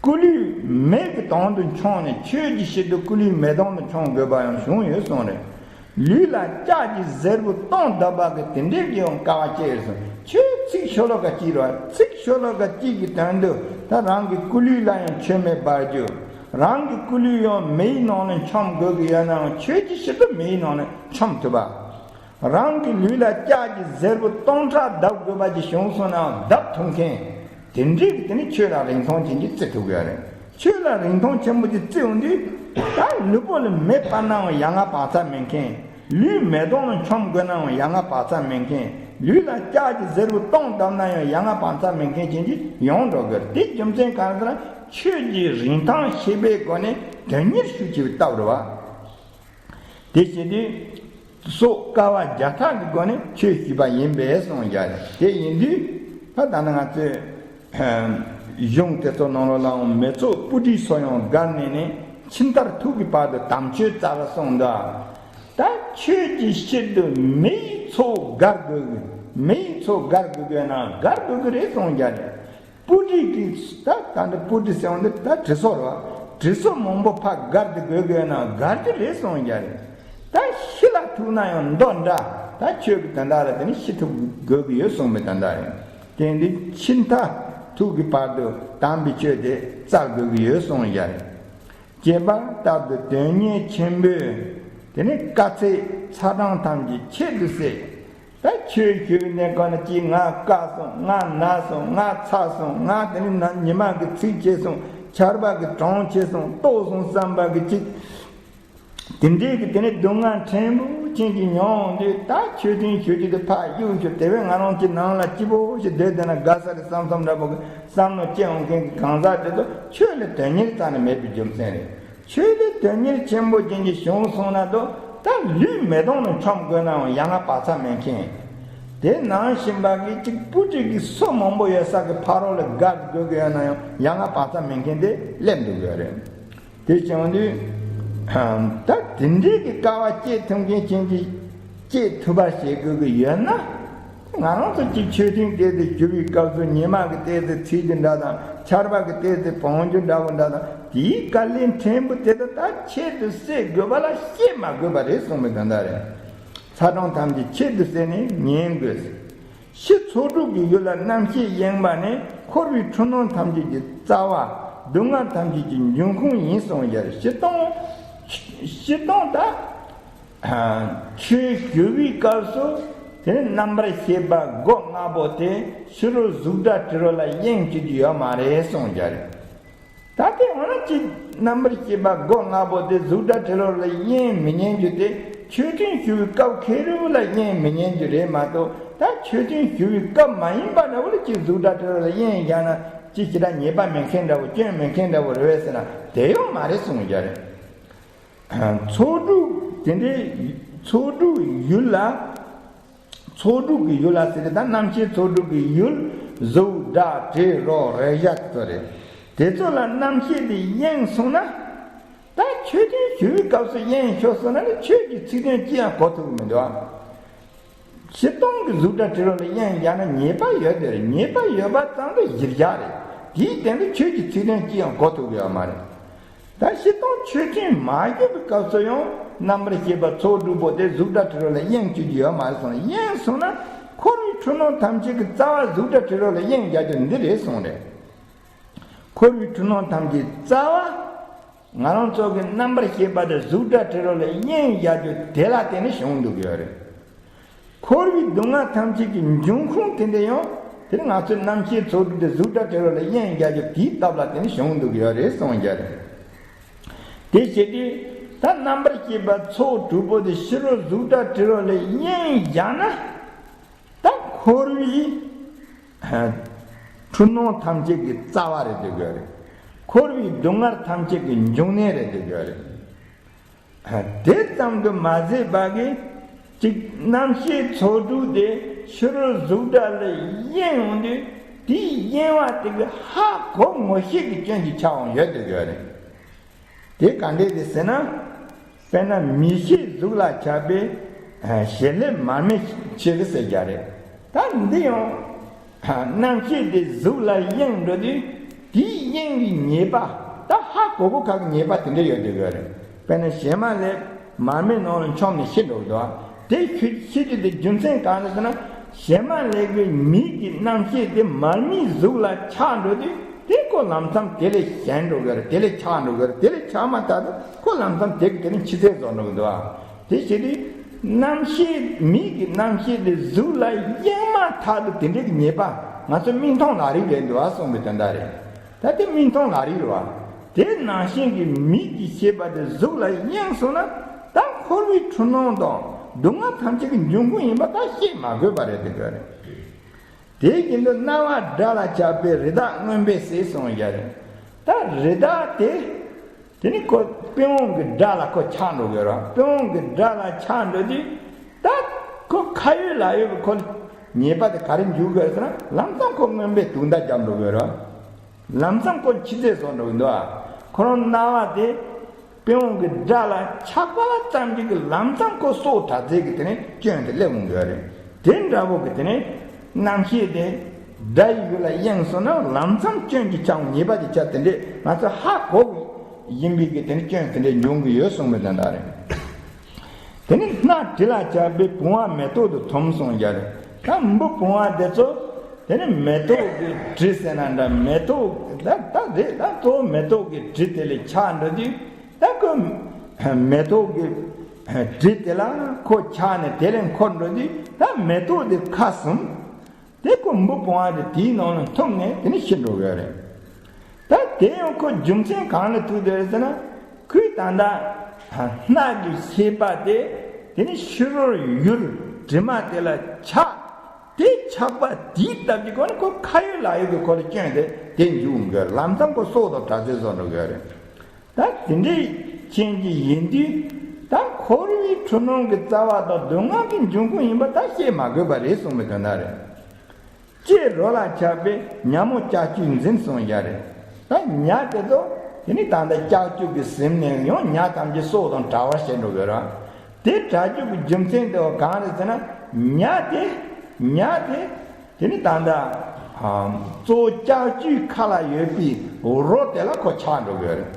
སྐུ་ལུས་མེ་གི་དོང་དུ་མཆོངས་ནས་ཆོས་ཀྱི་ཆེད་དུ་སྐུ་ལུས་མེ་དོང་དུ་མཆོང་དགོས་པ་ཡང་བྱུང་ཡོད་གསུངས་རེད། ལུས་ལ་ལྕགས་ཀྱི་གཟེར་བུ་སྟོང་བརྡབས་པ་གི་དེ་འདྲའི་གི་ཡང་དཀའ་བ་སྤྱད་ཡོད་གསུངས། ཆོས་ཚིག་ཤོ་ལོ་ཀ་གཅིག་རེད་བ། ཚིག་ཤོ་ལོ་ཀ་གཅིག་གི་དོན་དུ་ད་རང་གི་སྐུ་ལུས་ལ་ཡང་མཆོད་མེ་སྦར་རྒྱུ། རང་གི་སྐུ་ལུས་ཡང་མེའི་ནང་ལ་མཆོང་དགོས་ཀྱི་ཡོད་ནའང་ཆོས་ཀྱི་ཆེད་དུ་མེའི་ནང་ལ་མཆོང་ཐུབ་པ། རང་གི་ལུས་ལ་ལྕགས་ཀྱི་གཟེར་བུ་སྟོང་ཕྲག་བརྡབ་དགོས་པ་ཅིག་བྱུང་སོང་ནའང་བརྡབ་ཐུབ་མཁན། དེ་འདྲའི་གི་དེ་ནི་ཆོས་ལ་རིན་ཐང་ཅན་གྱི་བརྩི་ཐུབ་ཀྱི་ཡོད་རེད། ཆོས་ལ་རིན་ཐང་ཆེན་པོ་ཅིག་བརྩི་འོང་དུས། ད་ལུས་པོ་ལ་མེ་སྤར་ནའང་ཡ་ང་བག་ཚ་མེད་མཁན། ལུས་མེ་དོང་ལ་མཆོང་དགོས་ནའང་ཡ་ང་བག་ཚ་མེད་མཁན། ལུས་ལ་ལྕགས་ཀྱི་གཟེར་བུ་སྟོང་བརྡབ་ན་ཡང་ཡ་ང་བག་ཚ་མེད་མཁན་ཅན་ཅིག་ཡོང་འགྲོ་གི་རེད། དེ་རྒྱུ་མཚན་གང་ཟེར་ན་ཆོས་ཀྱི་རིན་ཐང་ཤེས་པའི་སྒོ་ནས་དོན་གཉེར་ཤུགས་ཆེ་བའི་སྟབས་རེད་བ། དེ་བྱེད་དུས་སོགས་དཀའ་བ་བརྒྱ་ཕྲག་གི་སྒོ་ནས་ཆོས་ཞུས་པ་ཡིན་པས་གསུངས་ཀྱང་། དེ་ཡིན་དུས་ད་ལྟ་ན་ང་ཚོས་ གཞུང་དེ་ཚོ་ནང་ལོགས་ལའང་མི་ཚོགས་སྤུ་གྲིའི་སོ་ཡང་བསྒར་ནས་ནི་ཕྱི་མཐར་ཐུག་གི་བར་དུ་དམ་ཆོས་རྩ་བ་གསུངས་འདུག་ད་ཆོས་ཀྱི་ཕྱིར་དུ་མི་ཡི་ཚོགས་བསྒར་དགོས་གི། མི་ཡི་ཚོགས་བསྒར་དགོས་གི་ན་བསྒར་དགོས་གི་རེད་གསུངས་རྒྱུ་རེད། སྤུ་གྲི་གི་ད་ད་འདི་སྤུ་གྲི་ཟེར་བ་འདི་ད་གྲི་སོ་རེད་བ། གྲི་སོ་མང་པོ་ཕར་བསྒར་དེ་དགོས་དགོས་ན་བསྒར་གྱི་རེད་གསུངས་རྒྱུ་རེད། ད་ཤི་ལ་ཐུག་ན་ཡང་མདོ་འདྲ། ད་ཆོས་ཀྱི་དོན་དག་ལ་དེ་ནི་ཤི་ཐུབ་དགོས་ཀྱི་ཡོད་གསུངས་པའི་དོན་དག་རེད། དེ་འདི་ཕྱི་མཐར་ཐུག་གི་བར་དུ་དམ་པའི་ཆོས་དེ་བཙལ་དགོས་ཀྱི་ཡོད་གསུངས་རྒྱུ་རེད། བྱེད་པ་ལྟར་དུ་དོན་གཉེར་ཆེན་པོས། དེ་ནི་དཀའ་ཚེགས་ཚ་གྲང་ཐམས་ཅད་ཁྱད་དུ་བསད། ད་ཆོས་ཞུ་བའི་གནས་སྐབས་ན་ཅིག་ང་དཀའ་སོང་། ང་ན་སོང་། ང་ཚ་སོང་། ང་དེ་ནི་ན་ཉི་མ་གི་ཚིགས་ཆེ་སོང་། ཆར་པ་གི་གྲང་ཆེ་སོང་། ལྟོགས་སོང་བསམ་པ་གི་ཅིག་དེ་འདྲའི་གི་དེ་ནི་སྡུག་བསྔལ་ཕྲན་བུ་ཅན་གྱི་མྱོང་དུས་ད་ཆོས་ཐུན་ཞུ་རྒྱུ་དེ་ཕར་གཡུག་ཞུ། དེ་བས་ང་རང་གི་ནང་ལ་སྐྱིད་པོ་ཞིག་བསྡད་བསྡད་ན་དགའ་ས་རེད་བསམ་བསམ་འདྲ་པོ་གི་བསམ་བློ་སྐྱེ་འོང་མཁན་གྱི་གང་ཟག་དེ་ཚོ་ཆོས་ལ་དོན་གཉེར་རྩ་ནས་མེད་པའི་རྒྱུ་མཚན་རེད། ཆོས་ལ་དོན་གཉེར་ཆེན་པོ་ཅན་གྱི་བྱུང་སོང་ན་དོ་ད་ལུས་མེ་དོང་ནས་མཆོང་དགོས་ནའང་ཡ་ང་བག་ཚ་མེད་མཁན། དེ་ནང་བཞིན་པ་གི་གཅིག་སྤུ་གྲི་གི་སོ་མང་པོ་ཡོད་ས་གི་ཕ་རོལ་ལ་བསྒར་དགོས་ཀྱི་ཡོད་ན་ཡང་ཡ་ང་བག་ཚ་མེད་མཁན་དེ་སླེབས་འདུག་ཡོད་རེད། དེ་བྱུང་དུས་ད་དེ་འདྲའི་གི་དཀའ་བ་སྤྱད་ཐུབ་མཁན་ཅན་གྱི་སྤྱད་ཐུབ་པ་བྱེད་དགོས་ཀྱི་ཡོད་ན། ང་རང་ཚོ་གཅིག་མཆོད་རྟེན་བལྟས་ཏེ་རྒྱུ་བའི་སྐབས་སུ་ཉི་མ་གི་བལྟས་ཏེ་ཚིག་རྒྱུ་འདྲ་དང་། ཆར་པ་གི་བལྟས་ཏེ་བོང་རྒྱུ་འདྲ་བོ་འདྲ་དང་། དེའི་དཀའ་ལས་ཕྲན་བུ་དེ་དག་ད་ཁྱད་དུ་བསད་དགོས་པ་ལ་བཤད་མ་དགོས་པ་རེད་གསུངས་པའི་དོན་དག་རེད། ཚ་གྲང་ཐམས་ཅད་ཁྱད་དུ་བསད་ནས་ཉན་དགོས། ཕྱི་ཚོགས་དྲུག་གི་ཡུལ་ལ་རྣམ་ཤེས་གཡེངས་པ་ནི་འཁོར་བའི་འཁྲུལ་སྣང་ཐམས་ཅད་ཀྱི་རྩ་བ། སྡུག་བསྔལ་ཐམས་ཅད་ཀྱི་འབྱུང་ཁུངས་ཡིན་གསུངས་ཡོད། སྤྱིར་བཏང་སྤྱིར་བཏང་ད། ཆོས་ཞུ་བའི་སྐབས་སུ་དེ་ནི་རྣམ་པར་ཤེས་པ་སྒོ་ལྔ་པོ་དེ་ཕྱི་རོལ་གཟུགས་སྒྲ་དྲི་རོ་ལ་གཡེང་བྱེད་ཀྱི་ཡོད་མ་རེད་གསུངས་རྒྱུ་རེད། ད་དེ་འོ་ན་ཅི་རྣམ་པར་ཤེས་པ་སྒོ་ལྔ་པོ་དེ་གཟུགས་སྒྲ་དྲི་རོ་ལ་གཡེང་མི་ཉན་རྒྱུ་དེ་ཆོས་ཐུན་ཞུ་བའི་སྐབས་ཁེ་རུ་ལ་གཡེང་མི་ཉན་རྒྱུ་རེད་མ་གཏོགས། ད་ཆོས་ཐུན་ཞུ་བའི་སྐབས་མ་ཡིན་པ་འདྲ་བོ་ལ་ཅི་གཟུགས་སྒྲ་དྲི་རོ་ལ་གཡེང་བཞག་ན་ཅི་ཞེ་དྲག་ཉེས་པ་མེད་མཁན་འདྲ་བོ་སྐྱོན་མེད་མཁན་འདྲ་བོ་རེད་བས་ཟེར་ན་དེ་ཡང་མ་རེད་གསུངས་རྒྱུ་རེད། ཚོགས་དྲུག་དེ་འདྲའི་ཚོགས་དྲུག་ཡུལ་ལ། ཚོགས་དྲུག་གི་ཡུལ་ལ་ཟེར་ཏེ་ད་རྣམ་ཤེས་ཚོགས་དྲུག་གི་ཡུལ་གཟུགས་སྒྲ་དྲི་རོ་རེག་བྱ་དེ་ཚོ་རེད། དེ་ཚོ་ལ་རྣམ་ཤེས་དེ་གཡེང་སོང་ན། ད་ཆོས་ཐུན་ཞུ་བའི་སྐབས་སུ་གཡེང་ཤོར་སོང་ན་ནི་ཆོས་ཀྱི་ཚིག་དོན་ཅི་ཡང་གོ་ཐུབ་ཀྱི་མི་འདུག་ཨ། སྤྱིར་བཏང་གི་གཟུགས་སྒྲ་དྲི་རོ་ལ་གཡེང་བཞག་ན་ཉེས་པ་ཡོད་དེ་རེད། ཉེས་པ་ཡོད་པ་ཙམ་དུ་གཞིར་བཞག་རེད། དེའི་སྟེང་དུ་ཆོས་ཀྱི་ཚིག་དོན་ཅི་ཡང་གོ་ཐུབ་ཀྱི་ཡོད་མ་རེད། ད་སྤྱིར་བཏང་ཆོས་ཐུན་མ་ཞུ་བའི་སྐབས་སུ་ཡང་རྣམ་པར་ཤེས་པ་ཚོགས་དྲུག་པོ་དེ་གཟུགས་སྒྲ་དྲི་རོ་ལ་གཡེང་བཅུག་རྒྱུ་ཡོད་མ་རེད་གསུངས། གཡེང་སོང་ན་འཁོར་བའི་འཁྲུལ་སྣང་ཐམས་ཅད་ཀྱི་རྩ་བ་གཟུགས་སྒྲ་དྲི་རོ་ལ་གཡེང་རྒྱག་རྒྱུ་འདི་རེད་གསུངས་རེད། འཁོར་བའི་འཁྲུལ་སྣང་ཐམས་ཅད་རྩ་བ། ང་རང་ཚོ་གི་རྣམ་པར་ཤེས་པ་དེ་གཟུགས་སྒྲ་དྲི་རོ་ལ་གཡེང་བཞག་རྒྱུ་དེ་ལ་བརྟེན་ནས་བྱུང་འདུག་ཡོད་རེད། འཁོར་བའི་སྡུག་བསྔལ་ཐམས་ཅད་ཀྱི་འབྱུང་ཁུངས་དེ་འདྲ་ཡང་དེ་ནི་ང་ཚོའི་རྣམ་ཤེས་ཚོགས་དྲུག་དེ་གཟུགས་སྒྲ་དྲི་རོ་ལ་གཡེང་བཞག་རྒྱུ་དེའི་སྟབས་ལ་བརྟེན་ནས་བྱུང་འདུག་ཡོད་རེད་གསུངས་རྒྱུ་རེད། དེ་བྱེད་དུས་ད་རྣམ་པར་ཤེས་པ་ཚོགས་དྲུག་པོ་དེ་ཕྱི་རོལ་གཟུགས་སྒྲ་དྲི་རོ་ལ་གཡེང་བཞག་ན། ད་འཁོར་བའི་འཁྲུལ་སྣང་ཐམས་ཅད་ཀྱི་རྩ་བ་རེད་འདོད་ཀྱི་ཡོད་རེད། འཁོར་བའི་སྡུག་བསྔལ་ཐམས་ཅད་ཀྱི་འབྱུང་གནས་རེད་འདོད་ཀྱི་ཡོད་རེད། དེ་ཙམ་དུ་མ་ཟད་པ་གི་ཅིག་རྣམ་ཤེས་ཚོགས་དྲུག་དེ་ཕྱི་རོལ་གཟུགས་སྒྲ་ལ་གཡེང་ཡོང་དུས་དེའི་གཡེང་བ་དེ་གི་ཧ་གོ་ངོ་ཤེས་ཀྱི་སྐྱོན་ཅིག་ཆགས་འོང་ཡོད་འདོད་ཀྱི་ཡོད་རེད། དེ་ག་འདྲས་རེད་ཟེར་ན། དཔེར་ན་མིག་ཤེས་གཟུགས་ལ་ཆགས་པའི་ཨ་བྱེད་ལས་མར་མེ་ཆེ་གི་ཟེར་རྒྱུ་རེད། ད་འདི་ཡང་ཨ་རྣམ་ཤེས་དེ་གཟུགས་ལ་གཡེང་འགྲོ་དུས་དེའི་གཡེང་བའི་ཉེས་པ་ད་ཧ་གོ་གོ་ཁ་གི་ཉེས་པ་དེ་འདྲ་ཡོད་འདོད་ཀྱི་ཡོད་རེད། དཔེར་ན་བྱེ་མ་ལེབ་མར་མེ་ནང་ལ་མཆོངས་ནས་ཤི་འགྲོ་གི་འདུག་དེ་ཤི་ཤི་རྒྱུ་དེ་རྒྱུ་མཚན་གང་རེད་ཟེར་ན། བྱེ་མ་ལེབ་ཀྱི་མིག་གི་རྣམ་ཤེས་དེ་མར་མེའི་གཟུགས་ལ་ཆགས་འགྲོ་དུས་དེ་ཁོ་ལམ་སང་དེ་ལས་ཞན་འགྲོ་གི་རེད། དེ་ལས་ཆགས་འགྲོ་གི་རེད། དེ་ལས་ཆགས་མ་ཐག་ཏུ་ཁོ་ལམ་སང་དེ་གི་དེ་ནི་འཆི་ཚེ་རྫོགས་འགྲོ་གི་འདུག་ཨ། དེ་བྱེད་དུས་རྣམ་ཤེས་མིག་གི་རྣམ་ཤེས་དེ་གཟུགས་ལ་གཡེང་མ་ཐག་ཏུ་དེ་འདྲའི་གི་ཉེས་པ་ང་ཚོ་མིག་མཐོང་ལག་རིས་རེད་འདུག་ཨ་གསུངས་པའི་དོན་དག་རེད། ད་དེ་མིག་མཐོང་ལག་རིས་རེད་བ། དེ་ནང་བཞིན་གྱི་མིག་གི་ཤེས་པ་དེ་གཟུགས་ལ་གཡེང་སོང་ན་ད་འཁོར་བའི་འཁྲུལ་སྣང་དང་སྡུག་བསྔལ་ཐམས་ཅད་ཀྱི་འབྱུང་ཁུངས་ཡིན་པ་ད་བཤད་མ་དགོས་པ་རེད་འདོད་ཀྱི་ཡོད་རེད། དེ་བཞིན་དུ་སྣང་བ་སྒྲ་ལ་ཆགས་པའི་རི་དྭགས་རྔོན་པས་ཟེར་གསུངས་ཡོད་རེད། ད་རི་དྭགས་དེ་དེ་ནི་ཁོ་པི་ཝང་གི་སྒྲ་ལ་ཁོ་ཆགས་འགྲོ་གི་རེད། པི་ཝང་གི་སྒྲ་ལ་ཆགས་འགྲོ་དུས་ད་ཁོ་ཁ་ཡོད་ལག་ཡོད་ཀྱི་ཁོ་ ཉེས་པ་དེ་ག་རེ་འཇུག་དགོས་ཟེར་ན། ལམ་སང་ཁོ་རྔོན་པའི་དུག་མདའ་བརྒྱབ་འགྲོ་དགོས་རེད། ལམ་སང་ཁོ་འཆི་རྩོད་བཟོ་འགྲོ་གི་འདུག་ཨ། ཁོ་རང་སྣང་བ་དེ་པི་ཝང་གི་སྒྲ་ལ་ཆགས་པ་ཙམ་གྱིས་ཀྱི་ལམ་སང་ཁོ་སྲོག་དྲག་རྩལ་གྱི་དེ་ནས་སྐྱོན་དེ་སླེབས་འོང་གི་རེད། དེ་འདྲ་བོ་གི་དེ་ནས་རྣམ་ཤེས་དེ་སྒྲ་ཡི་ཡུལ་ལ་གཡེངས་སོང་ན། ལམ་སང་སྐྱོན་གྱི་ཆ་ཉེས་པ་གྱི་ཆ་དེ་འདྲས་ང་ཚོ་ཧ་གོ་གི་ཡིན་པའི་གི་དེ་ནས་སྐྱོན་དེ་འདྲས་འབྱུང་གི་ཡོད་གསུངས་པའི་དོན་དག་རེད། དེ་ནས་སྣ་དྲི་ལ་ཆགས་པས་བུང་བ་མེ་ཏོག་ཏུ་འཐུམ་གསུངས་ཀྱི་རེད། ད་འབུ་བུང་བ་དེ་ཚོ་དེ་ནས་མེ་ཏོག་གི་དྲི་ཟེར་ན་འདྲ། མེ་ཏོག་ད་ད་རེད། ད་གཙོ་བོ་མེ་ཏོག་གི་དྲི་དེ་ལ་ཆགས་འགྲོ་དུས། ད་ཁོ་མེ་ཏོག་གི་དྲི་དེ་ལ་ཁོ་ཆགས་ནས་དེ་ལས་འཁོར་འགྲོ་དུས། ད་མེ་ཏོག་དེ་ཁ་ཟུམ། དེ་ཁོ་འབུ་བུང་བ་དེ་དེའི་ནང་ལ་འཐུམ་ནས་དེ་ནས་ཤི་འགྲོ་གི་རེད། ད་དེ་ཡང་ཁོ་རྒྱུ་མཚན་གང་ལ་ཐུག་བསྡད་ཟེར་ན། ཁོས་ད་ལྟ་སྣ་གི་ཤེས་པ་དེ་དེ་ནས་ཕྱི་རོལ་ཡུལ་དྲི་མ་དེ་ལ་ཆགས། དེ་ཆགས་པ་དེའི་སྟབས་ཀྱིས་ཁོ་ནི་ཁོ་ཁ་ཡོད་ལག་ཡོད་ཀྱི་ཁོ་ལ་སྐྱོན་དེ་དེ་འཇུག་འགྲོ་གི་རེད། ལམ་སང་ཁོ་སྲོག་དང་དྲག་རྩལ་བཟོ་འགྲོ་གི་རེད། ད་དེ་འདྲའི་རྐྱེན་གྱིས་ཡིན་དུས། ད་འཁོར་བའི་འཁྲུལ་སྣང་གི་རྩ་བ་དང་སྡུག་བསྔལ་གྱི་འབྱུང་ཁུངས་ཡིན་པ་ད་བཤད་མ་དགོས་པ་རེད་གསུངས་པའི་དོན་དག་རེད། ལྕེ་རོ་ལ་ཆགས་པས་ཉ་མོ་ལྕགས་ཀྱུས་འཛིན་གསུངས་ཡ་རེད། ད་ཉ་དེ་ཚོ་དེ་ནི་ད་ལྟ་ལྕགས་ཀྱུ་གིས་ཟིན་ནས་ཡང་ཉ་ཐམས་ཅད་སྲོག་དང་བྲལ་བར་བྱེད་འགྲོ་གི་རེད། དེ་བྲལ་རྒྱུ་གི་རྒྱུ་མཚན་དེ་བ་གང་རེད་ཟེར་ན། ཉ་དེ་ཉ་དེ་དེ་ནི་ད་ལྟ་གཙོ་བོ་ལྕགས་ཀྱུའི་ཁ་ལ་ཡོད་པའི་རོ་དེ་ལ་ཁོ་ཆགས་འགྲོ་གི་རེད།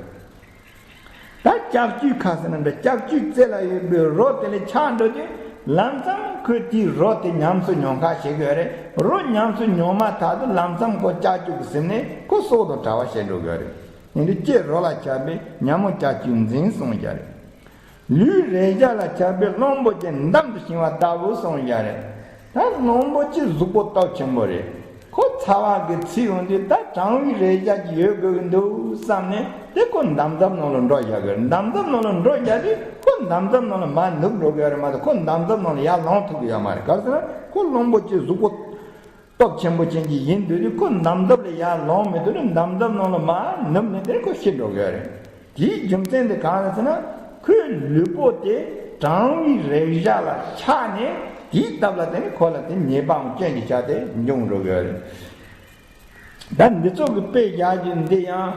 ད་ལྕགས་ཀྱུའི་ཁ་ཟེར་ན་འདྲ། ལྕགས་ཀྱུའི་རྩེ་ལ་ཡོད་པའི་རོ་དེ་ལ་ཆགས་འགྲོ་དུས། ལམ་སང་ཁོས་དེའི་རོ་དེ་ཉམས་སུ་མྱོང་ཁ་བྱེད་དགོས་རེད། རོ་ཉམས་སུ་མྱོང་མ་ཐག་ཏུ་ལམ་སང་ཁོ་ལྕགས་ཀྱུ་གིས་ཟིན་ནས་ཁོ་སྲོག་དང་བྲལ་བ་བྱེད་འགྲོ་དགོས་རེད། ཡིན་དུས་ལྕེ་རོ་ལ་ཆགས་པས་ཉ་མོ་ལྕགས་ཀྱུས་འཛིན་གསུངས་ཀྱི་རེད། ལུས་རེག་བྱ་ལ་ཆགས་པས་གླང་པོ་ཆེ་འདམ་དུ་ཞིང་བ་ལྟ་བུ་གསུངས་ཀྱི་རེད། ད་གླང་པོ་ཆེ་གཟུགས་པོ་སྟོབས་ཆེན་པོ་རེད། ཁོ་ཚ་བ་གིས་ཚིག་ཡོང་དུས་ད་གྲང་བའི་རེག་བྱ་ཅིག་ཡོད་དགོས་ཀྱི་འདུག་བསམ་ནས་དེ་ཁོ་འདམ་རྫབ་ནང་ལ་འགྲོ་བཞག་གི་རེད། འདམ་རྫབ་ནང་ལ་འགྲོ་བཞག་དུས་ཁོ་འདམ་རྫབ་ནང་ལ་མར་ནུབ་འགྲོ་གི་ཡོད་རེད་མ་གཏོགས། ཁོ་འདམ་རྫབ་ནང་ལ་ཡར་ལོང་ཐུབ་ཀྱི་ཡོད་མ་རེད། ག་རེ་ཟེར་ན་ཁོ་གླང་པོ་ཆེ་གཟུགས་པོ་སྟོབས་ཆེན་པོ་ཅན་གྱི་ཡིན་དུས་དུས་ཁོ་འདམ་རྫབ་ལ་ཡར་ལོང་མི་ཐུབ་ནས་འདམ་རྫབ་ནང་ལ་མར་ནུབ་ནས་དེ་ཁོ་ཤི་འགྲོ་གི་ཡོད་རེད། དེའི་རྒྱུ་མཚན་དེ་གང་རེད་ཟེར་ན། ཁོའི་ལུས་པོ་དེ་གྲང་བའི་རེག་བྱ་ལ་ཆགས་ནས་དེའི་སྟབས་ལ་དེ་ནི་ཁོ་ལ་དེ་ཉེས་པའམ་སྐྱོན་གྱི་ཆ་དེ་འབྱུང་འགྲོ་གི་ཡོད་རེད། ད་འདི་ཚོ་གི་དཔེ་བཞག་རྒྱུ་འདི་ཡང་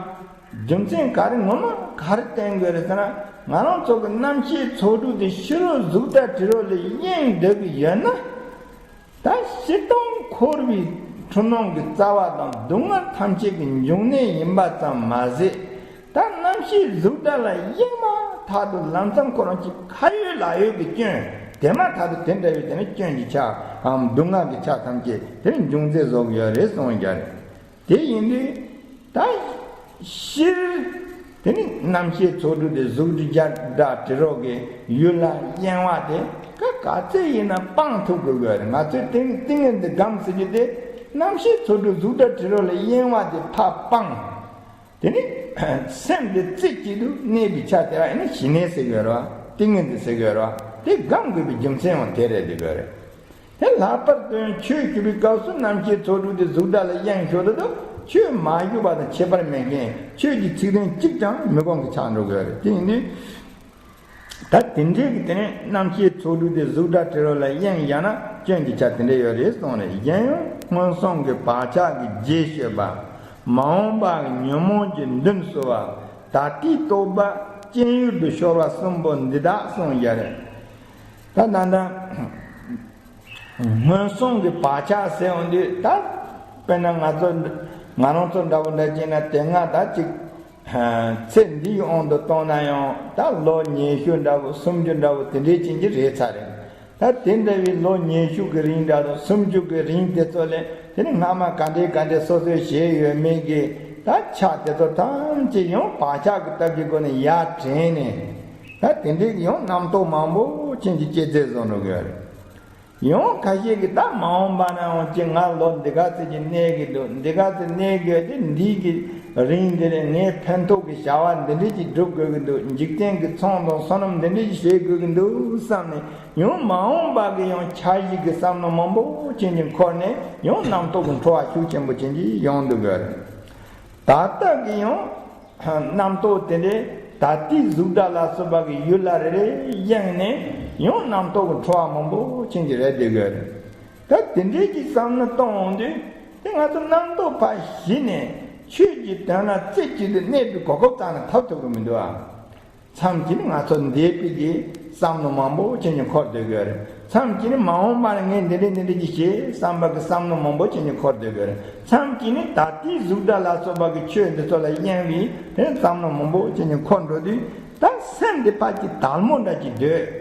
རྒྱུ་མཚན་ག་རེ་ངོ་མ་ག་རེ་བསྟན་དགོས་རེད་ཟེར་ན། ང་རང་ཚོ་གི་རྣམ་ཤེས་ཚོགས་དྲུག་དེ་ཕྱི་རོལ་གཟུགས་སྒྲ་དྲི་རོ་ལ་གཡེང་བསྡད་ཀྱི་ཡོད་ན། ད་སྤྱིར་བཏང་འཁོར་བའི་འཁྲུལ་སྣང་གི་རྩ་བ་དང་སྡུག་བསྔལ་ཐམས་ཅད་ཀྱི་འབྱུང་གནས་ཡིན་པ་ཙམ་མ་ཟད། ད་རྣམ་ཤེས་གཟུགས་སྒྲ་ལ་གཡེང་མ་ཐག་ཏུ་ལམ་སང་ཁོ་རང་གི་ཁ་ཡོད་ལག་ཡོད་ཀྱི་སྐྱོན་དེ་མ་ཐག་ཏུ་དེ་འདྲ་བའི་དེ་ནི་སྐྱོན་གྱི་ཆའམ་སྡུག་བསྔལ་གྱི་ཆ་ཐམས་ཅད་དེ་ནི་འབྱུང་རྩིས་བཟོ་གི་ཡོད་རེད་གསུངས་ཀྱི་རེད། དེ་ཡིན་དུས་ད་སྤྱིར་དེ་ནི་རྣམ་ཤེས་ཚོགས་དྲུག་དེ་གཟུགས་སྒྲ་དྲི་རོ་གི་ཡུལ་ལ་གཡེང་བ་དེ་ག་ག་ཚད་ཡིན་ན་སྤང་ཐུབ་དགོས་ཀྱི་ཡོད་རེད། ང་ཚོའི་ཏིང་ཏིང་ངེ་འཛིན་སྒོམ་ཟེར་རྒྱུ་དེ་རྣམ་ཤེས་ཚོགས་དྲུག་གཟུགས་སྒྲ་དྲི་རོ་ལ་གཡེང་བ་དེ་ཕར་སྤང་། དེ་ནི་སེམས་དེ་རྩེ་གཅིག་ཏུ་གནས་པའི་ཆ་དེ་ལ་ཡིན་ན་ཞི་གནས་ཟེར་གྱི་ཡོད་རེད་བ། ཏིང་ངེ་འཛིན་ཟེར་གྱི་ཡོད་རེད་བ། དེ་སྒོམ་དགོས་པའི་རྒྱུ་མཚན་ཡང་དེ་རེད་འདུག་གི་རེད། དེ་ལྷག་པར་དུ་ཡང་ཆོས་ཞུ་བའི་སྐབས་སུ་རྣམ་ཤེས་ཚོགས་དྲུག་དེ་གཟུགས་སྒྲ་ལ་གཡེང་ཞོར་དུ་ཆོས་མ་ཞུ་བ་དང་ཁྱད་པར་མེད་མཁན། ཆོས་ཀྱི་ཚིག་དོན་གཅིག་ཀྱང་མི་གོ་མཁན་ཆགས་འགྲོ་གི་ཡོད་རེད། དེ་ཡིན་དུས་ད་དེ་འདྲའི་གི་དེ་ནས་རྣམ་ཤེས་ཚོགས་དྲུག་དེ་གཟུགས་སྒྲ་དྲི་རོ་ལ་གཡེང་བཞག་ན་སྐྱོན་གྱི་ཆ་དེ་འདྲ་ཡོད་རེད་གསུངས་རེད། གཞན་ཡང་སྔོན་སོང་གི་བག་ཆགས་ཀྱི་རྗེས་ཤོད་པ། མ་འོངས་པ་གི་ཉོན་མོངས་ཀྱི་མདུན་བསུ་བ། ད་ལྟའི་རྟོག་པ་སྤྱན་ཡུལ་དུ་ཤོར་བ་གསུམ་པོ་འདི་དག་གསུངས་ཡ་རེད། ད་ད་ལྟ་སྔོན་སོང་གི་བག་ཆགས་ཟེར་འོང་དུས། ད་དཔེར་ན་ང་ཚོ་ང་རང་ཚོ་འདྲ་བོ་འདྲ་བྱས་ན་དེ་སྔ་ད་ཅིག་ཚེ་འདིའི་དབང་དུ་བཏང་ན་ཡང་ད་ལོ་ཉི་ཤུ་འདྲ་བོ་སུམ་ཅུ་འདྲ་བོ་དེ་འདྲའི་ཅན་གྱི་རེད་ཚར་རེད། ད་དེ་འདྲ་བའི་ལོ་ཉི་ཤུ་གི་རིང་འདྲ་དང་སུམ་ཅུ་གི་རིང་དེ་ཚོ་ལས་དེ་ནི་སྔ་མ་ག་འདྲའི་ག་འདྲའི་སོ་སོས་བྱས་ཡོད་མེད་ཀྱི་ད་ཆ་དེ་ཚོ་ཐམས་ཅད་ཡང་བག་ཆགས་ཀྱི་སྟབས་ཀྱི་སྒོ་ནས་ཡར་དྲན་ནས། ད་དེ་འདྲའི་ཡང་རྣམ་རྟོག་མང་པོ་ཅན་གྱི་སྐྱེད་ཚལ་བཟོ་འགྲོ་གི་ཡོད་རེད། ཡང་ཁ་ཤས་ཀྱིས་ད་མ་འོངས་པ་ན་འོང་ཅིག་ང་ལོ་འདི་ག་ཚོད་ཀྱི་གནས་ཀྱི་འདུག་འདི་ག་ཚོད་གནས་དགོས་ཏེ་འདི་གི་རིང་འདི་ལ་ངས་ཕན་ཐོགས་ཀྱི་བྱ་བ་འདི་འདྲ་ཅིག་སྒྲུབ་དགོས་ཀྱི་འདུག་འཇིག་རྟེན་གྱི་ཚོང་དང་བསོད་ནམས་འདི་འདྲ་ཅིག་བྱེད་དགོས་ཀྱི་འདུག་བསམ་ནས། ཡང་མ་འོངས་པ་གི་ཡང་འཆར་གཞི་གི་བསམ་བློ་མང་པོ་ཅན་གྱི་འཁོར་ནས་ཡང་རྣམ་རྟོག་གི་འཕྲོ་བ་ཤུགས་ཆེན་པོ་ཅན་གྱི་ཡོང་འདུག་གི་རེད། ད་ལྟ་གི་ཡང་རྣམ་རྟོག་དེ་འདྲའི་ད་ལྟའི་གཟུགས་སྒྲ་ལ་སོགས་པ་གི་ཡུལ་ལ་རེ་རེ་གཡེང་ནས་ཡང་རྣམ་རྟོག་གི་འཕྲོ་བ་མང་པོ་ཅན་གྱི་རེད་འདུག་གི་རེད། ད་དེ་འདྲའི་གི་བསམ་བློ་གཏོང་འོང་དུས་དེ་ང་ཚོ་རྣམ་རྟོག་ཕར་ཞི་ནས་ཆོས་ཀྱི་དོན་ལ་རྩེ་གཅིག་ཏུ་གནས་པའི་གོ་སྐབས་ཙམ་ལ་ཐོབ་ཐུབ་ཀྱི་མི་འདུག་ཨ། མཚམས་ཀྱིས་ནི་ང་ཚོ་འདས་པའི་གི་བསམ་བློ་མང་པོ་ཅན་གྱི་འཁོར་སྡོད་དགོས་རེད། མཚམས་ཀྱིས་ནི་མ་འོངས་པར་ངས་འདི་འདྲ་འདི་འདྲ་ཅིག་བྱེད་བསམ་པ་གི་བསམ་བློ་མང་པོ་ཅན་གྱི་འཁོར་སྡོད་དགོས་རེད། མཚམས་ཀྱིས་ནི་ད་ལྟའི་གཟུགས་སྒྲ་ལ་སོགས་པ་གི་ཆོས་འདི་ཚོ་ལ་གཡེང་བའི་དེ་བསམ་བློ་མང་པོ་ཅན་གྱི་འཁོར་འགྲོ་དུས། ད་སེམས་འདི་ཕར་གྱི་དལ་མོ་འདྲ་ཅིག་སྡོད།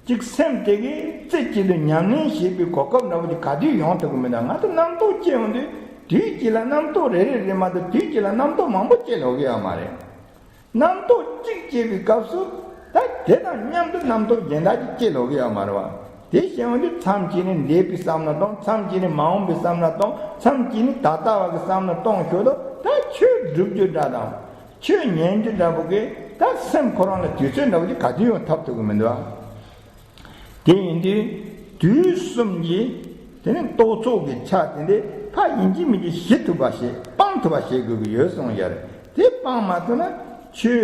ཅིག་སེམས་དེ་གིས་རྩེ་གཅིག་ཏུ་ཉམས་ལེན་བྱེད་པའི་གོ་སྐབས་འདྲ་པོ་དེ་ག་དུས་ཡོང་ཐུབ་ཀྱི་མི་འདུག་ང་ཚོ་རྣམ་རྟོག་སྐྱེ་ཡོང་དུས་དུས་གཅིག་ལ་རྣམ་རྟོག་རེ་རེ་རེ་མ་གཏོགས་དུས་གཅིག་ལ་རྣམ་རྟོག་མང་པོ་སྐྱེ་ལོག་གི་ཡོད་མ་རེད། རྣམ་རྟོག་གཅིག་སྐྱེ་བའི་སྐབས་སུ་ད་དེ་དང་མཉམ་དུ་རྣམ་རྟོག་གཞན་དག་ཅིག་སྐྱེ་ལོག་གི་ཡོད་མ་རེད་བ། དེ་བྱེད་ཡོང་དུས་མཚམས་གཅིག་ནི་འདས་པའི་བསམ་བློ་གཏོང་། མཚམས་གཅིག་ནི་མ་འོངས་པའི་བསམ་བློ་གཏོང་། མཚམས་གཅིག་ནི་ད་ལྟ་བ་གི་བསམ་བློ་གཏོང་ཞོར་དུ་ད་ཆོས་སྒྲུབ་རྒྱུ་འདྲ་དང་། ཆོས་ཉན་རྒྱུ་འདྲ་པོ་གིས་ད་སེམས་ཁོ་རང་ལ་དུས་ཚོད་འདྲ་པོ་ཅིག་ག་དུས་ཡང་ཐོབ་ཐུབ་ཀྱི་མི་འདུག་ཨ། དེ་ཡིན་དུས་དུས་གསུམ་གྱི་དེ་ནི་རྟོག་ཚོགས་ཀྱི་ཆ་དེ་འདྲ་ཕར་ཡིན་གཅིག་མིན་གཅིག་ཞི་ཐུབ་པ་ཞིག་སྤང་ཐུབ་པ་བྱེད་དགོས་ཀྱི་ཡོད་གསུངས་ཡ་རེད། དེ་སྤང་མ་ཐུབ་ན་ཆོས་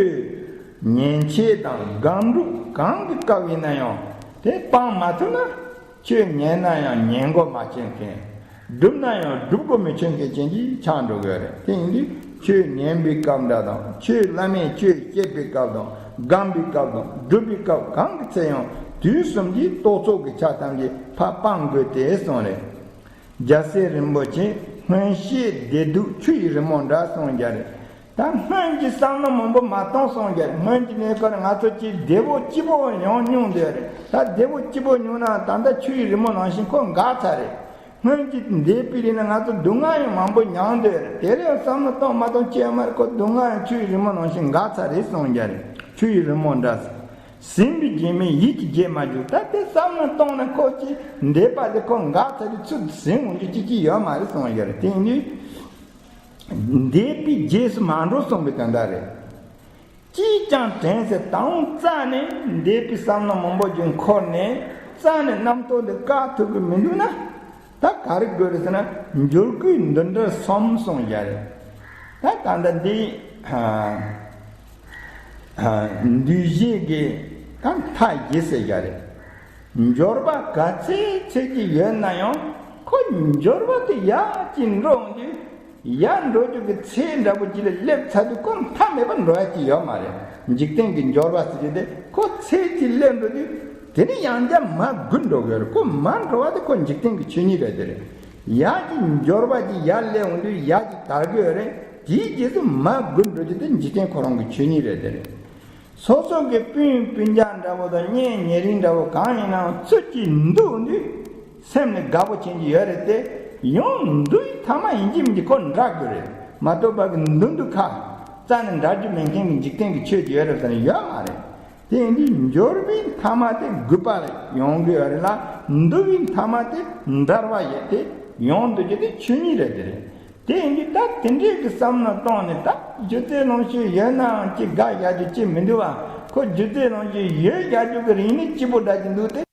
ཉན་བྱེད་དང་སྒོམ་སྒྲུབ་གང་གི་སྐབས་ཡིན་ན་ཡང་དེ་སྤང་མ་ཐུབ་ན། ཆོས་ཉན་ན་ཡང་ཉན་དགོས་མ་ཆོད་མཁན། སྒྲུབ་ན་ཡང་སྒྲུབ་དགོས་མི་ཆོད་མཁན་ཅན་གྱི་ཆགས་འགྲོ་གི་རེད། དེ་ཡིན་དུས་ཆོས་ཉན་པའི་སྐབས་འདྲ་དང་ཆོས་བླ་མས་ཆོས་བཤད་པའི་སྐབས་དང་སྒོམ་པའི་སྐབས་དང་སྒྲུབ་པའི་སྐབས་གང་གི་ཚེ་ཡང་དུས་གསུམ་གྱི་རྟོག་ཚོགས་ཀྱི་ཆ་ཐམས་ཅད་ཕར་སྤང་དགོས་ཏེ་གསུངས་རེད། རྒྱལ་སྲས་རིན་པོ་ཆེ་སྔོན་བཤད་བདེ་སྡུག་ཆུ་ཡི་རི་མོ་འདྲ་གསུངས་རྒྱ་རེད། ད་སྔོན་གྱི་བསམ་བློ་མང་པོ་མ་གཏོང་གསུངས་ཀྱང་སྔོན་གྱི་གནས་སྐབས་ང་ཚོ་ཅིག་བདེ་པོ་སྐྱིད་པོ་ཡོང་མྱོང་འདོད་རེད། ད་བདེ་པོ་སྐྱིད་པོ་མྱོང་ན་ད་ལྟ་ཆུ་ཡི་རི་མོ་ནང་བཞིན་ཁོ་འགག་ཚར་རེད། སྔོན་གྱི་འདས་པའི་རིང་ལ་ང་ཚོ་སྡུག་བསྔལ་ཡང་མང་པོ་མྱངས་འདོད་རེད། དེ་ལས་བསམ་བློ་གཏོང་མ་གཏོང་ཅི་ཡང་མ་རེད། ཁོ་སྡུག་བསྔལ་ཡང་ཆུ་ཡི་རི་མོ་ནང་བཞིན་འགག་ཚར་རེད་གསུངས་ཀྱང་རེད། ཆུ་ཡི་རི་མོ་འདྲ། ཟིན་པའི་རྗེས་མའི་ཡིད་ཀྱི་བརྗེད་མ་འཇུག་ད་དེ་བསམ་བློ་གཏོང་ན་ཁོ་ཅིག་འདས་པ་དེ་ཁོ་འགག་ཚར་རེད། ཚུར་ཟིན་འོང་རྒྱུ་ཅི་ཅི་ཡོད་མ་རེད་གསུངས་ཀྱང་རེད། དེ་ཡིན་དུས། འདས་པའི་རྗེས་སུ་མ་འགྲོ་གསུངས་པའི་དོན་དག་རེད། ཅིས་ཀྱང་དྲན་ཟེར་དང་རྩ་ནས་འདས་པའི་བསམ་བློ་མང་པོ་ཅིག་འཁོར་ནས་རྩ་ནས་རྣམ་རྟོག་འདི་བཀག་ཐུབ་ཀྱི་མི་འདུག་ན། ད་ག་རེ་དགོས་རེད་ཟེར་ན་འབྱོར་ཀུན་འདི་འདྲར་སོམས་གསུངས་ཀྱང་རེད། ད་ད་ལྟ་འདི་འདུས་བྱས་ཀྱི་ད་མཐའ་བཞི་ཟེར་ཀྱང་རེད། འབྱོར་པ་ག་ཚད་ཚད་ཀྱི་ཡོད་ན་ཡང་ཁོ་འབྱོར་པ་དེ་ཡར་ཅིག་འགྲོ་འོང་དུས། ཡར་འགྲོ་རྒྱུ་གི་ཚད་འདྲ་པོ་ཅིག་ལ་སླེབས་ཚར་དུས་ཁོ་མཐའ་མེད་པར་འགྲོ་ཡ་ཅིག་ཡོད་མ་རེད། འཇིག་རྟེན་གྱི་འབྱོར་པ་ཟེར་རྒྱུ་དེ་ཁོ་ཚད་ཅིག་སླེབས་འགྲོ་དུས་དེ་ནི་ཡང་བསྐྱར་མར་རྒུད་འགྲོ་གི་ཡོད་རེད། ཁོ་མར་འགྲོ་བ་དེ་ཁོ་འཇིག་རྟེན་གྱི་ཆོས་ཉིད་རེད་དེ་རེད། ཡར་གྱི་འབྱོར་པ་ཅིག་ཡར་སླེབས་འོང་དུས་ཡར་ཅིག་དར་གི་ཡོད་རེད། དེའི་རྗེས་སུ་མར་རྒུད་འགྲོ་རྒྱུ་དེ་འཇིག་རྟེན་ཁོ་རང་གི་ཆོས་ཉིད་རེད་དེ་རེད། སོ་སོ་གི་སྤུན་སྤུན་ཀྱག་འདྲ་པོ་དང་གཉེན་ཉེ་རིང་འདྲ་པོ་གང་ཡིན་ནའང་ཚུར་གཅིག་འདུག་དུས་སེམས་ནི་དགའ་པོ་ཅན་གྱི་ཡོད་རེད་དེ། ཡང་འདུག་ཡི་ཐ་མ་ཡིན་གཅིག་མིན་གཅིག་ཁོ་འདྲ་དགོས་རེད་མ་གཏོགས་པ་གི་འདུག་འདུག་ཁ་རྩ་ནས་འདྲ་རྒྱུ་མེད་མཁན་གྱི་འཇིག་རྟེན་གྱི་ཆོས་ཀྱི་ཡོད་རེད་ཟེར་ན་ཡོད་མ་རེད། དེ་ཡིན་དུས་འབྱོར་པའི་ཐ་མ་དེ་རྒུད་པ་ལ་ཡོང་གི་ཡོད་རེད་ལ། འདུག་པའི་ཐ་མ་དེ་འདར་བ་ཡོད་དེ་ཡོང་འདུག་རྒྱུ་དེ་ཆོས་ཉིད་རེད་དེ་རེད། དེ་ཡིན་དུས་ད་དེ་འདྲའི་གི་བསམ་བློ་བཏང་ནས་ད་སྒྱུ་རྩལ་ལོངས་སྤྱོད་ཡོད་ནའང་ཅི་དགའ་བཞག་རྒྱུ་ཅི་མི་འདུག་བ། ཁོ་སྒྱུ་རྩལ་ལོངས་སྤྱོད་ཡོད་བཞག་རྒྱུ་གི་རིང་ནས་སྐྱིད་པོ་འདྲ་གི་འདུག་སྟེ།